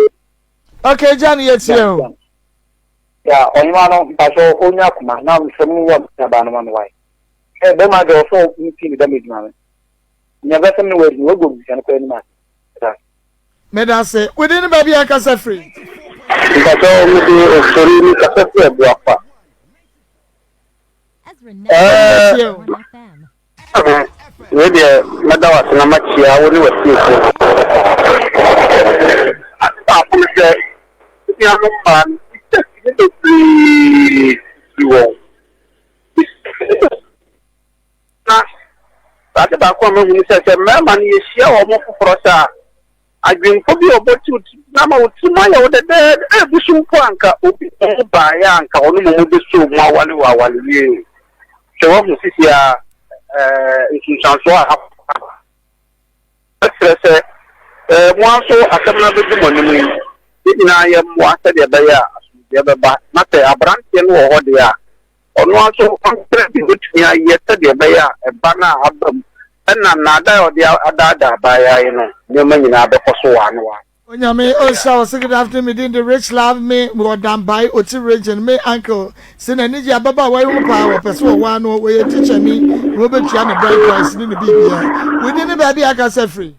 Okay Jan yɛtie o. Ya ɔhema no mpakyɛw ɔnya akoma na mesrɛ mo wɔ me abaa no ma me wae ɛ bɛma deɛ ɔsɛ ɔmfi ne damage ma me nya bɛsɛm ne wadi no wagu abusua no kɔ anim ase meda Medase. Wo din ne baabi a kasa firi? Mpakyɛw mede ofori me kasa firi Abuakwa. Ɛɛ. Wei deɛ mɛda wo ase na makyia wo ne w'atiefoɔ. Ade baako ne sɛ, me nuanom mmaa no, mistakes no bebree firi wɔn. Mistakes no bebree. Na ade baako a mahu ne sɛ, sɛ mmarima no yɛhyia wɔn foforɔ saa a, Adwempɔ bi a ɔbɔ ti wo tirim na ama wo tirim ayɛ wo dɛdɛɛdɛ. Ebi so mpo a anka obi mmom baeɛ a anka ɔno mmom bɛsoo mu awale wo awale wie o. Hwɛ woahu sisi a ɛɛ nsunsuansoɔ a aba. Mɛsrɛ sɛ ɛɛ mo ara nso asɛm no abɛdu mo anim yi, yɛn nyinaa yɛmmoa sɛdeɛ ɛbɛyɛ a asomdwoeɛ bɛba. Na sɛ aberanteɛ no wɔ hɔ deɛ a, Ɔno ara nso ɔnkyerɛ deɛ ɔbɛtumi ayɛ sɛdeɛ ɛbɛyɛ a ɛba no a aba mu na nnaadaa a ɔde adaadaa abaayewa yi no, nneɛma nyinaa bɛkɔ so waano waano. Onyame onhyira wo se good afternoon me din de Rich Love me wɔ Dambai Oti region me uncle se n'ani gye ababaawa yi ho paa wɔpɛ se wɔwaa no wɔyɛ teacher ni na wɔbɛtua ne bride price ne ne biribiara wo din ne baabi a akasa firi.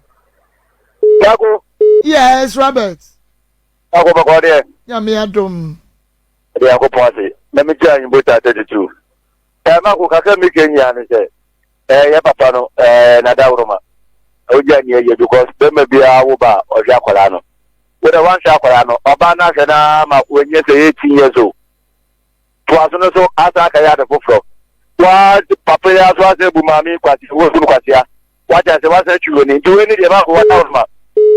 Kwaku. Yes Robert. Kwaku bɔkɔɔ deɛ. Nyame adom. Meda Nyankopɔn ase na megyaa Nyimbotaa 32. Eh, mako kakra meka nyia ne sɛ, eh, yɛ papa no, eh, n'adaworoma. Ogyaa ni ɛyɛ because bɛrima biara wo ba a ɔhwɛ akwadaa no. Wo dɛ wanhwɛ akwadaa no, ɔbaa no ahwɛ no ara ma wanyɛ sɛ 18 years old. Toa so no so asan akɛyɛ ade foforɔ. Wa papa yi aso asan abu maame yi kwasia, wabu no kwasia. Wate ase, wasan atwi w'ani. Nti wei ne deɛ baako wadaworoma.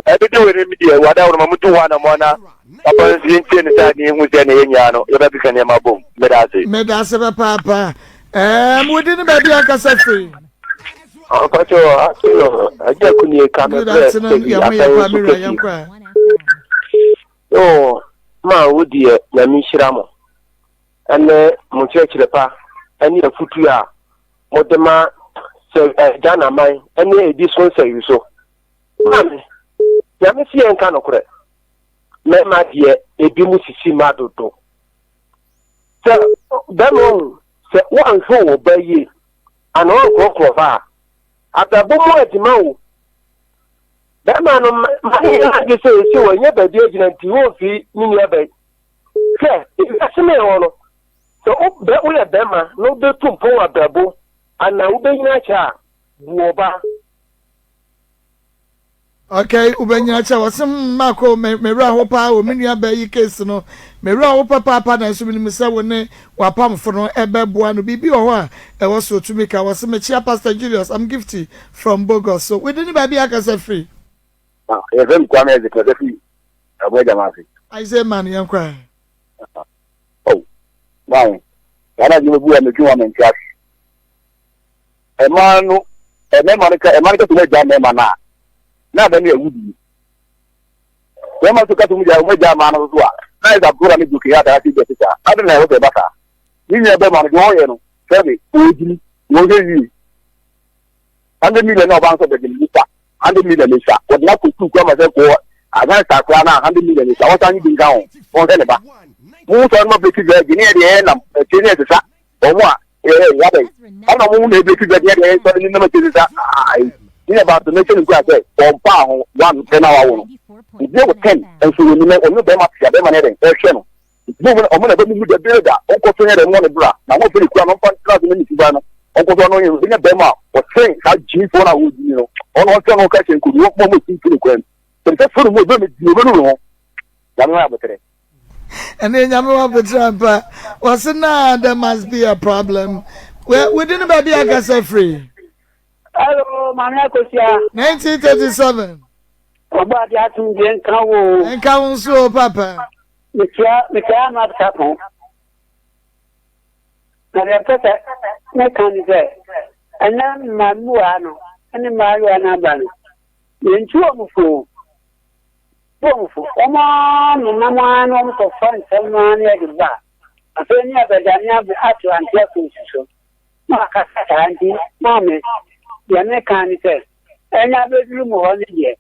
Ɛbɛdi w'ani mi deɛ wadaworoma mutu ho anamɔ na papa nso yɛntie ne saa ne yɛhu sɛ ne yɛ nyinaa no yɛbɛkeka nneɛma bom. Meda ase. Meda ase papaapa. Ɛɛm wodi ne baabi ankasa firi. Ɔkɔkyɛ afternoon agya kunie ka me Good brɛ afternoon sɛbi yɛn ho yɛ asɛn paa so me wura kɛsi. yɛn kɔ a. Yoo ma wo deɛ nyame nhyira mo ɛne mo nkyerɛkyerɛ pa ɛne afutuo a mode ma sɛ eh, Ghana man ne ɛdi so nsɛyi so. Maame, Nyame se yɛnka nokorɛ. Mɛma deɛ ebi mu sisi ma dodo. Sɛ bɛma ohu sɛ woanhwɛ wo ba yie anaa woankorɔkorɔ ba a, abrabɔ mu adima wo. Bɛrima no ma ne yɛ ade sɛ ɛsi wɔ nyɛ baabi agyina nti wɔmfiri ne nua bɛn. Hwɛ, ewiase no yɛwɔ no, Sɛ wo bɛ woyɛ bɛrima na wobɛtu mpɔn wɔ abrabɔ anaa wobɛnyini akyɛ a, bu ɔbaa. Okay, wobɛnyini akyɛ wɔse hmm Marco me me werɛ ho paa wɔ me nua baa yi case no me werɛ ho papaapa nanso menim sɛ wo ne w'apamfo no ɛbɛboa no biribi wɔ hɔ a ɛwɔ so otumi ka wɔse mekyia Pastor Julius I'm Gifty from Bogos so within ne baabi akasa firi. Ah, yɛfrɛ me Kwame Isaac na fi Aboagya Maase. Isaac man yɛnkɔ ɛ. Oh, maame. Saa na adwuma bi wɔ a medwen ho a mente ase. Mmaa no, mmarima no ka, mmaa no ka sɛ wɔagyaa mmarima no a, na ada ne awudie. Mmarima nso ka sɛ wɔagyaa wɔagyaa mmaa no nso a, na ayɛ sɛ abroda ne broken heart anaasɛ ebi ɛte saa. Adɛn na ɛwɔ sɛ ɛba saa? Ne nua bɛrima no deɛ ɔyɛ no, sɛbe, ɔgyimi, wɔnhwɛ yie. 100 million na ɔba nso bɛgye ne nipa 100 million nsa wɔde no akɔ sukuu kura ma sɛ kɔɔ advance akora na 100 million nsa wɔsan nye bi nka ho wɔnhwɛ ne ba mo sɔrɔ no ma breki vɛgye ne yɛ deɛ ɛyɛ nam akyire ne ɛsesa wɔn a ɛyɛ yabɛn ɛna wɔn na ebreki vɛgye ne yɛ deɛ ɛsɔre ne nam akyire sesa ayi ne yɛ baasa ne kyɛ ne nkura sɛ wɔn paa ho one pɛ na wawo no ebi wɔ ten nso wɔn nim wɔn bɛrima tia bɛrima ne yɛ dɛ ɛhwɛ no Nti mo ɔmo na ɛbɛ mumu dɛ bere da ɔnkɔ so nyɛ dɛ mmɔ ne bra na ho fɛ ne kura no ɔmfa ntra ase ne ne suban no ɔnkɔ so ano yɛ ɔbɛnya bɛrima a ɔsen saa gyimifoɔ no a wɔgyimi no ɔno ɔntra no ɔka kyerɛ nkodu wɔn mo esi mfi ne kwan mu sɛ sɛ funu mu ɔbɛ me di ɔbɛnu ne ho nyame wa abotere. Ɛne nyame wa abotere ampa wɔse naa there must be a problem within baabi akasa firi. Hello, Maame Akosua. 1937. Ɔbɔ ade asomdwe nka wo. Nka wo nso o papa. Mekyia mekyia Arnold Sarpong. Na deɛ mpɛ sɛ meka ne sɛ ɛnɛ mmamuwa no ne mmaayewa no aba no yɛntu wɔn fo tu wɔn fo wɔn ara nenam ara na wɔn kɔfa nsɛm no ara ne ɛde ba afei ne abɛdane abɛ ato ante akɔnsu so na wakasa saa nti maame deɛ meka ne sɛ ɛnyɛ abɛduru mu hɔ no deɛ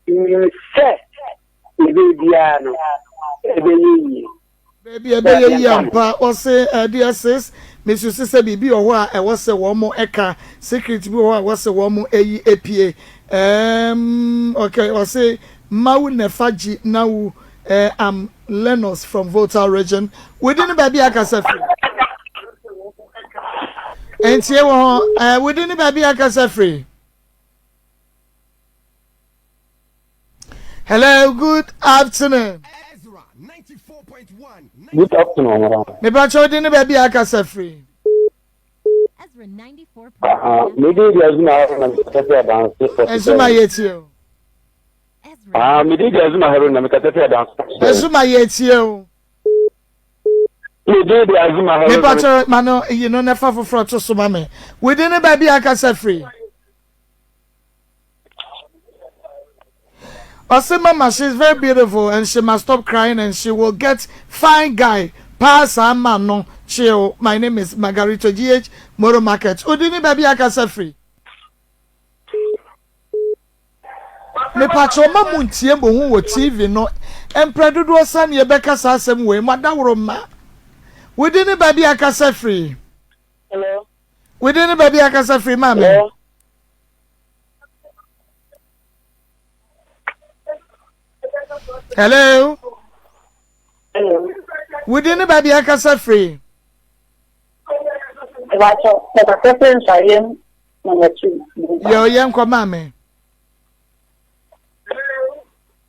menim sɛ Bere biara no, ɛbɛyɛ yie. Baabi a ɛbɛyɛ yie ampa. Ɔse, eh, dear sis, mesusu sɛ biribi wɔ hɔ a ɛwɔ sɛ wɔn ɛka, secret bi wɔ hɔ a ɛwɔ sɛ wɔn ɛyi epie. Ehm, okay, ɔse, Mawu Nefa Gyi Nawu, eh, I'm Lenus from Volta region. Wodi ne baabi akasa firi? Ɛntie wɔ hɔ, eh, wodi ne baabi akasa firi? Hello, good afternoon. Good afternoon, madam. Mepakyɛ wo din ne baabi a akasa firi. Me din di Azuma Haruna mekasa fi Adanse Forty Azuma yɛ tie o. Ah, me din di Azuma Haruna mekasa fi Adanse Forty Azuma yɛ tie o. Me din di Azuma Haruna. Mepakyɛ ma no yi no na fa foforɔ to so ma me. Wo din ne baabi a akasa firi. Ɔse mama she is very beautiful and she must stop crying and she will get fine guy paa saa man no chill my name is Margarito GH Moro market odi ne baabi akasa firi. Mepakyɛw ma mo ntie mo ho wɔ TV no mprɛ dodoɔ sɛn na yɛbɛka saa asɛm wei mo adaworo mma wodi ne baabi akasa firi. Hello. Wodi ne baabi akasa firi maame. Hello. Hello. Hello. Wodi ne baabi akasa firi. Ìbàtọ̀ pẹ̀pẹ̀pẹ̀ pé nsàyẹ̀ number two. Yẹ o yẹ nkọ maame.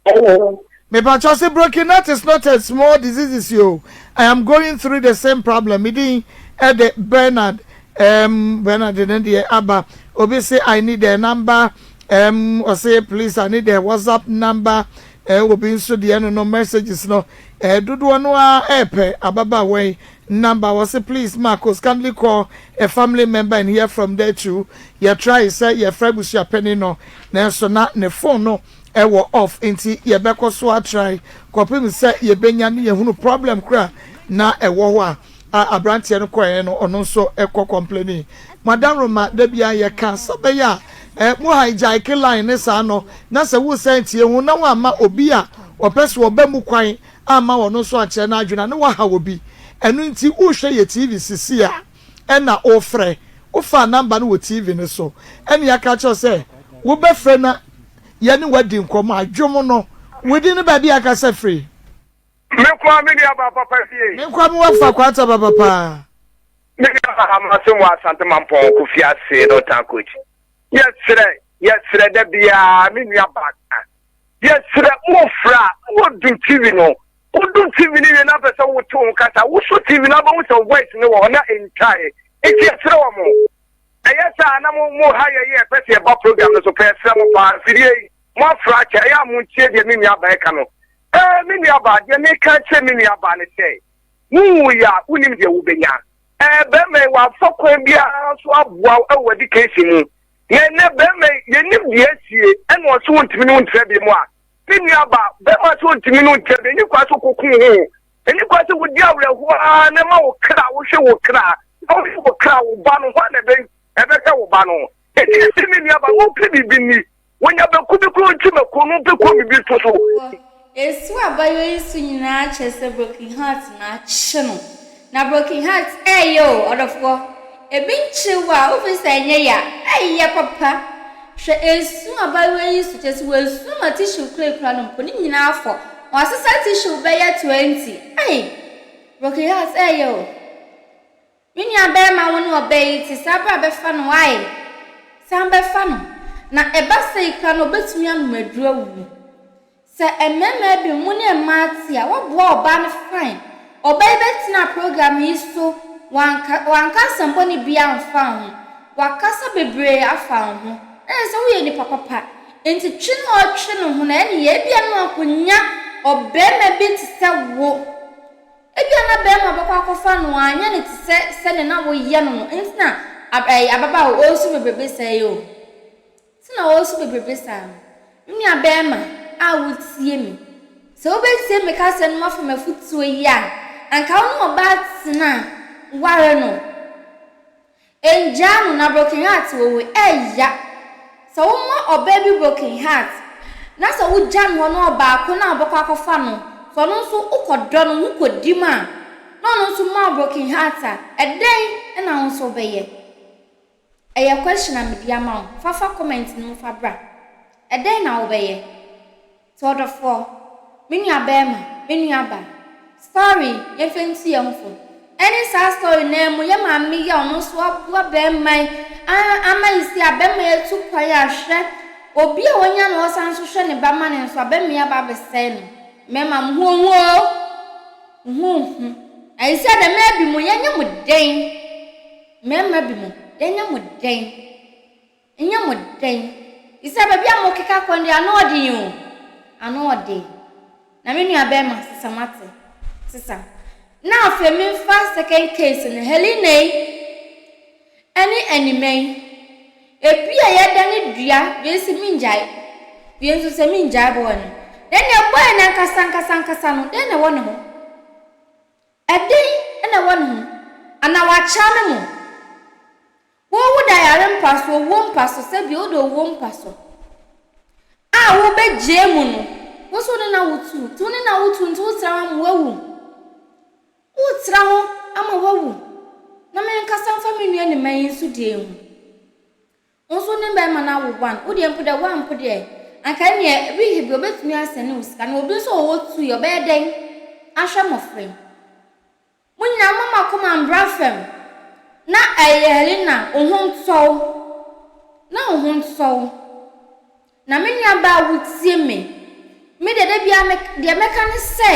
Hello. Mepacho se broken heart is not a small diseases yo. I am going through the same problem. Me din ɛde Bernard. Um, Bernard ne deɛ aba. Obi se I need a number. Um, ɔse please I need a WhatsApp number. Eh, obi nso deɛ no no messages no. Eh, dodoɔ no ara ɛɛpɛ ababaawa yi number. Wɔse please Marcos kindly call a family member and hear from there too. Yɛ try sɛ yɛfrɛ abusuapanin no nanso na ne phone no ɛwɔ off nti yɛbɛkɔ so atrae kɔpem sɛ yɛbɛnya ne yɛhunu problem koro a na ɛwɔ hɔ a a abranteɛ no kɔɛ no ɔno nso kɔ complaining. Madam Roma da biara yɛka sɛ bɛyɛ a eh, mo hijack line ne saa no na sɛ wosan tie ho na woamma obi a ɔpɛ sɛ ɔba mu kwan amma ɔno nso ankyerɛ n'adwene a na wahaw obi. Ɛno nti wohwɛ yɛ TV sisi a ɛna wofrɛ wofaa number no wɔ TV no so ɛne yɛaka akyerɛ wo sɛ wobɛfrɛ na yɛne wo adi nkɔmmɔ a, dwom no, wo din ne baabi a akasa firi. Me nkoa me nua baa papa fie. Me nkoa me wafa kwata papa paa. Me nua baa masom wɔ Asante Mampɔn Kofi ase Northern Coach. Yɛsrɛ yɛsrɛ da biara me nua baa ka. Yɛsrɛ mo fra mo dum TV no. Wo dum TV no wie na apɛ sɛ wo te wo kasa. Wo so TV no abɛhu sɛ wo voice no wɔ hɔ na ɛntwae. Nti yɛsrɛ wɔ mo. Ɛyɛ saa na mo mo ha yɛ yɛ pɛ sɛ yɛba program no so pɛ yɛsrɛ mo paa mfidie yi mo afra akyɛ ɛyɛ a mo ntie deɛ me nua baa ɛka no ɛɛ me nua baa deɛ meka kyerɛ me nua baa ne sɛ wo wu yɛ a wonim deɛ wobɛnya. Ɛɛ bɛrima yi wafa kwan biara so aboa wo wɔ education mu. Na ɛnɛ bɛrima yi yɛnim deɛ asie ɛna ɔse wontumi ne wo ntra bi mu a. Me nua ba, bɛrima sɛ wontumi ne wo ntra bi, ɛni kwan sɛ wokɔku wo ho. Ɛni kwan sɛ wodi awerɛhoɔ ara na ma wo kra, wohwɛ wo kra, na wohwɛ wo kra, wo ba no, hwan na ɛbɛhwɛ wo ba no? Enti ɛsɛ me nua ba, wompɛ biribi nni. Wonya bɛku bi koro nti mako no mpɛ kɔ bibi to so. Esu abayewa yi su nyinaa kyerɛ sɛ broken heart na akye no. Na broken heart ɛyɛ o ɔdɔfoɔ. Ebi nkye wo a wofi sɛ ɛnyɛ ya, ɛyɛ papa. Hwɛ esu abayewa yi su kyerɛ sɛ wasu ama tissue kura ekura no mpo ne nyinaa afɔ. Wasesa tissue bɛyɛ 20. Ei! Broken heart ɛyɛ o. Me nua barima wo ne ɔbaa yi te saa bra bɛfa no ae san bɛfa no na ɛba sei koraa no ɔbɛtumi anom aduru awu sɛ mmarima bi mo ne mmaa te a woaboa ɔbaa no fine ɔbaa yi bɛtena program yi so wanka wanka asɛm bɔne biara amfa wo ho wakasa bebree afa wo ho na kyerɛ sɛ woyɛ nipa papa nti twe na ɔtwe ne ho na ɛne ebia no akɔnya ɔbarima bi te sɛ wo Ebia na barima bɛkɔ akɔfa no anyɛ no te sɛ sɛnea na woyɛ no no nti na ab ɛɛ ababaawa ɔresu bebrebe saa yi o. Nti na ɔresu bebrebe saa no. Me nua barima a wotie me, sɛ wobɛtie me kasa no afa m'afotuo yi a, anka wo ne ɔbaa tena a, ware no. Engyaa no na broken heart wɔ hɔ ɛya. Sɛ wo ma ɔbaa bi broken heart na sɛ wo gya no hɔ na ɔbaako no a wobɛkɔ akɔfa no sɛ ɔno nso wo kɔ dɔ no wo kɔ di mu a na ɔno nso ma wo broken heart a ɛdɛn na wo nso wo bɛyɛ? Ɛyɛ question a mede ama wo fa fa comment no mu fa bra. Ɛdɛn na wo bɛyɛ? To ɔdɔfoɔ, me nua barima, me nua baa, story yɛmfa ntu yɛn ho fo. Ɛne saa story no ara mu yɛ maame yi a ɔno nso aboa barima yi ama yi si a barima yi atu kwan a hwɛ obi a wanya no ɔsan nso hwɛ ne ba ma no nso a barima yi aba abɛsɛe no. Mmarima mo ho ohu oo, mo ho ohu. Na yi si a dɛ mmaa bi mo yɛnyɛ mo dɛn? Mmarima bi mo yɛnyɛ mo dɛn? Ɛnyɛ mo dɛn? Efisɛ baabi a morekeka kɔ no deɛ, ano ɔden o, ano ɔden. Na me nua bɛrima, sesa mate, sesa. Na afei memfa second case no, Helena yi ɛne Anima yi. Ebi a yɛdane dua, wei se mengyae, wei nso sɛ mengyae bɔɔ no. Dɛn na ɛbɔe no ankasa ankasa ankasa no, dɛn na ɛwɔ ne ho? Ɛdɛn na ɛwɔ ne ho? Anaa wakyame mo? Wo wo da yare mpa so, owuo mpa so, sɛbi wo da owuo mpa so a wo bɛ gyee mu no, wo so wo ne no awo tu, nti wo ne no awo tu nti wo tra ho ama wawu, wo tra ho ama wawu, na me nkasa mfa me nua ne ma yi nso deɛ ho, wo nso ne bɛrima no awo one, wo deɛ mpo deɛ one mpo deɛ, anka ɛneɛ week bi obetumi asɛne wo sika, na obi nso ɔwɔ two yi ɔbɛyɛ dɛn ahwɛ mmɔfra yi. Mo nyinaa momma mo akoma mbra famu na ɛyɛ Helena wo ho ntɔ wo, na wo ho ntɔ wo. Na me nuabaa a wotie me, me deɛ da biara me deɛ mɛka ne sɛ,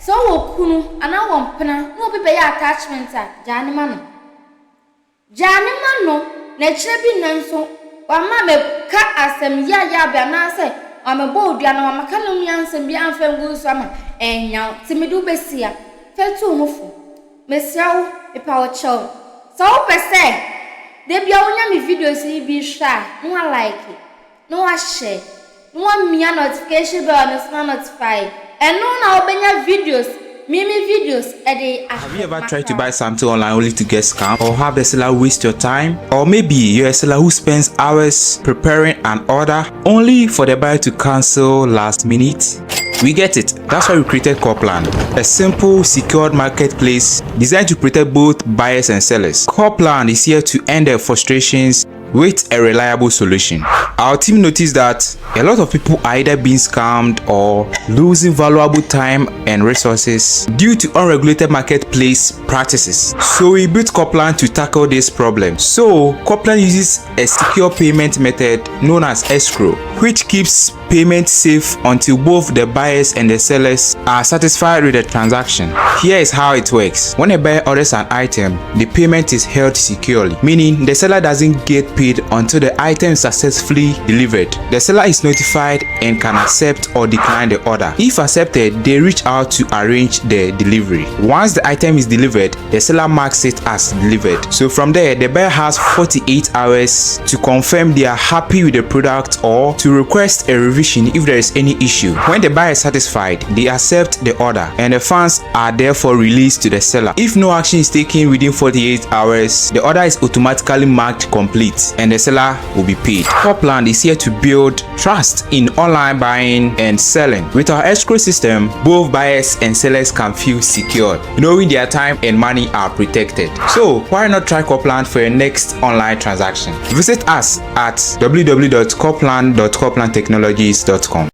sɛ wowɔ kunu anaa wowɔ mpena na obi bɛyɛ attachment a, gyaa no ma no. Gyaa no ma no, na akyire bi nna nso wamma ammɛka asɛm yaayaw bi anaasɛ wammɛbɔ wo dua anaa wammɛka ne nua nsɛm bi amfa angu wo so ama annya wo. Nti mede wo bɛsi ha. Fa tu wo ho fo. Mesrɛ wo, mepa wo kyɛw. Sɛ wopɛ sɛ da biara wonya me videos yi bi hwɛ a, na wa like. na wahyɛ na wamia notification bell no so na notify ɛno na wobɛnya videos me me videos ɛde Have you ahwɛ ever tried to makra buy something online only to get scammed or have the seller waste your time? Or maybe you're a seller who spends hours preparing an order only for the buyer to cancel last minute? We get it. That's why we created Corplan, a simple, secured marketplace designed to protect both buyers and sellers. Corplan is here to end the frustrations with a reliable solution. Our team noticed that a lot of people are either being scammed or losing valuable time and resources due to unregulated marketplace practices. So we built Coplan to tackle this problem. So Coplan uses a secure payment method known as escrow, which keeps payment safe until both the buyers and the sellers are satisfied with the transaction. Here is how it works. When a buyer orders an item, the payment is held securely, meaning the seller doesn't get paid paid until the item is successfully delivered. The seller is notified and can accept or decline the order. If accepted, they reach out to arrange the delivery. Once the item is delivered, the seller marks it as delivered. So from there, the buyer has 48 hours to confirm they are happy with the product or to request a revision if there is any issue. When the buyer is satisfied, they accept the order and the funds are therefore released to the seller. If no action is taken within 48 hours, the order is automatically marked complete and the seller will be paid. Copland is here to build trust in online buying and selling. With our escrow system, both buyers and sellers can feel secured, knowing their time and money are protected. So, why not try Copland for your next online transaction? Visit us at www.copland.coplandtechnologies.com.